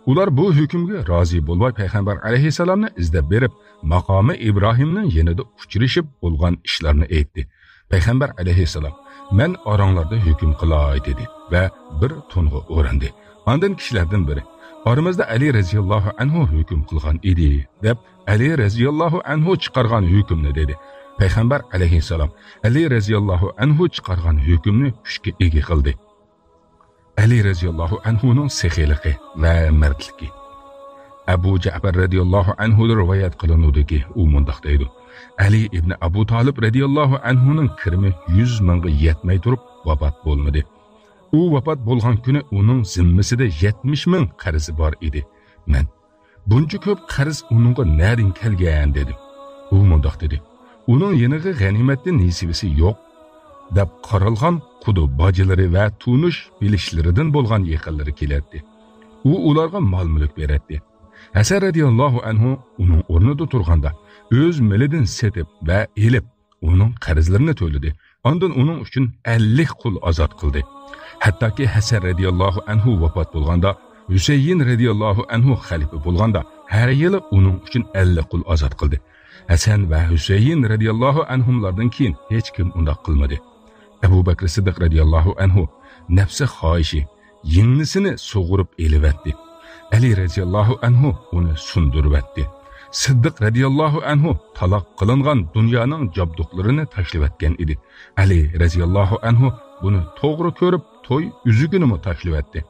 ئۇلار بۇ ھۆكۈمگە رازى بولماي، پەيغەمبەر ئەلەيھىسسالامنى ئىزدەپ بېرىپ، ماقامى ئىبراھىمنىڭ يېنىدا ئۇچرىشىپ بولغان ئىشلارنى ئېيتتى. پەيغەمبەر ئەلەيھىسسالام، «مەن ئاراڭلاردا ھۆكۈم قىلاي» دېدى ۋە بىر تونغا ئورۇندى. ئاندىن كىشىلەردىن بىرى، «ئارىمىزدا ئەلى رەزىياللاھۇ ئەنھۇ ھۆكۈم قىلغان ئىدى» دەپ، ئەلى رەزىياللاھۇ ئەنھۇ چىقارغان ھۆكۈمنى دېدى. پەيغەمبەر ئەلەيھىسسالام ئەلى رەزىياللاھۇ ئەنھۇ چىقارغان ھۆكۈمنى كۈچكە ئىگە قىلدى. ئەلى رەزىياللاھۇ ئەنھۇنىڭ سېخىيلىقى ۋە مەردلىكى. ئەبۇ جەپەر رەزىياللاھۇ ئەنھۇدىن رىۋايەت قىلىنىدۇكى، ئۇ مۇنداق دەيدۇ: «ئەلى ئىبنى ئەبۇ تالىپ رەزىياللاھۇ ئەنھۇنىڭ كىرىمى يۈز مىڭغا يەتمەي تۇرۇپ ۋاپات بولمىدى. ئۇ ۋاپات بولغان كۈنى ئۇنىڭ زىممىسىدە يەتمىش مىڭ قەرزى بار ئىدى. مەن، بۇنچە كۆپ قەرز ئۇنىڭغا نەدىن كەلگەن؟» دېدىم. ئۇ مۇنداق دېدى: «ئۇنىڭ يېنىغا غەنىيمەتتىن نېسىۋىسى يوق دەپ قارالغان قۇدا باجىلىرى ۋە تونۇش بىلىشلىرىدىن بولغان يېقىنلىرى كېلەتتى. ئۇ ئۇلارغا مال-مۈلۈك بېرەتتى. ھەسەن رەزىياللاھۇ ئەنھۇ ئۇنىڭ ئورنىدا تۇرغاندا ئۆز مېلىدىن سېتىپ ۋە ئېلىپ، ئۇنىڭ قەرزلىرىنى تۆلىدى. ئاندىن ئۇنىڭ ئۈچۈن ئەللىك قۇل ئازاد قىلدى. ھەتتاكى ھەسەن رەزىياللاھۇ ئەنھۇ ۋاپات بولغاندا، ھۈسەيىن رەزىياللاھۇ ئەنھۇ خەلىپە بولغاندا، ھەر يىلى ئۇنىڭ ئۈچۈن ئەللىك قۇل ئازاد قىلدى. ھەسەن ۋە ھۈسەيىن رەزىياللاھۇ ئەنھۇملاردىن كېيىن ھېچكىم ئۇنداق قىلمىدى. ئەبۇ بەكرى سىددىق رەزىياللاھۇ ئەنھۇ نەپسى خاھىشى، يىڭنىسىنى سۇغۇرۇپ ئېلىۋەتتى. ئەلى رەزىياللاھۇ ئەنھۇ ئۇنى سۇندۇرۇۋەتتى. سىددىق رەزىياللاھۇ ئەنھۇ تالاق قىلىنغان دۇنيانىڭ جابدۇقلىرىنى تاشلىۋەتكەن ئىدى. ئەلى رەزىياللاھۇ ئەنھۇ بۇنى توغرا كۆرۈپ، توي ئۈزۈكىنىمۇ تاشلىۋەتتى.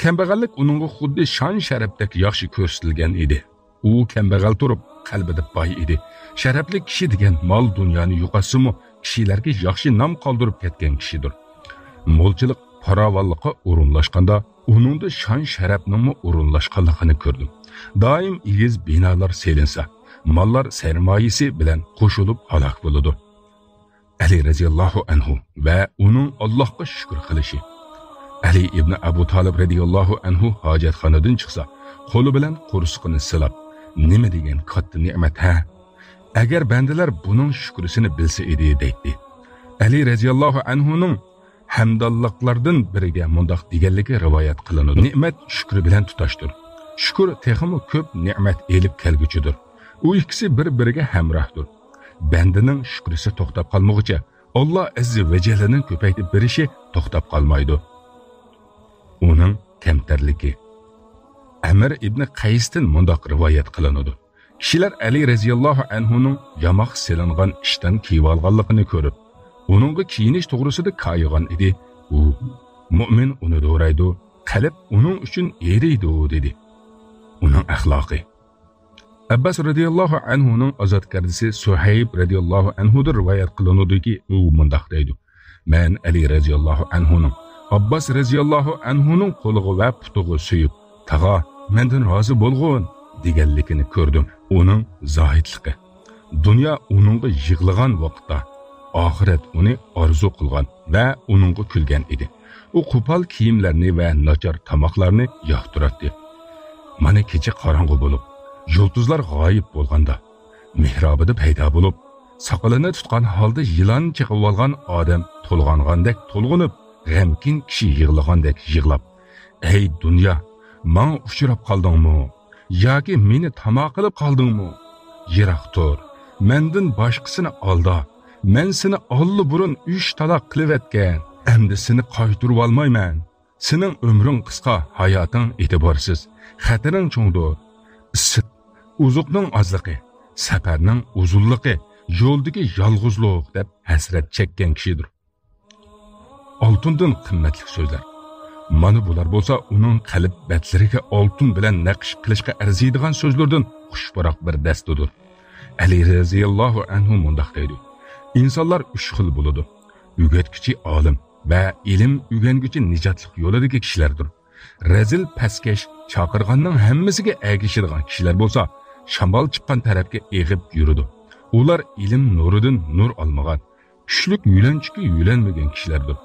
كەمبەغەللىك ئۇنىڭغا خۇددى شان-شەرەپتەك ياخشى كۆرسىتىلگەن ئىدى. ئۇ كەمبەغەل تۇرۇپ، قەلبىدە باي ئىدى. شەرەپلىك كىشى دېگەن مال-دۇنيانى يوقاتسىمۇ، كىشىلەرگە ياخشى نام قالدۇرۇپ كەتكەن كىشىدۇر. مولچىلىق پاراۋانلىققا ئورۇنلاشقاندا، ئۇنىڭدا شان-شەرەپنىڭمۇ ئورۇنلاشقانلىقىنى كۆردۈم. دائىم ئېگىز بىنالار سېلىنسا، ماللار سەرمايىسى بىلەن قوشۇلۇپ ھالاك بولىدۇ. ئەلى رەزىياللاھۇ ئەنھۇ ۋە ئۇنىڭ ئاللاھقا شۈكۈر قىلىشى. ئەلى ئىبنى ئەبۇ تالىپ رەزىياللاھۇ ئەنھۇ ھاجەتخانىدىن چىقسا، قولى بىلەن قورسىقىنى سىلاپ، «نېمە دېگەن كاتتا نېمەت، ھە؟ ئەگەر بەندىلەر بۇنىڭ شۈكرىسىنى بىلسە ئىدى» دەيتتى. ئەلى رەزىياللاھۇ ئەنھۇنىڭ ھەمدانلىقلاردىن بىرىگە مۇنداق دېگەنلىكى رىۋايەت قىلىنىدۇ: «نېمەت شۈكرى بىلەن تۇتاشتۇر. شۈكۈر تېخىمۇ كۆپ نېمەت ئېلىپ كەلگۈچىدۇر. ئۇ ئىككىسى بىر-بىرىگە ھەمراھدۇر. بەندىنىڭ شۈكرىسى توختاپ قالمىغۇچە، ئاللا ئەززە ۋە جەللىنىڭ كۆپەيتىپ بېرىشى توختاپ قالمايدۇ.» ئۇنىڭ كەمتەرلىكى. ئەمىر ئىبنى قەيستىن مۇنداق رىۋايەت قىلىنىدۇ: كىشىلەر ئەلى رەزىياللاھۇ ئەنھۇنىڭ ياماق سېلىنغان ئىشتان كىيىۋالغانلىقىنى كۆرۈپ، ئۇنىڭغا كىيىنىش توغرىسىدا كايىغان ئىدى. ئۇ، «مۇئمىن ئۇنى دورايدۇ، قەلب ئۇنىڭ ئۈچۈن ئېرىيدۇ» دېدى. ئۇنىڭ ئەخلاقى. ئەبباس رەزىياللاھۇ ئەنھۇنىڭ ئازادكارىسى سۇھەيب رەزىياللاھۇ ئەنھۇدىن رىۋايەت قىلىنىدۇكى، ئۇ مۇنداق دەيدۇ: «مەن ئەلى رەزىياللاھۇ ئەنھۇنىڭ ئابباس رەزىياللاھۇ ئەنھۇنىڭ قولىغا ۋە پۇتىغا سۆيۈپ، تاغا، مەندىن رازى بولغىن دېگەنلىكىنى كۆردۈم.» ئۇنىڭ زاھىدلىقى. دۇنيا ئۇنىڭغا يىغلىغان ۋاقىتتا، ئاخىرەت ئۇنى ئارزۇ قىلغان ۋە ئۇنىڭغا كۈلگەن ئىدى. ئۇ قوپال كىيىملەرنى ۋە ناچار تاماقلارنى ياقتۇراتتى. مانا كېچە قاراڭغۇ بولۇپ، يۇلتۇزلار غايىب بولغاندا، مېھرابىدا پەيدا بولۇپ، ساقىلىنى تۇتقان ھالدا يىلان چېقىۋالغان ئادەم تولغانغاندەك تولغىنىپ، غەمكىن كىشى يىغلىغاندەك يىغلاپ، «ئەي دۇنيا، ماڭا ئۇچراپ قالدىڭمۇ؟ ياكى مېنى تاما قىلىپ قالدىڭمۇ؟ يىراق تۇر، مەندىن باشقىسىنى ئالدا. مەن سېنى ئاللىبۇرۇن ئۈچ تالاق قىلىۋەتكەن. ئەمدى سېنى قايتۇرۇۋالمايمەن. سېنىڭ ئۆمرۈڭ قىسقا، ھاياتىڭ ئېتىبارسىز، خەتىرىڭ چوڭدۇر. ئىسسىق، ئوزۇقنىڭ ئازلىقى، سەپەرنىڭ ئۇزۇنلۇقى، يولدىكى يالغۇزلۇق» دەپ ھەسرەت چەككەن كىشىدۇر. ئالتۇندىن قىممەتلىك سۆزلەر. مانا بۇلار بولسا ئۇنىڭ قەلب بەتلىرىگە ئالتۇن بىلەن نەقىش قىلىشقا ئەرزىيدىغان سۆزلىرىدىن خۇشپۇراق بىر دەستىدۇر. ئەلى رەزىياللاھۇ ئەنھۇ مۇنداق دەيدۇ: «ئىنسانلار ئۈچ خىل بولىدۇ. ئۆگەتكۈچى ئالىم ۋە ئىلىم ئۆگەنگۈچى نىجاتلىق يولىدىكى كىشىلەردۇر. رەزىل پەسكەش، چاقىرغاننىڭ ھەممىسىگە ئەگىشىدىغان كىشىلەر بولسا، شامال چىققان تەرەپكە ئېغىپ يۈرىدۇ. ئۇلار ئىلىم نۇرىدىن نۇر ئالمىغان، چۈشلۈك يۆلەنچۈككە يۆلەنمىگەن كىشىلەردۇر.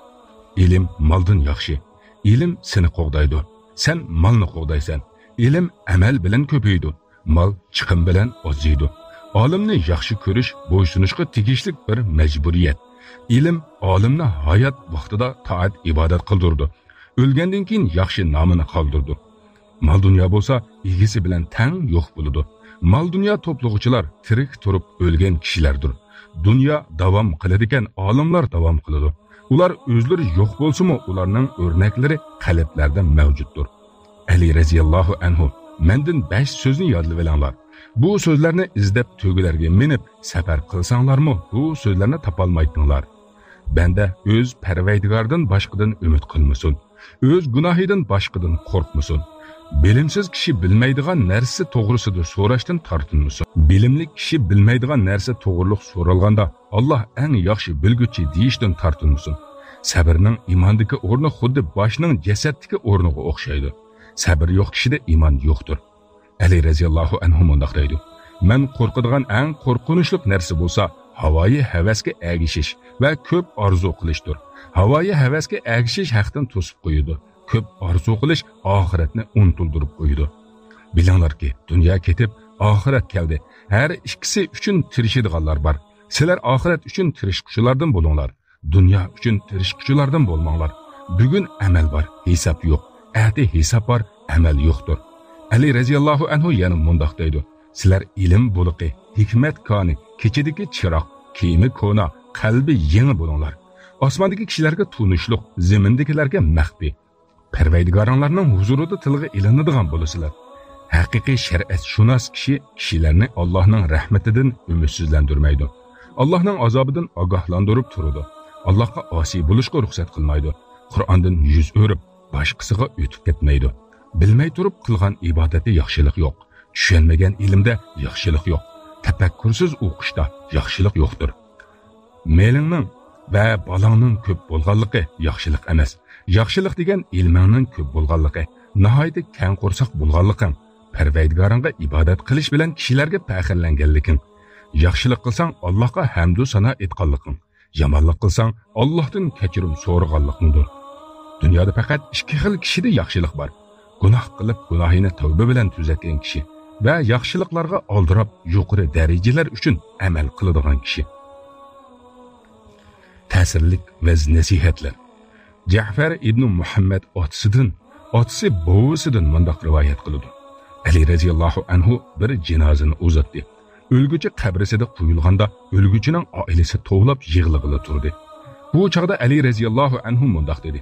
ئىلىم مالدىن ياخشى. ئىلىم سېنى قوغدايدۇ. سەن مالنى قوغدايسەن. ئىلىم ئەمەل بىلەن كۆپىيىدۇ. مال چىقىم بىلەن ئازىيىدۇ. ئالىمنى ياخشى كۆرۈش بويسۇنۇشقا تېگىشلىك بىر مەجبۇرىيەت. ئىلىم ئالىمنى ھايات ۋاقتىدا تائەت-ئىبادەت قىلدۇرىدۇ. ئۆلگەندىن كېيىن ياخشى نامىنى قالدۇرىدۇ. مال-دۇنيا بولسا ئىگىسى بىلەن تەڭ يوق بولىدۇ. مال-دۇنيا توپلىغۇچىلار تىرىك تۇرۇپ ئۆلگەن كىشىلەردۇر. دۇنيا داۋام قىلىدىكەن، ئالىملار داۋام قىلىدۇ. ئۇلار ئۆزلىرى يوق بولسىمۇ، ئۇلارنىڭ ئۆرنەكلىرى قەلبلەردە مەۋجۇتتۇر. ئەلى رەزىياللاھۇ ئەنھۇ، مەندىن بەش سۆزنى يادلىۋېلىڭلار. بۇ سۆزلەرنى ئىزدەپ تۆگىلەرگە مىنىپ سەپەر قىلساڭلارمۇ، بۇ سۆزلەرنى تاپالمايتتىڭلار. بەندە ئۆز پەرۋەردىگارىدىن باشقىدىن ئۈمىد قىلمىسۇن. ئۆز گۇناھىدىن باشقىدىن قورقمىسۇن. بىلىمسىز كىشى بىلمەيدىغان نەرسە توغرىسىدا سوراشتىن تارتىنمىسۇن. بىلىملىك كىشى بىلمەيدىغان نەرسە توغرۇلۇق سورالغاندا، «ئاللاھ ئەڭ ياخشى بىلگۈچى» دېيىشتىن تارتىنمىسۇن. سەبرنىڭ ئىماندىكى ئورنى خۇددى باشنىڭ جەسەتتىكى ئورنىغا ئوخشايدۇ. سەبر يوق كىشىدە ئىمان يوقتۇر. ئەلى رەزىياللاھۇ ئەنھۇ مۇنداق دەيدۇ: «مەن قورقىدىغان ئەڭ قورقۇنچلۇق نەرسە بولسا، ھاۋايى ھەۋەسكە ئەگىشىش ۋە كۆپ ئارزۇ قىلىشتۇر. ھاۋايى ھەۋەسكە ئەگىشىش ھەقتىن توسۇپ قويىدۇ. كۆپ ئارزۇ قىلىش ئاخىرەتنى ئۇنتۇلدۇرۇپ قويىدۇ.» بىلىڭلاركى، دۇنيا كېتىپ، ئاخىرەت كەلدى. ھەر ئىككىسى ئۈچۈن تىرىشىدىغانلار بار. سىلەر ئاخىرەت ئۈچۈن تىرىشقۇچىلاردىن بولۇڭلار. دۇنيا ئۈچۈن تىرىشقۇچىلاردىن بولماڭلار. بۈگۈن ئەمەل بار، ھېساب يوق. ئەتە ھېساب بار، ئەمەل يوقتۇر. ئەلى رەزىياللاھۇ ئەنھۇ يەنە مۇنداق دەيدۇ: «سىلەر ئىلىم بۇلىقى، ھېكمەت كانى، كېچىدىكى چىراغ، كىيىمى كونا، قەلبى يېڭى بولۇڭلار. ئاسماندىكى كىشىلەرگە تونۇشلۇق، زېمىندىكىلەرگە مەخپىي. پەرۋەردىگارىڭلارنىڭ ھۇزۇرىدا تىلغا ئېلىنىدىغان بولىسىلەر.» ھەقىقىي شەرىئەتشۇناس كىشى كىشىلەرنى ئاللاھنىڭ رەھمىتىدىن ئۈمىدسىزلەندۈرمەيدۇ. ئاللاھنىڭ ئازابىدىن ئاگاھلاندۇرۇپ تۇرىدۇ. ئاللاھقا ئاسىي بولۇشقا رۇخسەت قىلمايدۇ. قۇرئاندىن يۈز ئۆرۈپ، باشقىسىغا ئۆتۈپ كەتمەيدۇ. بىلمەي تۇرۇپ قىلغان ئىبادەتتە ياخشىلىق يوق. چۈشەنمىگەن ئىلىمدە ياخشىلىق يوق. تەپەككۇرسىز ئوقۇشتا ياخشىلىق يوقتۇر. مېلىڭنىڭ ۋە بالاڭنىڭ كۆپ بولغانلىقى ياخشىلىق ئەمەس. ياخشىلىق دېگەن ئىلمىڭنىڭ كۆپ بولغانلىقى، ناھايىتى كەڭ قورساق بولغانلىقىڭ، پەرۋەردىگارىڭغا ئىبادەت قىلىش بىلەن كىشىلەرگە پەخىرلەنگەنلىكىڭ. ياخشىلىق قىلساڭ، ئاللاھقا ھەمدۇ سانا ئېيتقانلىقىڭ. يامانلىق قىلساڭ، ئاللاھتىن كەچۈرۈم سورىغانلىقىڭدۇر. دۇنيادا پەقەت ئىككى خىل كىشىدە ياخشىلىق بار. گۇناھ قىلىپ، گۇناھىنى تەۋبە بىلەن تۈزەتكەن كىشى ۋە ياخشىلىقلارغا ئالدىراپ، يۇقىرى دەرىجىلەر ئۈچۈن ئەمەل قىلىدىغان كىشى. تەسىرلىك ۋەز-نەسىھەتلەر. جەفەر ئىبنى مۇھەممەد ئاتىسىدىن، ئاتىسى بوۋىسىدىن مۇنداق رىۋايەت قىلىدۇ: ئەلى رەزىياللاھۇ ئەنھۇ بىر جىنازىنى ئۇزاتتى. ئۆلگۈچى قەبرىسىدە قويۇلغاندا، ئۆلگۈچىنىڭ ئائىلىسى توۋلاپ يىغلىغىلى تۇردى. بۇ چاغدا ئەلى رەزىياللاھۇ ئەنھۇ مۇنداق دېدى: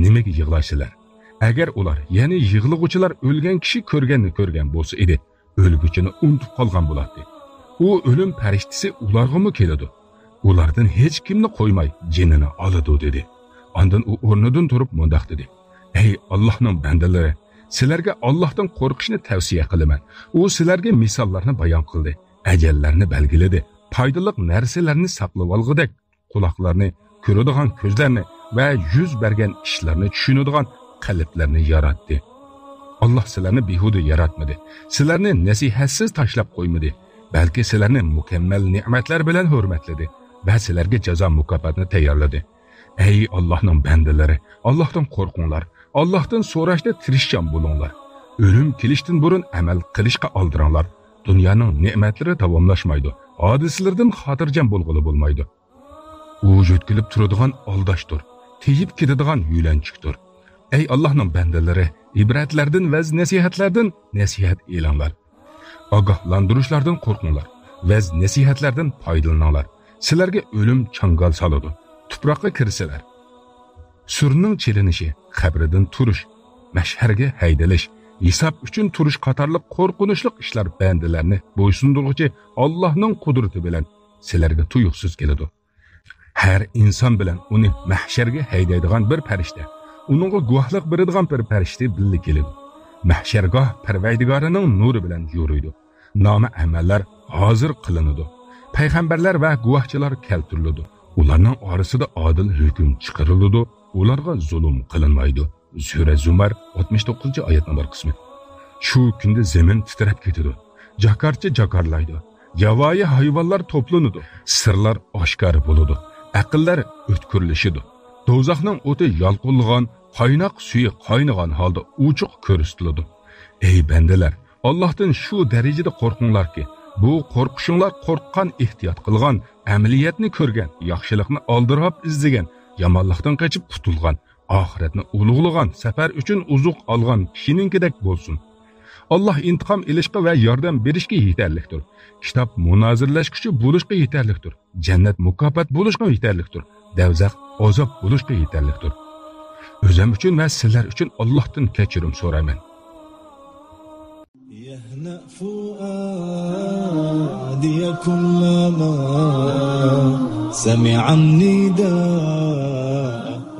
«نېمىگە يىغلايسىلەر؟ ئەگەر ئۇلار، يەنى يىغلىغۇچىلار ئۆلگەن كىشى كۆرگەننى كۆرگەن بولسا ئىدى، ئۆلگۈچىنى ئۇنتۇپ قالغان بولاتتى. ئۇ ئۆلۈم پەرىشتىسى ئۇلارغىمۇ كېلىدۇ. ئۇلاردىن ھېچ كىمنى قويماي جېنىنى ئالىدۇ» دېدى. ئاندىن ئۇ ئورنىدىن تۇرۇپ مۇنداق دېدى: «ئەي ئاللاھنىڭ بەندىلىرى، سىلەرگە ئاللاھتىن قورقۇشنى تەۋسىيە قىلىمەن. ئۇ سىلەرگە مىساللارنى بايان قىلدى، ئەجەللەرنى بەلگىلىدى، پايدىلىق نەرسىلەرنى ساقلىۋالغۇدەك قۇلاقلارنى، كۆرىدىغان كۆزلەرنى ۋە يۈز بەرگەن ئىشلارنى چۈشىنىدىغان قەلبلەرنى ياراتتى. ئاللاھ سىلەرنى بىھۇدە ياراتمىدى، سىلەرنى نەسىھەتسىز تاشلاپ قويمىدى، بەلكى سىلەرنى مۇكەممەل نېمەتلەر بىلەن ھۆرمەتلىدى ۋە سىلەرگە جازا مۇكاپاتنى تەييارلىدى. ئەي ئاللاھنىڭ بەندىلىرى، ئاللاھتىن قورقۇڭلار، ئاللاھتىن سوراشتا تىرىشچان بولۇڭلار. ئۆلۈم كېلىشتىن بۇرۇن ئەمەل قىلىشقا ئالدىراڭلار. دۇنيانىڭ نېمەتلىرى داۋاملاشمايدۇ، ھادىسىلىرىدىن خاتىرجەم بولغىلى بولمايدۇ. ئۇ يۆتكىلىپ تۇرىدىغان ئالداشتۇر، تېيىپ كېتىدىغان يۆلەنچۈكتۇر. ئەي ئاللاھنىڭ بەندىلىرى، ئىبرەتلەردىن، ۋەز-نەسىھەتلەردىن نەسىھەت ئېلىڭلار. ئاگاھلاندۇرۇشلاردىن قورقۇڭلار، ۋەز-نەسىھەتلەردىن پايدىلىنىڭلار. سىلەرگە ئۆلۈم چاڭگال سالىدۇ، تۇپراققا كىرىسىلەر. سۈرنىڭ چېلىنىشى، قەبرىدىن تۇرۇش، مەھشەرگە ھەيدىلىش، ھېساب ئۈچۈن تۇرۇش قاتارلىق قورقۇنچلۇق ئىشلار بەندىلەرنى بويسۇندۇرغۇچى ئاللاھنىڭ قۇدرىتى بىلەن سىلەرگە تۇيۇقسىز كېلىدۇ. ھەر ئىنسان بىلەن ئۇنى مەھشەرگە ھەيدەيدىغان بىر پەرىشتە، ئۇنىڭغا گۇۋاھلىق بېرىدىغان بىر پەرىشتە بىللە كېلىدۇ. مەھشەرگاھ پەرۋەردىگارىنىڭ نۇرى بىلەن يورۇيدۇ. نامە ئەمەللەر ھازىر قىلىنىدۇ. پەيغەمبەرلەر ۋە گۇۋاھچىلار كەلتۈرۈلىدۇ. ئۇلارنىڭ ئارىسىدا ئادىل ھۆكۈم چىقىرىلىدۇ. ئۇلارغا زۇلۇم قىلىنمايدۇ. سۈرە زۇمەر، ئاتمىش توققۇزىنچى ئايەتنىڭ بىر قىسمى. شۇ كۈندە زېمىن تىترەپ كېتىدۇ. جاكارچى جاكارلايدۇ. ياۋايى ھايۋانلار توپلىنىدۇ. سىرلار ئاشكارا بولىدۇ. ئەقىللەر ئۆتكۈرلىشىدۇ. دوزاخنىڭ ئوتى يالقۇنلىغان، قايناق سۈيى قاينىغان ھالدا ئوچۇق كۆرسىتىلىدۇ. ئەي بەندىلەر، ئاللاھتىن شۇ دەرىجىدە قورقۇڭلاركى، بۇ قورقۇشۇڭلار قورققان، ئېھتىيات قىلغان، ئەمەلىيەتنى كۆرگەن، ياخشىلىقنى ئالدىراپ ئىزدىگەن، يامانلىقتىن قېچىپ قۇتۇلغان، ئاخىرەتنى ئۇلۇغلىغان، سەپەر ئۈچۈن ئوزۇق ئالغان كىشىنىڭكىدەك بولسۇن. ئاللاھ ئىنتىقام ئېلىشقا ۋە ياردەم بېرىشكە يېتەرلىكتۇر. كىتاب مۇنازىرىلەشكۈچى بولۇشقا يېتەرلىكتۇر. جەننەت مۇكاپات بولۇشقا يېتەرلىكتۇر. دەۋزەخ ئازاب بولۇشقا يېتەرلىكتۇر. ئۆزۈم ئۈچۈن ۋە سىلەر ئۈچۈن ئاللاھتىن كەچۈرۈم سورايمەن. يهنأ فؤادي كلما سمع النداء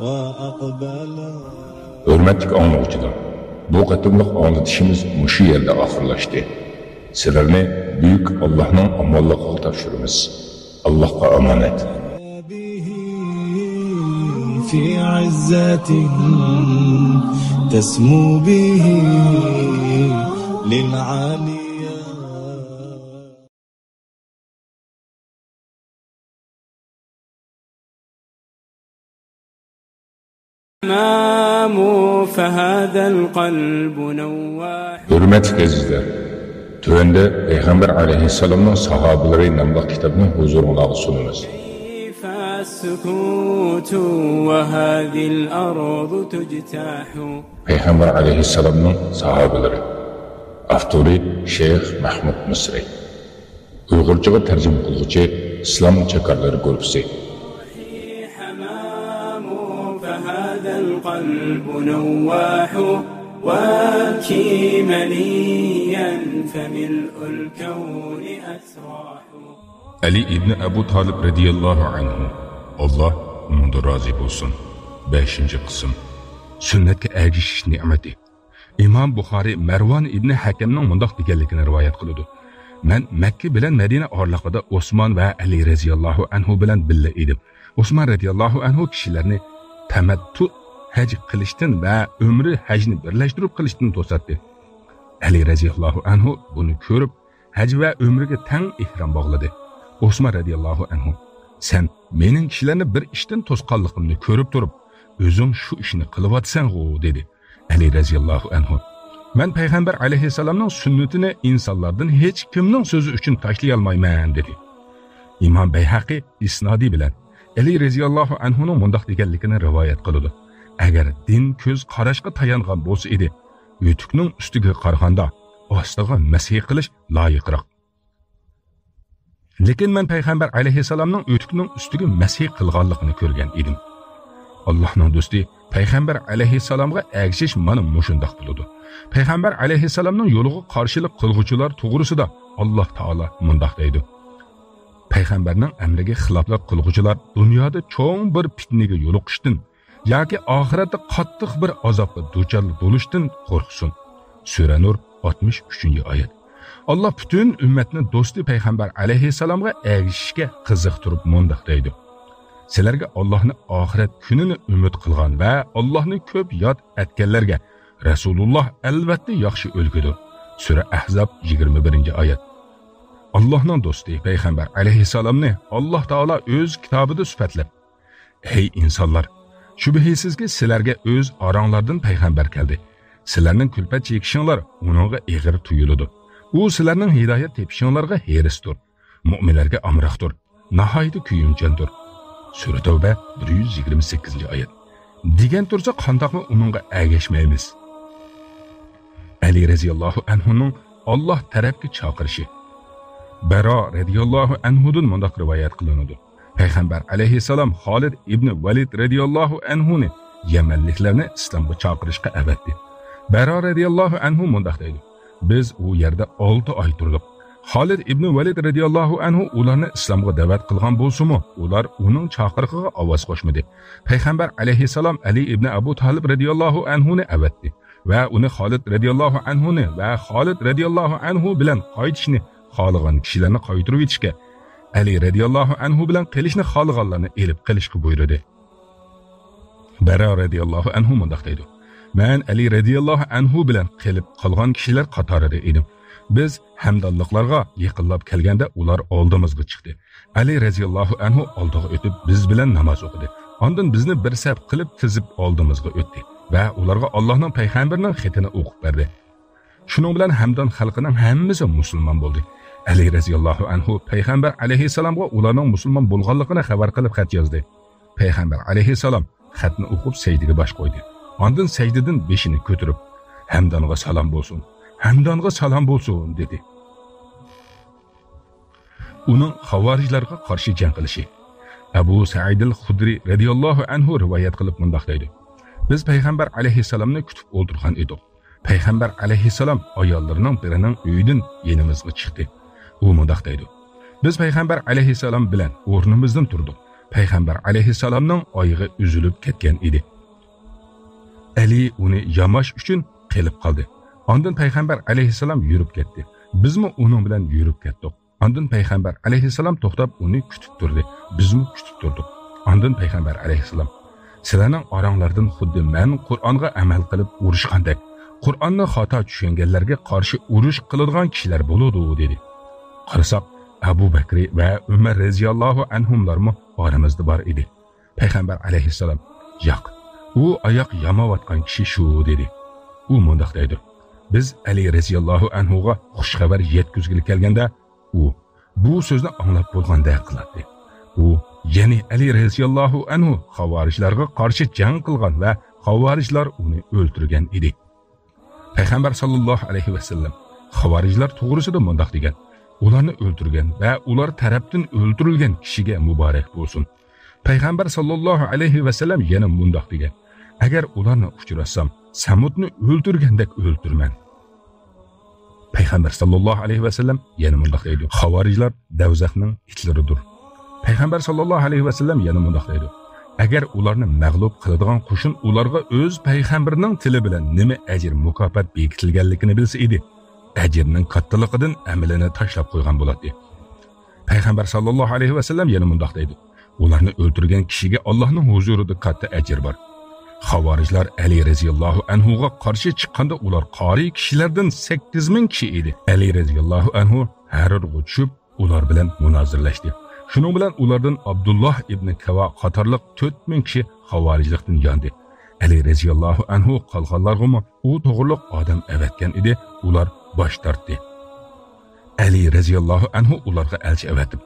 وأقبل. ھۆرمەتلىك ئاڭلىغۇچىلار، بۇ قېتىملىق ئاڭلىتىشىمىز مۇشۇ يەردە ئاخىرلاشتى. سىلەرنى بۈيۈك ئاللاھنىڭ ئامانلىقىغا تاپشۇرىمىز. ئاللاھقا ئامانەت. به في عزة تسمو به للعاليا. الحمام فهذا القلب نواح. ھۆرمەتلىك ئەزىزلەر، تۆۋەندە پەيغەمبەر ئەلەيھىسسالامنىڭ ساھابىلىرى ناملىق كىتابنى ھۇزۇرۇڭلارغا سۇنىمىز. كيف السكوت وهذه الأرض تجتاح. پەيغەمبەر ئەلەيھىسسالامنىڭ ساھابىلىرى. ئاپتورى شەيخ مەھمۇد مىسرى. ئۇيغۇرچىغا تەرجىمە قىلغۇچى ئىسلام چاكارلىرى گۇرۇپپىسى. حمام فهذا القلب نواح، وابكي منيا فملء الكون أسراح. ئەلى ئىبنى ئەبۇ تالىپ رەزىياللاھۇ ئەنھۇ، ئاللاھ ئۇنىڭدىن رازى بولسۇن. بەشىنچى قىسىم. سۈننەتكە ئەگىشىش نېمىتى. ئىمام بۇخارىي مەرۋان ئىبنى ھەكەمنىڭ مۇنداق دېگەنلىكىنى رىۋايەت قىلىدۇ: مەن مەككە بىلەن مەدىنە ئارىلىقىدا ئوسمان ۋە ئەلى رەزىياللاھۇ ئەنھۇ بىلەن بىللە ئىدىم. ئوسمان رەزىياللاھۇ ئەنھۇ كىشىلەرنى تەمەتتۇ ھەج قىلىشتىن ۋە ئۆمرە ھەجنى بىرلەشتۈرۈپ قىلىشتىن توساتتى. ئەلى رەزىياللاھۇ ئەنھۇ بۇنى كۆرۈپ، ھەج ۋە ئۆمرىگە تەڭ ئېھرام باغلىدى. ئوسمان رەزىياللاھۇ ئەنھۇ، سەن مېنىڭ كىشىلەرنى بىر ئىشتىن توسقانلىقىمنى كۆرۈپ تۇرۇپ، ئۆزۈڭ شۇ ئىشنى قىلىۋاتىسەنغۇ، دېدى. ئەلى رەزىياللاھۇ ئەنھۇ، مەن پەيغەمبەر ئەلەيھىسسالامنىڭ سۈننىتىنى ئىنسانلاردىن ھېچ كىمنىڭ سۆزى ئۈچۈن تاشلىيالمايمەن، دېدى. ئىمام بەيھەقى ئىسنادى بىلەن ئەلى رەزىياللاھۇ ئەنھۇنىڭ مۇنداق دېگەنلىكىنى رىۋايەت قىلىدۇ: ئەگەر دىن كۆز قاراشقا تايانغان بولسا ئىدى، ئۆتۈكنىڭ ئۈستىگە قارىغاندا ئاستىغا مەسھى قىلىش لايىقراق. لېكىن مەن پەيغەمبەر ئەلەيھىسسالامنىڭ ئۆتۈكنىڭ ئۈستىگە مەسھى قىلغانلىقىنى كۆرگەن ئىدىم. ئاللاھنىڭ دوستى پەيغەمبەر ئەلەيھىسسالامغا ئەگىشىش مانا مۇشۇنداق بولىدۇ. پەيغەمبەر ئەلەيھىسسالامنىڭ يولىغا قارشىلىق قىلغۇچىلار توغرىسىدا ئاللاھ تائالا مۇنداق دەيدۇ: پەيغەمبەرنىڭ ئەمرىگە خىلاپلىق قىلغۇچىلار دۇنيادا چوڭ بىر پىتنىگە يولۇقۇشتىن ياكى ئاخىرەتتە قاتتىق بىر ئازابقا دۇچار بولۇشتىن قورقسۇن. سۈرە نۇر، ئاتمىش ئۈچىنچى ئايەت. ئاللاھ پۈتۈن ئۈممەتنى دوستى پەيغەمبەر ئەلەيھىسسالامغا ئەگىشىشكە قىزىقتۇرۇپ مۇنداق دەيدۇ: سىلەرگە ئاللاھنى ئاخىرەت كۈنىنى ئۈمىد قىلغان ۋە ئاللاھنى كۆپ ياد ئەتكەنلەرگە رەسۇلۇللاھ ئەلۋەتتە ياخشى ئۈلگىدۇر. سۈرە ئەھزاب، يىگىرمە بىرىنچى ئايەت. ئاللاھنىڭ دوستى پەيغەمبەر ئەلەيھىسسالامنى ئاللاھ تائالا ئۆز كىتابىدا سۈپەتلەپ، ئەي ئىنسانلار! شۈبھىسىزكى، سىلەرگە ئۆز ئاراڭلاردىن پەيغەمبەر كەلدى. سىلەرنىڭ كۈلپەت چېكىشىڭلار ئۇنىڭغا ئېغىر تۇيۇلىدۇ. ئۇ سىلەرنىڭ ھىدايەت تېپىشىڭلارغا ھېرىستۇر. مۆمىنلەرگە ئامراقتۇر. ناھايىتى كۆيۈمچانتۇر. سۈرە تەۋبە، بىر يۈز يىگىرمە سەككىزىنچى ئايەت. دېگەن تۇرسا، قانداقمۇ ئۇنىڭغا ئەگەشمەيمىز؟ ئەلى رەزىياللاھۇ ئەنھۇنىڭ ئاللاھ تەرەپكە چاقىرىشى. بەرا رەزىياللاھۇ ئەنھۇدىن مۇنداق رىۋايەت قىلىنىدۇ: پەيغەمبەر ئەلەيھىسسالام خالىد ئىبنى ۋەلىد رەزىياللاھۇ ئەنھۇنى يەمەنلىكلەرنى ئىسلامغا چاقىرىشقا ئەۋەتتى. بەرا رەزىياللاھۇ ئەنھۇ مۇنداق دەيدۇ: بىز ئۇ يەردە ئالتە ئاي تۇردۇق. خالىد ئىبنى ۋەلىد رەزىياللاھۇ ئەنھۇ ئۇلارنى ئىسلامغا دەۋەت قىلغان بولسىمۇ، ئۇلار ئۇنىڭ چاقىرىقىغا ئاۋاز قوشمىدى. پەيغەمبەر ئەلەيھىسسالام ئەلى ئىبنى ئەبۇ تالىپ رەزىياللاھۇ ئەنھۇنى ئەۋەتتى ۋە ئۇنى خالىد رەزىياللاھۇ ئەنھۇنى ۋە خالىد رەزىياللاھۇ ئەنھۇ بىلەن قايتىشنى خالىغان كىشىلەرنى قايتۇرۇۋېتىشكە، ئەلى رەزىياللاھۇ ئەنھۇ بىلەن قېلىشنى خالىغانلارنى ئېلىپ قېلىشقا بۇيرۇدى. بەرا رەزىياللاھۇ ئەنھۇ مۇنداق دەيدۇ: مەن ئەلى رەزىياللاھۇ ئەنھۇ بىلەن قېلىپ قالغان كىشىلەر قاتارىدا ئىدىم. بىز ھەمدانلىقلارغا يېقىنلاپ كەلگەندە ئۇلار ئالدىمىزغا چىقتى. ئەلى رەزىياللاھۇ ئەنھۇ ئالدىغا ئۆتۈپ بىز بىلەن ناماز ئوقۇدى. ئاندىن بىزنى بىر سەپ قىلىپ تىزىپ ئالدىمىزغا ئۆتتى ۋە ئۇلارغا ئاللاھنىڭ پەيغەمبىرىنىڭ خېتىنى ئوقۇپ بەردى. شۇنىڭ بىلەن ھەمدان خەلقىنىڭ ھەممىسى مۇسۇلمان بولدى. ئەلى رەزىياللاھۇ ئەنھۇ پەيغەمبەر ئەلەيھىسسالامغا ئۇلارنىڭ مۇسۇلمان بولغانلىقىنى خەۋەر قىلىپ خەت يازدى. پەيغەمبەر ئەلەيھىسسالام خەتنى ئوقۇپ سەجدىگە باش قويدى. ئاندىن سەجدىدىن بېشىنى كۆتۈرۈپ، ھەمدانغا سالام بولسۇن، ھەمدانغا سالام بولسۇن، دېدى. ئۇنىڭ خاۋارىجلارغا قارشى جەڭ قىلىشى. ئەبۇ سەئىدىل خۇدرى رەزىياللاھۇ ئەنھۇ رىۋايەت قىلىپ مۇنداق دەيدۇ: بىز پەيغەمبەر ئەلەيھىسسالامنى كۈتۈپ ئولتۇرغان ئىدۇق. پەيغەمبەر ئەلەيھىسسالام ئاياللىرىنىڭ بىرىنىڭ ئۆيىدىن يېنىمىزغا چىقتى. ئۇ مۇنداق دەيدۇ: بىز پەيغەمبەر ئەلەيھىسسالام بىلەن ئورنىمىزدىن تۇردۇق. پەيغەمبەر ئەلەيھىسسالامنىڭ ئايىغى ئۈزۈلۈپ كەتكەن ئىدى. ئەلى ئۇنى ياماش ئۈچۈن قېلىپ قالدى. ئاندىن پەيغەمبەر ئەلەيھىسسالام يۈرۈپ كەتتى. بىزمۇ ئۇنىڭ بىلەن يۈرۈپ كەتتۇق. ئاندىن پەيغەمبەر ئەلەيھىسسالام توختاپ ئۇنى كۈتۈپ تۇردى. بىزمۇ كۈتۈپ تۇردۇق. ئاندىن پەيغەمبەر ئەلەيھىسسالام: سىلەرنىڭ ئاراڭلاردىن خۇددى مەن قۇرئانغا ئەمەل قىلىپ ئۇرۇشقاندەك، قۇرئاننى خاتا چۈشەنگەنلەرگە قارشى ئۇرۇش قىلىدىغان كىشىلەر بولىدۇ، دېدى. قارىساق، ئەبۇ بەكرى ۋە ئۆمەر رەزىياللاھۇ ئەنھۇملارمۇ ئارىمىزدا بار ئىدى. پەيغەمبەر ئەلەيھىسسالام: ياق، ئۇ ئاياق ياماۋاتقان كىشى شۇ، دېدى. ئۇ مۇنداق دەيدۇ: بىز ئەلى رەزىياللاھۇ ئەنھۇغا خۇش خەۋەر يەتكۈزگىلى كەلگەندە، ئۇ بۇ سۆزنى ئاڭلاپ بولغاندەك قىلاتتى. ئۇ، يەنى ئەلى رەزىياللاھۇ ئەنھۇ خاۋارىجلارغا قارشى جەڭ قىلغان ۋە خاۋارىجلار ئۇنى ئۆلتۈرگەن ئىدى. پەيغەمبەر ساللاللاھۇ ئەلەيھى ۋەسەللەم خاۋارىجلار توغرىسىدا مۇنداق دېگەن: ئۇلارنى ئۆلتۈرگەن ۋە ئۇلار تەرەپتىن ئۆلتۈرۈلگەن كىشىگە مۇبارەك بولسۇن. پەيغەمبەر ساللاللاھۇ ئەلەيھى ۋەسەللەم يەنە مۇنداق دېگەن: ئەگەر ئۇلارنى ئۇچراتسام، سەمۇدنى ئۆلتۈرگەندەك ئۆلتۈرىمەن. پەيغەمبەر ساللاللاھۇ ئەلەيھى ۋەسەللەم يەنە مۇنداق دەيدۇ: خاۋارىجلار دەۋزەخنىڭ ئىتلىرىدۇر. پەيغەمبەر ساللاللاھۇ ئەلەيھى ۋەسەللەم يەنە مۇنداق دەيدۇ: ئەگەر ئۇلارنى مەغلۇپ قىلىدىغان قوشۇن ئۇلارغا ئۆز پەيغەمبىرىنىڭ تىلى بىلەن نېمە ئەجىر مۇكاپات بېكىتىلگەنلىكىنى بىلسە ئىدى، ئەجرىنىڭ كاتتىلىقىدىن ئەمىلىنى تاشلاپ قويغان بولاتتى. پەيغەمبەر ساللاللاھۇ ئەلەيھى ۋەسەللەم يەنە مۇنداق دەيدۇ: ئۇلارنى ئۆلتۈرگەن كىشىگە ئاللاھنىڭ ھۇزۇرىدا كاتتا ئەجىر بار. خاۋارىجلار ئەلى رەزىياللاھۇ ئەنھۇغا قارشى چىققاندا ئۇلار قارىي كىشىلەردىن سەككىز مىڭ كىشى ئىدى. ئەلى رەزىياللاھۇ ئەنھۇ ھەررىغا چۈشۈپ، ئۇلار بىلەن مۇنازىرىلەشتى. شۇنىڭ بىلەن ئۇلاردىن ئابدۇللاھ ئىبنى كاۋا قاتارلىق تۆت مىڭ كىشى خاۋارىجلىقتىن ياندى. ئەلى رەزىياللاھۇ ئەنھۇ قالغانلارغىمۇ ئۇ توغرىلىق ئادەم ئەۋەتكەن ئىدى، ئۇلار باش تارتتى. ئەلى رەزىياللاھۇ ئەنھۇ ئۇلارغا ئەلچى ئەۋەتىپ،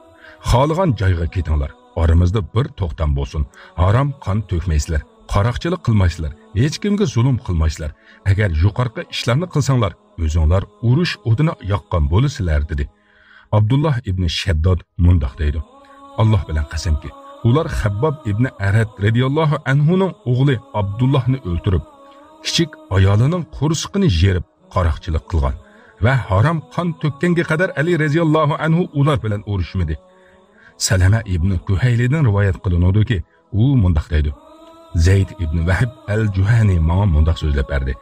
خالىغان جايغا كېتىڭلار، ئارىمىزدا بىر توختام بولسۇن، ھارام قان تۆكمەيسىلەر، قاراقچىلىق قىلمايسىلەر، ھېچكىمگە زۇلۇم قىلمايسىلەر، ئەگەر يۇقىرىقى ئىشلارنى قىلساڭلار، ئۆزۈڭلار ئۇرۇش ئوتىنى ياققان بولىسىلەر، دېدى. ئابدۇللاھ ئىبنى شەدداد مۇنداق دەيدۇ: ئاللاھ بىلەن قەسەمكى، ئۇلار خەبباب ئىبنى ئەرەت رەزىياللاھۇ ئەنھۇنىڭ ئوغلى ئابدۇللاھنى ئۆلتۈرۈپ، كىچىك ئايالىنىڭ قورسىقىنى يېرىپ، قاراقچىلىق قىلغان ۋە ھارام قان تۆككەنگە قەدەر ئەلى رەزىياللاھۇ ئەنھۇ ئۇلار بىلەن ئۇرۇشمىدى. سەلەمە ئىبنى كۇھەيلىدىن رىۋايەت قىلىنىدۇكى، ئۇ مۇنداق دەيدۇ: زەيد ئىبنى ۋەھب ئەل جۇھەنى ماڭا مۇنداق سۆزلەپ بەردى.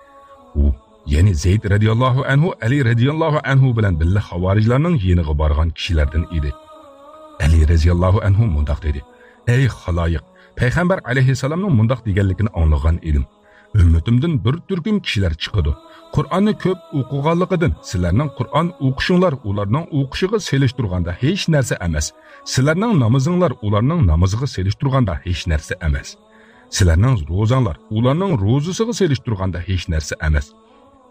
ئۇ، يەنى زەيد رەزىياللاھۇ ئەنھۇ ئەلى رەزىياللاھۇ ئەنھۇ بىلەن بىللە خاۋارىجلارنىڭ يېنىغا بارغان كىشىلەردىن ئىدى. ئەلى رەزىياللاھۇ ئەنھۇ مۇنداق دېدى: ئەي خالايىق، پەيغەمبەر ئەلەيھىسسالامنىڭ مۇنداق دېگەنلىكىنى ئاڭلىغان ئىدىم. ئۈممىتىمدىن بىر تۈركۈم كىشىلەر چىقىدۇ. قۇرئاننى كۆپ ئوقۇغانلىقىدىن، سىلەرنىڭ قۇرئان ئوقۇشۇڭلار ئۇلارنىڭ ئوقۇشىغا سېلىشتۇرغاندا ھېچ نەرسە ئەمەس. سىلەرنىڭ نامىزىڭلار ئۇلارنىڭ نامىزىغا سېلىشتۇرغاندا ھېچ نەرسە ئەمەس. سىلەرنىڭ روزاڭلار ئۇلارنىڭ روزىسىغا سېلىشتۇرغاندا ھېچ نەرسە ئەمەس.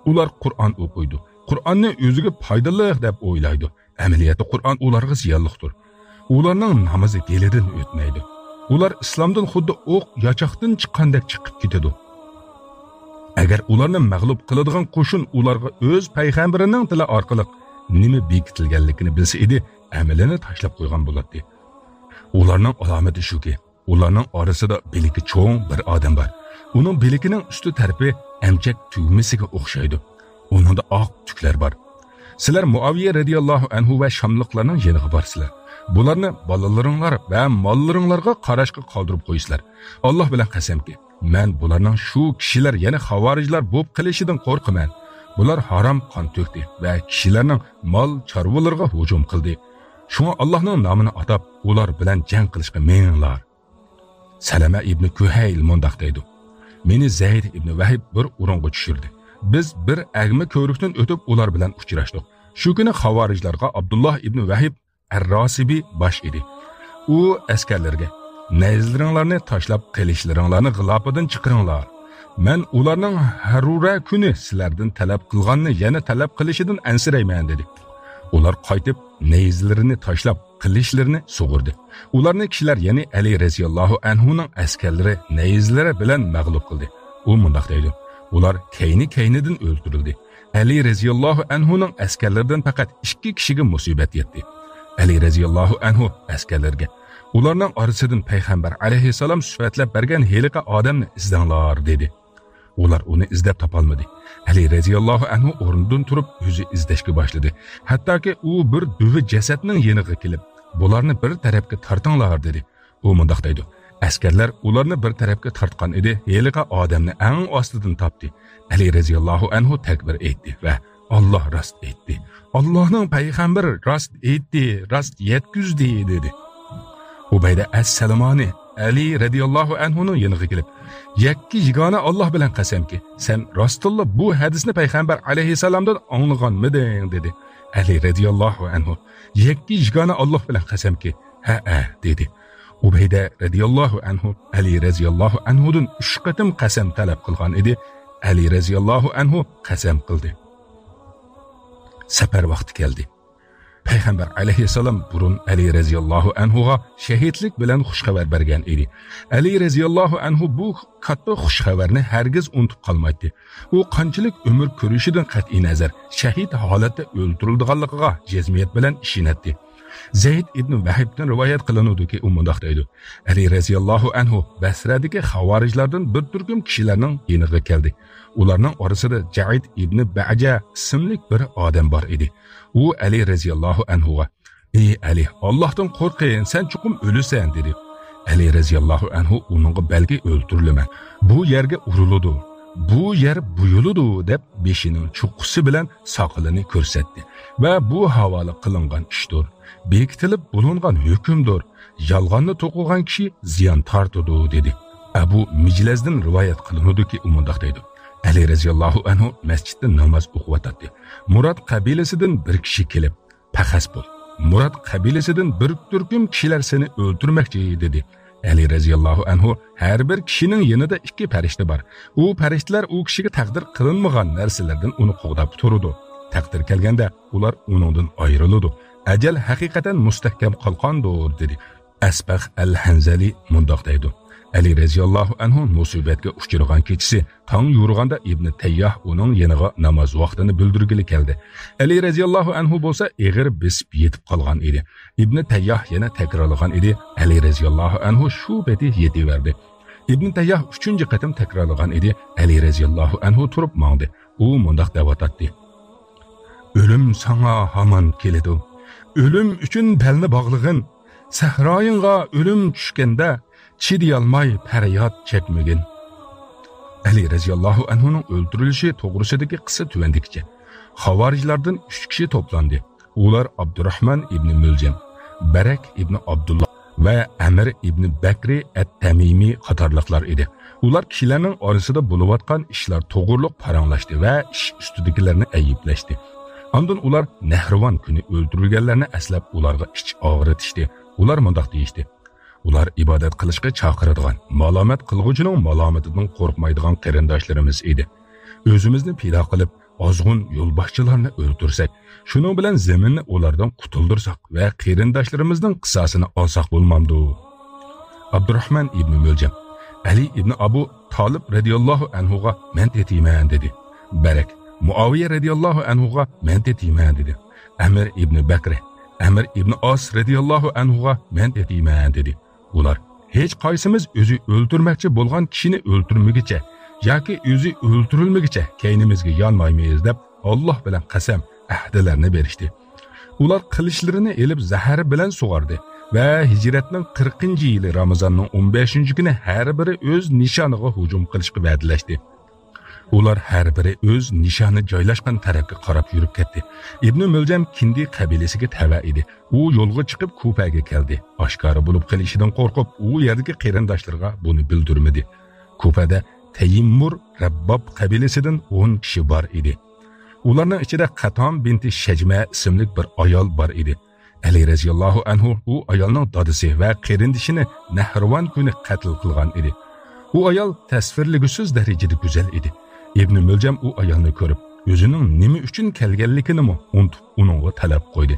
ئۇلار قۇرئان ئوقۇيدۇ. قۇرئاننى ئۆزىگە پايدىلىق دەپ ئويلايدۇ. ئەمەلىيەتتە قۇرئان ئۇلارغا زىيانلىقتۇر. ئۇلارنىڭ نامىزى گېلىدىن ئۆتمەيدۇ. ئۇلار ئىسلامدىن خۇددى ئوق ياچاقتىن چىققاندەك چىقىپ كېتىدۇ. ئەگەر ئۇلارنى مەغلۇپ قىلىدىغان قوشۇن ئۇلارغا ئۆز پەيغەمبىرىنىڭ تىلى ئارقىلىق نېمە بېكىتىلگەنلىكىنى بىلسە ئىدى، ئەمىلىنى تاشلاپ قويغان بولاتتى. ئۇلارنىڭ ئالامىتى شۇكى، ئۇلارنىڭ ئارىسىدا بىلىكى چوڭ بىر ئادەم بار. ئۇنىڭ بىلىكىنىڭ ئۈستى تەرىپى ئەمچەك تۈگمىسىگە ئوخشايدۇ. ئۇنىڭدا ئاق تۈكلەر بار. سىلەر مۇئاۋىيە رەزىياللاھۇ ئەنھۇ ۋە شاملىقلارنىڭ يېنىغا بارىسىلەر. بۇلارنى بالىلىرىڭلار ۋە ماللىرىڭلارغا قاراشقا قالدۇرۇپ قويىسىلەر. ئاللاھ بىلەن قەسەمكى، مەن بۇلارنىڭ شۇ كىشىلەر، يەنى خاۋارىجلار بولۇپ قېلىشىدىن قورقىمەن. بۇلار ھارام قان تۆكتى ۋە كىشىلەرنىڭ مال چارۋىلىرىغا ھۇجۇم قىلدى. شۇڭا ئاللاھنىڭ نامىنى ئاتاپ، ئۇلار بىلەن جەڭ قىلىشقا مېڭىڭلار. سەلەمە ئىبنى كۇھەيل مۇنداق دەيدۇ: مېنى زەيد ئىبنى ۋەھىب بىر ئورۇنغا چۈشۈردى. بىز بىر ئەگمە كۆۋرۈكتىن ئۆتۈپ ئۇلار بىلەن ئۇچراشتۇق. شۇ كۈنى خاۋارىجلارغا ئابدۇللا ئىبنى ۋەھىب ئەر-راسىبى باش ئىدى. ئۇ ئەسكەرلەرگە، نەيزىلىرىڭلارنى تاشلاپ، قىلىچلىرىڭلارنى غىلاپىدىن چىقىرىڭلار. مەن ئۇلارنىڭ ھەرۇرە كۈنى سىلەردىن تەلەپ قىلغاننى يەنە تەلەپ قىلىشىدىن ئەنسىرەيمەن، دېدى. ئۇلار قايتىپ، نەيزىلىرىنى تاشلاپ، قىلىچلىرىنى سۇغۇردى. ئۇلارنى كىشىلەر، يەنى ئەلى رەزىياللاھۇ ئەنھۇنىڭ ئەسكەرلىرى نەيزىلىرى بىلەن مەغلۇپ قىلدى. ئۇ مۇنداق دەيدۇ: ئۇلار كەينى-كەينىدىن ئۆلتۈرۈلدى. ئەلى رەزىياللاھۇ ئەنھۇنىڭ ئەسكەرلىرىدىن پەقەت ئىككى كىشىگە مۇسىبەت يەتتى. ئەلى رەزىياللاھۇ ئەنھۇ ئەسكەرلەرگە، ئۇلارنىڭ ئارىسىدىن پەيغەمبەر ئەلەيھىسسالام سۈپەتلەپ بەرگەن ھېلىقى ئادەمنى ئىزدەڭلار، دېدى. ئۇلار ئۇنى ئىزدەپ تاپالمىدى. ئەلى رەزىياللاھۇ ئەنھۇ ئورنىدىن تۇرۇپ، ئۆزى ئىزدەشكە باشلىدى. ھەتتاكى ئۇ بىر دۈۋە جەسەتنىڭ يېنىغا كېلىپ، بۇلارنى بىر تەرەپكە تارتىڭلار، دېدى. ئۇ مۇنداق دەيدۇ: ئەسكەرلەر ئۇلارنى بىر تەرەپكە تارتقان ئىدى، ھېلىقى ئادەمنى ئەڭ ئاستىدىن تاپتى. ئەلى رەزىياللاھۇ ئەنھۇ تەكبىر ئېيتتى ۋە، ئاللا راست ئېيتتى، ئاللانىڭ پەيغەمبىرى راست ئېيتتى، راست يەتكۈزدى، دېدى. ئۇبەيدە ئەس-سەلمانى ئەلى رەزىياللاھۇ ئەنھۇنىڭ يېنىغا كېلىپ، يەككە يېگانە ئاللا بىلەن قەسەمكى، سەن راستتىنلا بۇ ھەدىسنى پەيغەمبەر ئەلەيھىسسالامدىن ئاڭلىغانمىدىڭ؟ دېدى. ئەلى رەزىياللاھۇ ئەنھۇ، يەككە يېگانە ئاللا بىلەن قەسەمكى، ھەئە، دېدى. ئۇبەيدە رەزىياللاھۇ ئەنھۇ ئەلى رەزىياللاھۇ ئەنھۇدىن ئۈچ قېتىم قەسەم تەلەپ قىلغان ئىدى. ئەلى رەزىياللاھۇ ئەنھۇ قەسەم قىلدى. سەپەر ۋاقتى كەلدى. پەيغەمبەر ئەلەيھىسسالام بۇرۇن ئەلى رەزىياللاھۇ ئەنھۇغا شەھىدلىك بىلەن خۇش خەۋەر بەرگەن ئىدى. ئەلى رەزىياللاھۇ ئەنھۇ بۇ كاتتا خۇش خەۋەرنى ھەرگىز ئۇنتۇپ قالمايتتى. ئۇ قانچىلىك ئۆمۈر كۆرۈشىدىن قەتئىينەزەر، شەھىد ھالەتتە ئۆلتۈرۈلىدىغانلىقىغا جەزمىيەت بىلەن ئىشىنەتتى. زەيد ئىبن ۋەھبتىن رىۋايەت قىلىنىدۇكى، ئۇ مۇنداق دەيدۇ: ئەلى رەزىياللاھۇ ئەنھۇ بەسرەدىكى خاۋارىجلاردىن بىر تۈركۈم كىشىلەرنىڭ يېنىغا كەلدى. ئۇلارنىڭ ئارىسىدا جەئىد ئىبن بەجە ئىسىملىك بىر ئادەم بار ئىدى. ئۇ ئەلى رەزىياللاھۇ ئەنھۇغا، ئى ئەلى، ئاللاھتىن قورققىن، سەن چوقۇم ئۆلىسەن، دېدى. ئەلى رەزىياللاھۇ ئەنھۇ ئۇنىڭغا، بەلكى ئۆلتۈرۈلىمەن، بۇ يەرگە ئۇرۇلىدۇ، بۇ يەر بۇيۇلىدۇ، دەپ بېشىنىڭ چوققىسى بىلەن ساقىلىنى كۆرسەتتى ۋە بۇ ھاۋالە قىلىنغان ئىشتۇر، بېكىتىلىپ بولۇنغان ھۆكۈمدۇر، يالغاننى توقۇغان كىشى زىيان تارتىدۇ، دېدى. ئەبۇ مىجلەزدىن رىۋايەت قىلىنىدۇكى، ئۇ مۇنداق دەيدۇ: ئەلى رەزىياللاھۇ ئەنھۇ مەسچىتتە ناماز ئوقۇۋاتاتتى. مۇرات قەبىلىسىدىن بىر كىشى كېلىپ، پەخەس بول، مۇرات قەبىلىسىدىن بىر تۈركۈم كىشىلەر سېنى ئۆلتۈرمەكچى، دېدى. ئەلى رەزىياللاھۇ ئەنھۇ، ھەر بىر كىشىنىڭ يېنىدا ئىككى پەرىشتە بار. ئۇ پەرىشتىلەر ئۇ كىشىگە تەقدىر قىلىنمىغان نەرسىلەردىن ئۇنى قوغداپ تۇرىدۇ. تەقدىر كەلگەندە ئۇلار ئۇنىڭدىن ئايرىلىدۇ. ئەجەل ھەقىقەتەن مۇستەھكەم قالقاندۇر، دېدى. ئەسبەغ ئەل-ھەنزەلى مۇنداق دەيدۇ: ئەلى رەزىياللاھۇ ئەنھۇ مۇسىبەتكە ئۇچرىغان كېچىسى تاڭ يورۇغاندا ئىبنى تەيياھ ئۇنىڭ يېنىغا ناماز ۋاقتىنى بىلدۈرگىلى كەلدى. ئەلى رەزىياللاھۇ ئەنھۇ بولسا ئېغىر بېسىپ يېتىپ قالغان ئىدى. ئىبنى تەيياھ يەنە تەكرارلىغان ئىدى، ئەلى رەزىياللاھۇ ئەنھۇ شۇ پېتى يېتىۋەردى. ئىبنى تەيياھ ئۈچىنچى قېتىم تەكرارلىغان ئىدى، ئەلى رەزىياللاھۇ ئەنھۇ تۇرۇپ ماڭدى. ئۇ مۇنداق دەۋاتاتتى: ئۆلۈم ساڭا ھامان كېلىدۇ. ئۆلۈم ئۈچۈن بەلنى باغلىغىن. سەھرايىڭغا ئۆلۈم چۈشكەندە، چىدىيالماي پەرياد چەكمىگىن. ئەلى رەزىياللاھۇ ئەنھۇنىڭ ئۆلتۈرۈلۈشى توغرىسىدىكى قىسسە تۆۋەندىكىچە. خاۋارىجلاردىن ئۈچ كىشى توپلاندى. ئۇلار ئابدۇراھمان ئىبنى مۆلجەم، بەرەك ئىبنى ئابدۇللا ۋە ئەمىر ئىبنى بەكرى ئەت-تەمىمى قاتارلىقلار ئىدى. ئۇلار كىشىلەرنىڭ ئارىسىدا بولۇۋاتقان ئىشلار توغرۇلۇق پاراڭلاشتى ۋە ئىش ئۈستىدىكىلەرنى ئەيىبلەشتى. ئاندىن ئۇلار نەھرىۋان كۈنى ئۆلتۈرۈلگەنلەرنى ئەسلەپ، ئۇلارغا ئىچ ئاغرىتىشتى. ئۇلار مۇنداق دېيىشتى: ئۇلار ئىبادەت قىلىشقا چاقىرىدىغان، مالامەت قىلغۇچىنىڭ مالامىتىدىن قورقمايدىغان قېرىنداشلىرىمىز ئىدى. ئۆزىمىزنى پىدا قىلىپ، ئازغۇن يولباشچىلارنى ئۆلتۈرسەك، شۇنىڭ بىلەن زېمىننى ئۇلاردىن قۇتۇلدۇرساق ۋە قېرىنداشلىرىمىزنىڭ قىساسىنى ئالساق بولمامدۇ؟ ئابدۇراھمان ئىبنى مۆلجەم ئەلى ئىبنى ئابۇ تالىپ رەزىياللاھۇ ئەنھۇغا مەن تېتىيمەن دېدى. بەرەك مۇئاۋىيە رەزىياللاھۇ ئەنھۇغا مەن تېتىيمەن دېدى. ئەمىر ئىبنى بەكرى، ئەمىر ئىبنى ئاس رەزىياللاھۇ ئەنھۇغا مەن تېتىيمەن دېدى. ئۇلار، ھېچ قايسىمىز ئۆزى ئۆلتۈرمەكچى بولغان كىشىنى ئۆلتۈرمىگۈچە ياكى ئۆزى ئۆلتۈرۈلمىگۈچە كەينىمىزگە يانمايمىز دەپ، ئاللاھ بىلەن قەسەم، ئەھدىلەرنى بېرىشتى. ئۇلار قىلىچلىرىنى ئېلىپ زەھەر بىلەن سۇغاردى ۋە ھىجرەتنىڭ قىرىقىنچى يىلى رامىزاننىڭ ئون بەشىنچى كۈنى ھەر بىرى ئۆز نىشانىغا ھۇجۇم قىلىشقا ۋەدىلەشتى. ئۇلار ھەر بىرى ئۆز نىشانى جايلاشقان تەرەپكە قاراپ يۈرۈپ كەتتى. ئىبنى مۆلجەم كىندى قەبىلىسىگە تەۋە ئىدى. ئۇ يولغا چىقىپ كۇپەگە كەلدى. ئاشكارا بولۇپ قېلىشىدىن قورقۇپ، ئۇ يەردىكى قېرىنداشلىرىغا بۇنى بىلدۈرمىدى. كۇپەدە تەيمۇر رەبباب قەبىلىسىدىن ئون كىشى بار ئىدى. ئۇلارنىڭ ئىچىدە قەتام بىنتى شەجمە ئىسىملىك بىر ئايال بار ئىدى. ئەلى رەزىياللاھۇ ئەنھۇ ئۇ ئايالنىڭ دادىسى ۋە قېرىندىشىنى نەھرىۋان كۈنى قەتل قىلغان ئىدى. ئۇ ئايال تەسۋىرلىگۈسىز دەرىجىدە گۈزەل ئىدى. ئىبنى مۆلجەم ئۇ ئايالنى كۆرۈپ، ئۆزىنىڭ نېمە ئۈچۈن كەلگەنلىكىنىمۇ ئۇنتۇپ، ئۇنىڭغا تەلەپ قويدى.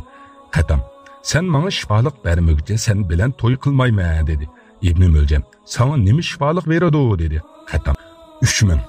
قەتام، سەن ماڭا شىپالىق بەرمىگۈچە سەن بىلەن توي قىلمايمەن، دېدى. ئىبنى مۆلجەم، ساڭا نېمە شىپالىق بېرىدۇ؟ دېدى. قەتام، ئۈچ مىڭ،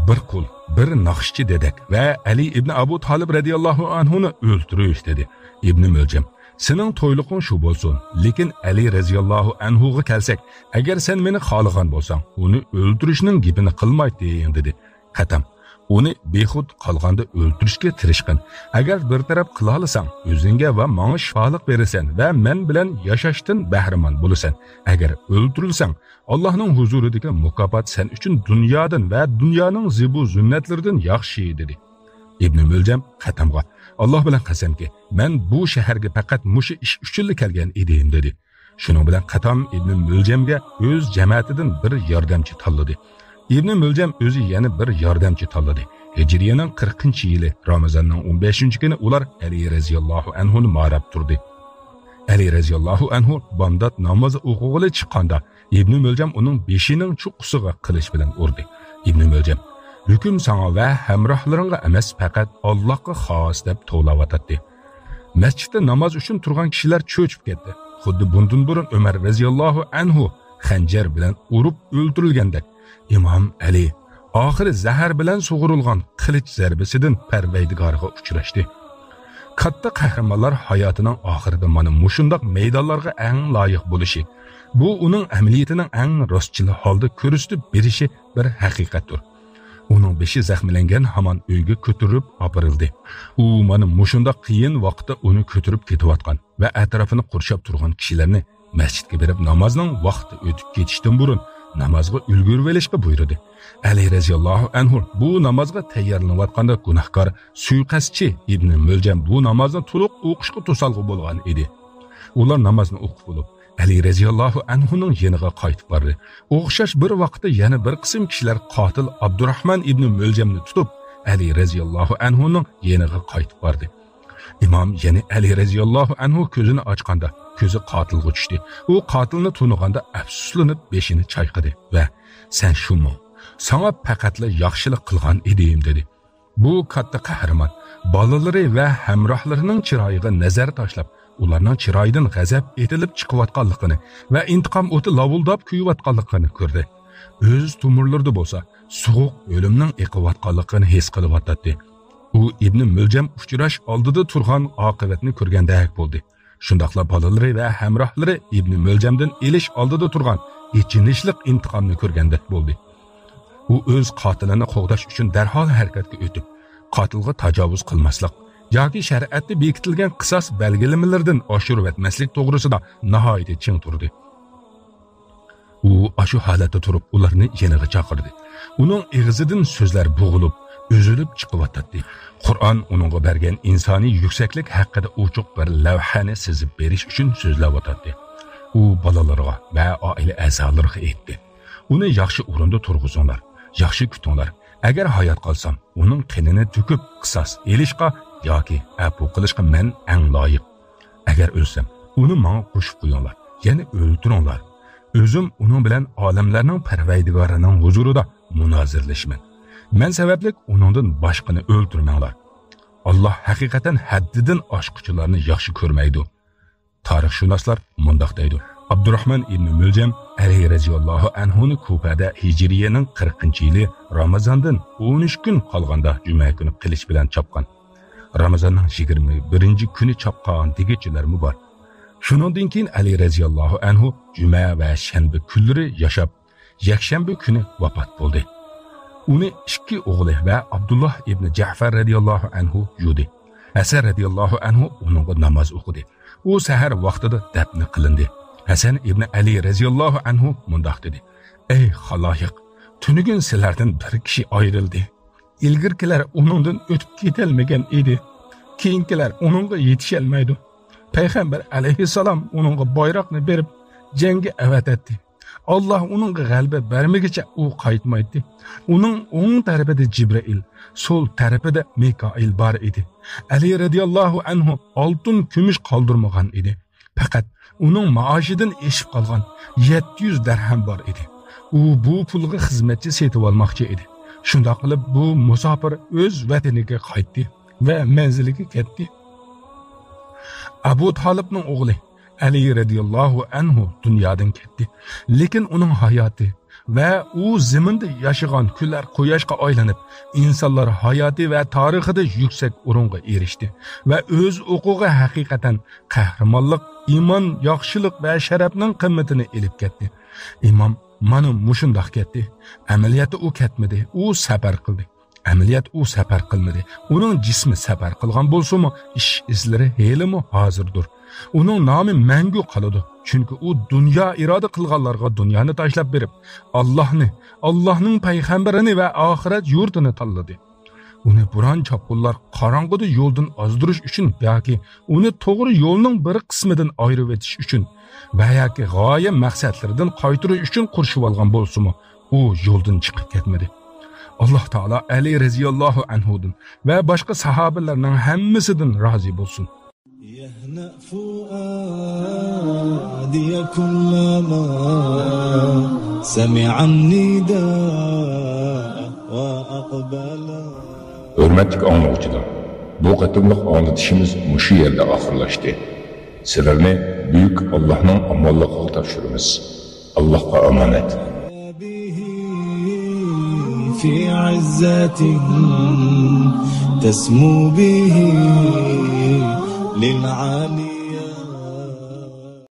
بىر قۇل، بىر ناخشىچى دېدەك ۋە ئەلى ئىبنى ئابۇ تالىپ رەزىياللاھۇ ئەنھۇنى ئۆلتۈرۈش، دېدى. ئىبنى مۆلجەم، سېنىڭ تويلۇقۇڭ شۇ بولسۇن، لېكىن ئەلى رەزىياللاھۇ ئەنھۇغا كەلسەك، ئەگەر سەن مېنى خالىغان بولساڭ، ئۇنى ئۆلتۈرۈشنىڭ گېپىنى قىلمايتتىڭ، دېدى. قەتام، ئۇنى بىخۇد قالغاندا ئۆلتۈرۈشكە تىرىشقىن. ئەگەر بىر تەرەپ قىلالىساڭ، ئۆزۈڭگە ۋە ماڭا شىپالىق بېرىسەن ۋە مەن بىلەن ياشاشتىن بەھرىمەن بولىسەن. ئەگەر ئۆلتۈرۈلسەڭ، ئاللاھنىڭ ھۇزۇرىدىكى مۇكاپات سەن ئۈچۈن دۇنيادىن ۋە دۇنيانىڭ زىبۇ زىننەتلىرىدىن ياخشى، دېدى. ئىبنى مۆلجەم قەتامغا، ئاللاھ بىلەن قەسەمكى، مەن بۇ شەھەرگە پەقەت مۇشۇ ئىش ئۈچۈنلا كەلگەن ئىدىم، دېدى. شۇنىڭ بىلەن قەتام ئىبنى مۆلجەمگە ئۆز جەمەتىدىن بىر ياردەمچى تاللىدى. ئىبنى مۆلجەم ئۆزى يەنە بىر ياردەمچى تاللىدى. ھىجرىيەنىڭ قىرىقىنچى يىلى رامىزاننىڭ ئون بەشىنچى كۈنى ئۇلار ئەلى رەزىياللاھۇ ئەنھۇنى ماراپ تۇردى. ئەلى رەزىياللاھۇ ئەنھۇ بامدات نامازى ئوقۇغىلى چىققاندا، ئىبنى مۆلجەم ئۇنىڭ بېشىنىڭ چوققىسىغا قىلىچ بىلەن ئۇردى. ئىبنى مۆلجەم، ھۆكۈم ساڭا ۋە ھەمراھلىرىڭغا ئەمەس، پەقەت ئاللاھقا خاس، دەپ توۋلاۋاتاتتى. مەسچىتتە ناماز ئۈچۈن تۇرغان كىشىلەر چۆچۈپ كەتتى. خۇددى بۇندىن بۇرۇن ئۆمەر رەزىياللاھۇ ئەنھۇ خەنجەر بىلەن ئۇرۇپ ئۆلتۈرۈلگەندەك، ئىمام ئەلى ئاخىرى زەھەر بىلەن سۇغۇرۇلغان قىلىچ زەربىسىدىن پەرۋەردىگارىغا ئۇچراشتى. كاتتا قەھرىمانلار ھاياتىنىڭ ئاخىرىدا مانا مۇشۇنداق مەيدانلارغا ئەڭ لايىق بولۇشى، بۇ ئۇنىڭ ئەمەلىيىتىنىڭ ئەڭ راستچىل ھالدا كۆرسىتىپ بېرىشى بىر ھەقىقەتتۇر. ئۇنىڭ بېشى زەخىملەنگەن ھامان ئۆيگە كۆتۈرۈلۈپ ئاپىرىلدى. ئۇ مانا مۇشۇنداق قىيىن ۋاقىتتا ئۇنى كۆتۈرۈپ كېتىۋاتقان ۋە ئەتراپىنى قورشاپ تۇرغان كىشىلەرنى مەسچىتكە بېرىپ نامازنىڭ ۋاقتى ئۆتۈپ كېتىشتىن بۇرۇن نامازغا ئۈلگۈرۈۋېلىشقا بۇيرۇدى. ئەلى رەزىياللاھۇ ئەنھۇ بۇ نامازغا تەييارلىنىۋاتقاندا گۇناھكار سۇيىقەستچى ئىبنى مۆلجەم بۇ نامازنى تولۇق ئوقۇشقا توسالغۇ بولغان ئىدى. ئۇلار نامازنى ئوقۇپ بولۇپ، ئەلى رەزىياللاھۇ ئەنھۇنىڭ يېنىغا قايتىپ باردى. ئوخشاش بىر ۋاقىتتا يەنە بىر قىسىم كىشىلەر قاتىل ئابدۇراھمان ئىبنى مۆلجەمنى تۇتۇپ، ئەلى رەزىياللاھۇ ئەنھۇنىڭ يېنىغا قايتىپ باردى. ئىمام يەنە ئەلى رەزىياللاھۇ ئەنھۇ كۆزىنى ئاچقاندا، كۆزى قاتىلغا چۈشتى. ئۇ قاتىلنى تونۇغاندا ئەپسۇسلىنىپ بېشىنى چايقىدى ۋە، سەن شۇمۇ؟ ساڭا پەقەتلا ياخشىلىق قىلغان ئىدىم، دېدى. بۇ كاتتا قەھرىمان بالىلىرى ۋە ھەمراھلىرىنىڭ چىرايىغا نەزەر تاشلاپ، ئۇلارنىڭ چىرايىدىن غەزەپ ئېتىلىپ چىقىۋاتقانلىقىنى ۋە ئىنتىقام ئوتى لاۋۇلداپ كۆيۈۋاتقانلىقىنى كۆردى. ئۆز تومۇرلىرىدا بولسا سوغۇق ئۆلۈمنىڭ ئېقىۋاتقانلىقىنى ھېس قىلىۋاتاتتى. ئۇ ئىبنى مۆلجەم ئۇچراش ئالدىدا تۇرغان ئاقىۋەتنى كۆرگەندەك بولدى. شۇنداقلا بالىلىرى ۋە ھەمراھلىرى ئىبنى مۆلجەمدىن ئېلىش ئالدىدا تۇرغان ئېچىنىشلىق ئىنتىقامنى كۆرگەندەك بولدى. ئۇ ئۆز قاتىلىنى قوغداش ئۈچۈن دەرھال ھەرىكەتكە ئۆتۈپ، قاتىلغا تاجاۋۇز قىلماسلىق ياكى شەرىئەتتە بېكىتىلگەن قىساس بەلگىلىمىلىرىدىن ئاشۇرۇۋەتمەسلىك توغرىسىدا ناھايىتى چىڭ تۇردى. ئۇ ئاشۇ ھالەتتە تۇرۇپ ئۇلارنى يېنىغا چاقىردى. ئۇنىڭ ئېغىزىدىن سۆزلەر بوغۇلۇپ، ئۈزۈلۈپ چىقىۋاتاتتى. قۇرئان ئۇنىڭغا بەرگەن ئىنسانىي يۈكسەكلىك ھەققىدە ئوچۇق بىر لەۋھەنى سىزىپ بېرىش ئۈچۈن سۆزلەۋاتاتتى. ئۇ بالىلىرىغا ۋە ئائىلە ئەزالىرىغا ئېيتتى، ئۇنى ياخشى ئورۇندا تۇرغۇزۇڭلار، ياخشى كۈتۈڭلار. ئەگەر ھايات قالسام، ئۇنىڭ قېنىنى تۆكۈپ قىساس ئېلىشقا ياكى ئەپۇ قىلىشقا مەن ئەڭ لايىق. ئەگەر ئۆلسەم، ئۇنى ماڭا قوشۇپ قويۇڭلار، يەنى ئۆلتۈرۈڭلار. ئۆزۈم ئۇنىڭ بىلەن ئالەملەرنىڭ پەرۋەردىگارىنىڭ ھۇزۇرىدا مۇنازىرىلىشىمەن. مەن سەۋەبلىك ئۇنىڭدىن باشقىنى ئۆلتۈرمەڭلار. ئاللاھ ھەقىقەتەن ھەددىدىن ئاشقۇچىلارنى ياخشى كۆرمەيدۇ. تارىخشۇناسلار مۇنداق دەيدۇ، ئابدۇراھمان ئىبنى مۆلجەم ئەلى رەزىياللاھۇ ئەنھۇنى كۇپەدە ھىجرىيەنىڭ قىرىقىنچى يىلى رامازاندىن ئون ئۈچ كۈن قالغاندا جۈمە كۈنى قىلىچ بىلەن چاپقان. رامازاننىڭ يىگىرمە بىرىنچى كۈنى چاپقان دېگۈچىلەرمۇ بار. شۇنىڭدىن كېيىن ئەلى رەزىياللاھۇ ئەنھۇ جۈمە ۋە شەنبە كۈنلىرى ياشاپ، يەكشەنبە كۈنى ۋاپات بولدى. ئۇنى ئىككى ئوغلى ۋە ئابدۇللاھ ئىبنى جەفەر رەزىياللاھۇ ئەنھۇ يۇدى. ھەسەن رەزىياللاھۇ ئەنھۇ ئۇنىڭغا ناماز ئوقۇدى. ئۇ سەھەر ۋاقتىدا دەپنە قىلىندى. ھەسەن ئىبنى ئەلى رەزىياللاھۇ ئەنھۇ مۇنداق دېدى، ئەي خالايىق! تۈنۈگۈن سىلەردىن بىر كىشى ئايرىلدى. ئىلگىرىكىلەر ئۇنىڭدىن ئۆتۈپ كېتەلمىگەن ئىدى. كېيىنكىلەر ئۇنىڭغا يېتىشەلمەيدۇ. پەيغەمبەر ئەلەيھىسسالام ئۇنىڭغا بايراقنى بېرىپ، جەڭگە ئەۋەتەتتى. ئاللاھ ئۇنىڭغا غەلىبە بەرمىگىچە ئۇ قايتمايتتى. ئۇنىڭ ئوڭ تەرىپىدە جىبرىئىل، سول تەرىپىدە مىكائىل بار ئىدى. ئەلى رەزىياللاھۇ ئەنھۇ ئالتۇن، كۈمۈش قالدۇرمىغان ئىدى. پەقەت ئۇنىڭ مائاشىدىن ئېشىپ قالغان يەتتە يۈز دەرھەم بار ئىدى. ئۇ بۇ پۇلغا خىزمەتچى سېتىۋالماقچى ئىدى. شۇنداق قىلىپ، بۇ مۇساپىر ئۆز ۋەتىنىگە قايتتى ۋە مەنزىلىگە كەتتى. ئەبۇ تالىپنىڭ ئوغلى ئەلى رەزىياللاھۇ ئەنھۇ دۇنيادىن كەتتى. لېكىن ئۇنىڭ ھاياتى ۋە ئۇ زېمىندا ياشىغان كۈنلەر قۇياشقا ئايلىنىپ، ئىنسانلار ھاياتى ۋە تارىخىدا يۈكسەك ئورۇنغا ئېرىشتى ۋە ئۆز ئوقىغا ھەقىقەتەن قەھرىمانلىق، ئىمان، ياخشىلىق ۋە شەرەپنىڭ قىممىتىنى ئېلىپ كەتتى. ئىمام مانا مۇشۇنداق كەتتى. ئەمەلىيەتتە ئۇ كەتمىدى، ئۇ سەپەر قىلدى. ئەمەلىيەت ئۇ سەپەر قىلمىدى. ئۇنىڭ جىسمى سەپەر قىلغان بولسىمۇ، ئىش ئىزلىرى ھېلىمۇ ھازىردۇر. ئۇنىڭ نامى مەڭگۈ قالىدۇ. چۈنكى ئۇ دۇنيا ئىرادە قىلغانلارغا دۇنيانى تاشلاپ بېرىپ، ئاللاھنى، ئاللاھنىڭ پەيغەمبىرىنى ۋە ئاخىرەت يۇرتىنى تاللىدى. ئۇنى بوران-چاپقۇنلار قاراڭغۇدا يولدىن ئازدۇرۇش ئۈچۈن ياكى ئۇنى توغرا يولنىڭ بىر قىسمىدىن ئايرىۋېتىش ئۈچۈن ۋە ياكى غايە مەقسەتلىرىدىن قايتۇرۇش ئۈچۈن قورشىۋالغان بولسىمۇ، ئۇ يولدىن چىقىپ كەتمىدى. ئاللاھ تائالا ئەلى رەزىياللاھۇ ئەنھۇدىن ۋە باشقا ساھابىلەرنىڭ ھەممىسىدىن رازى بولسۇن. يهنأ فؤادي كلما سمع النداء وأقبل. ھۆرمەتلىك ئاڭلىغۇچىلار، بۇ قېتىملىق ئاڭلىتىشىمىز مۇشۇ يەردە ئاخىرلاشتى. سىلەرنى بۈيۈك ئاللاھنىڭ ئامانلىقىغا تاپشۇرىمىز. ئاللاھقا ئامانەت. في عزة تسمو به للعالي.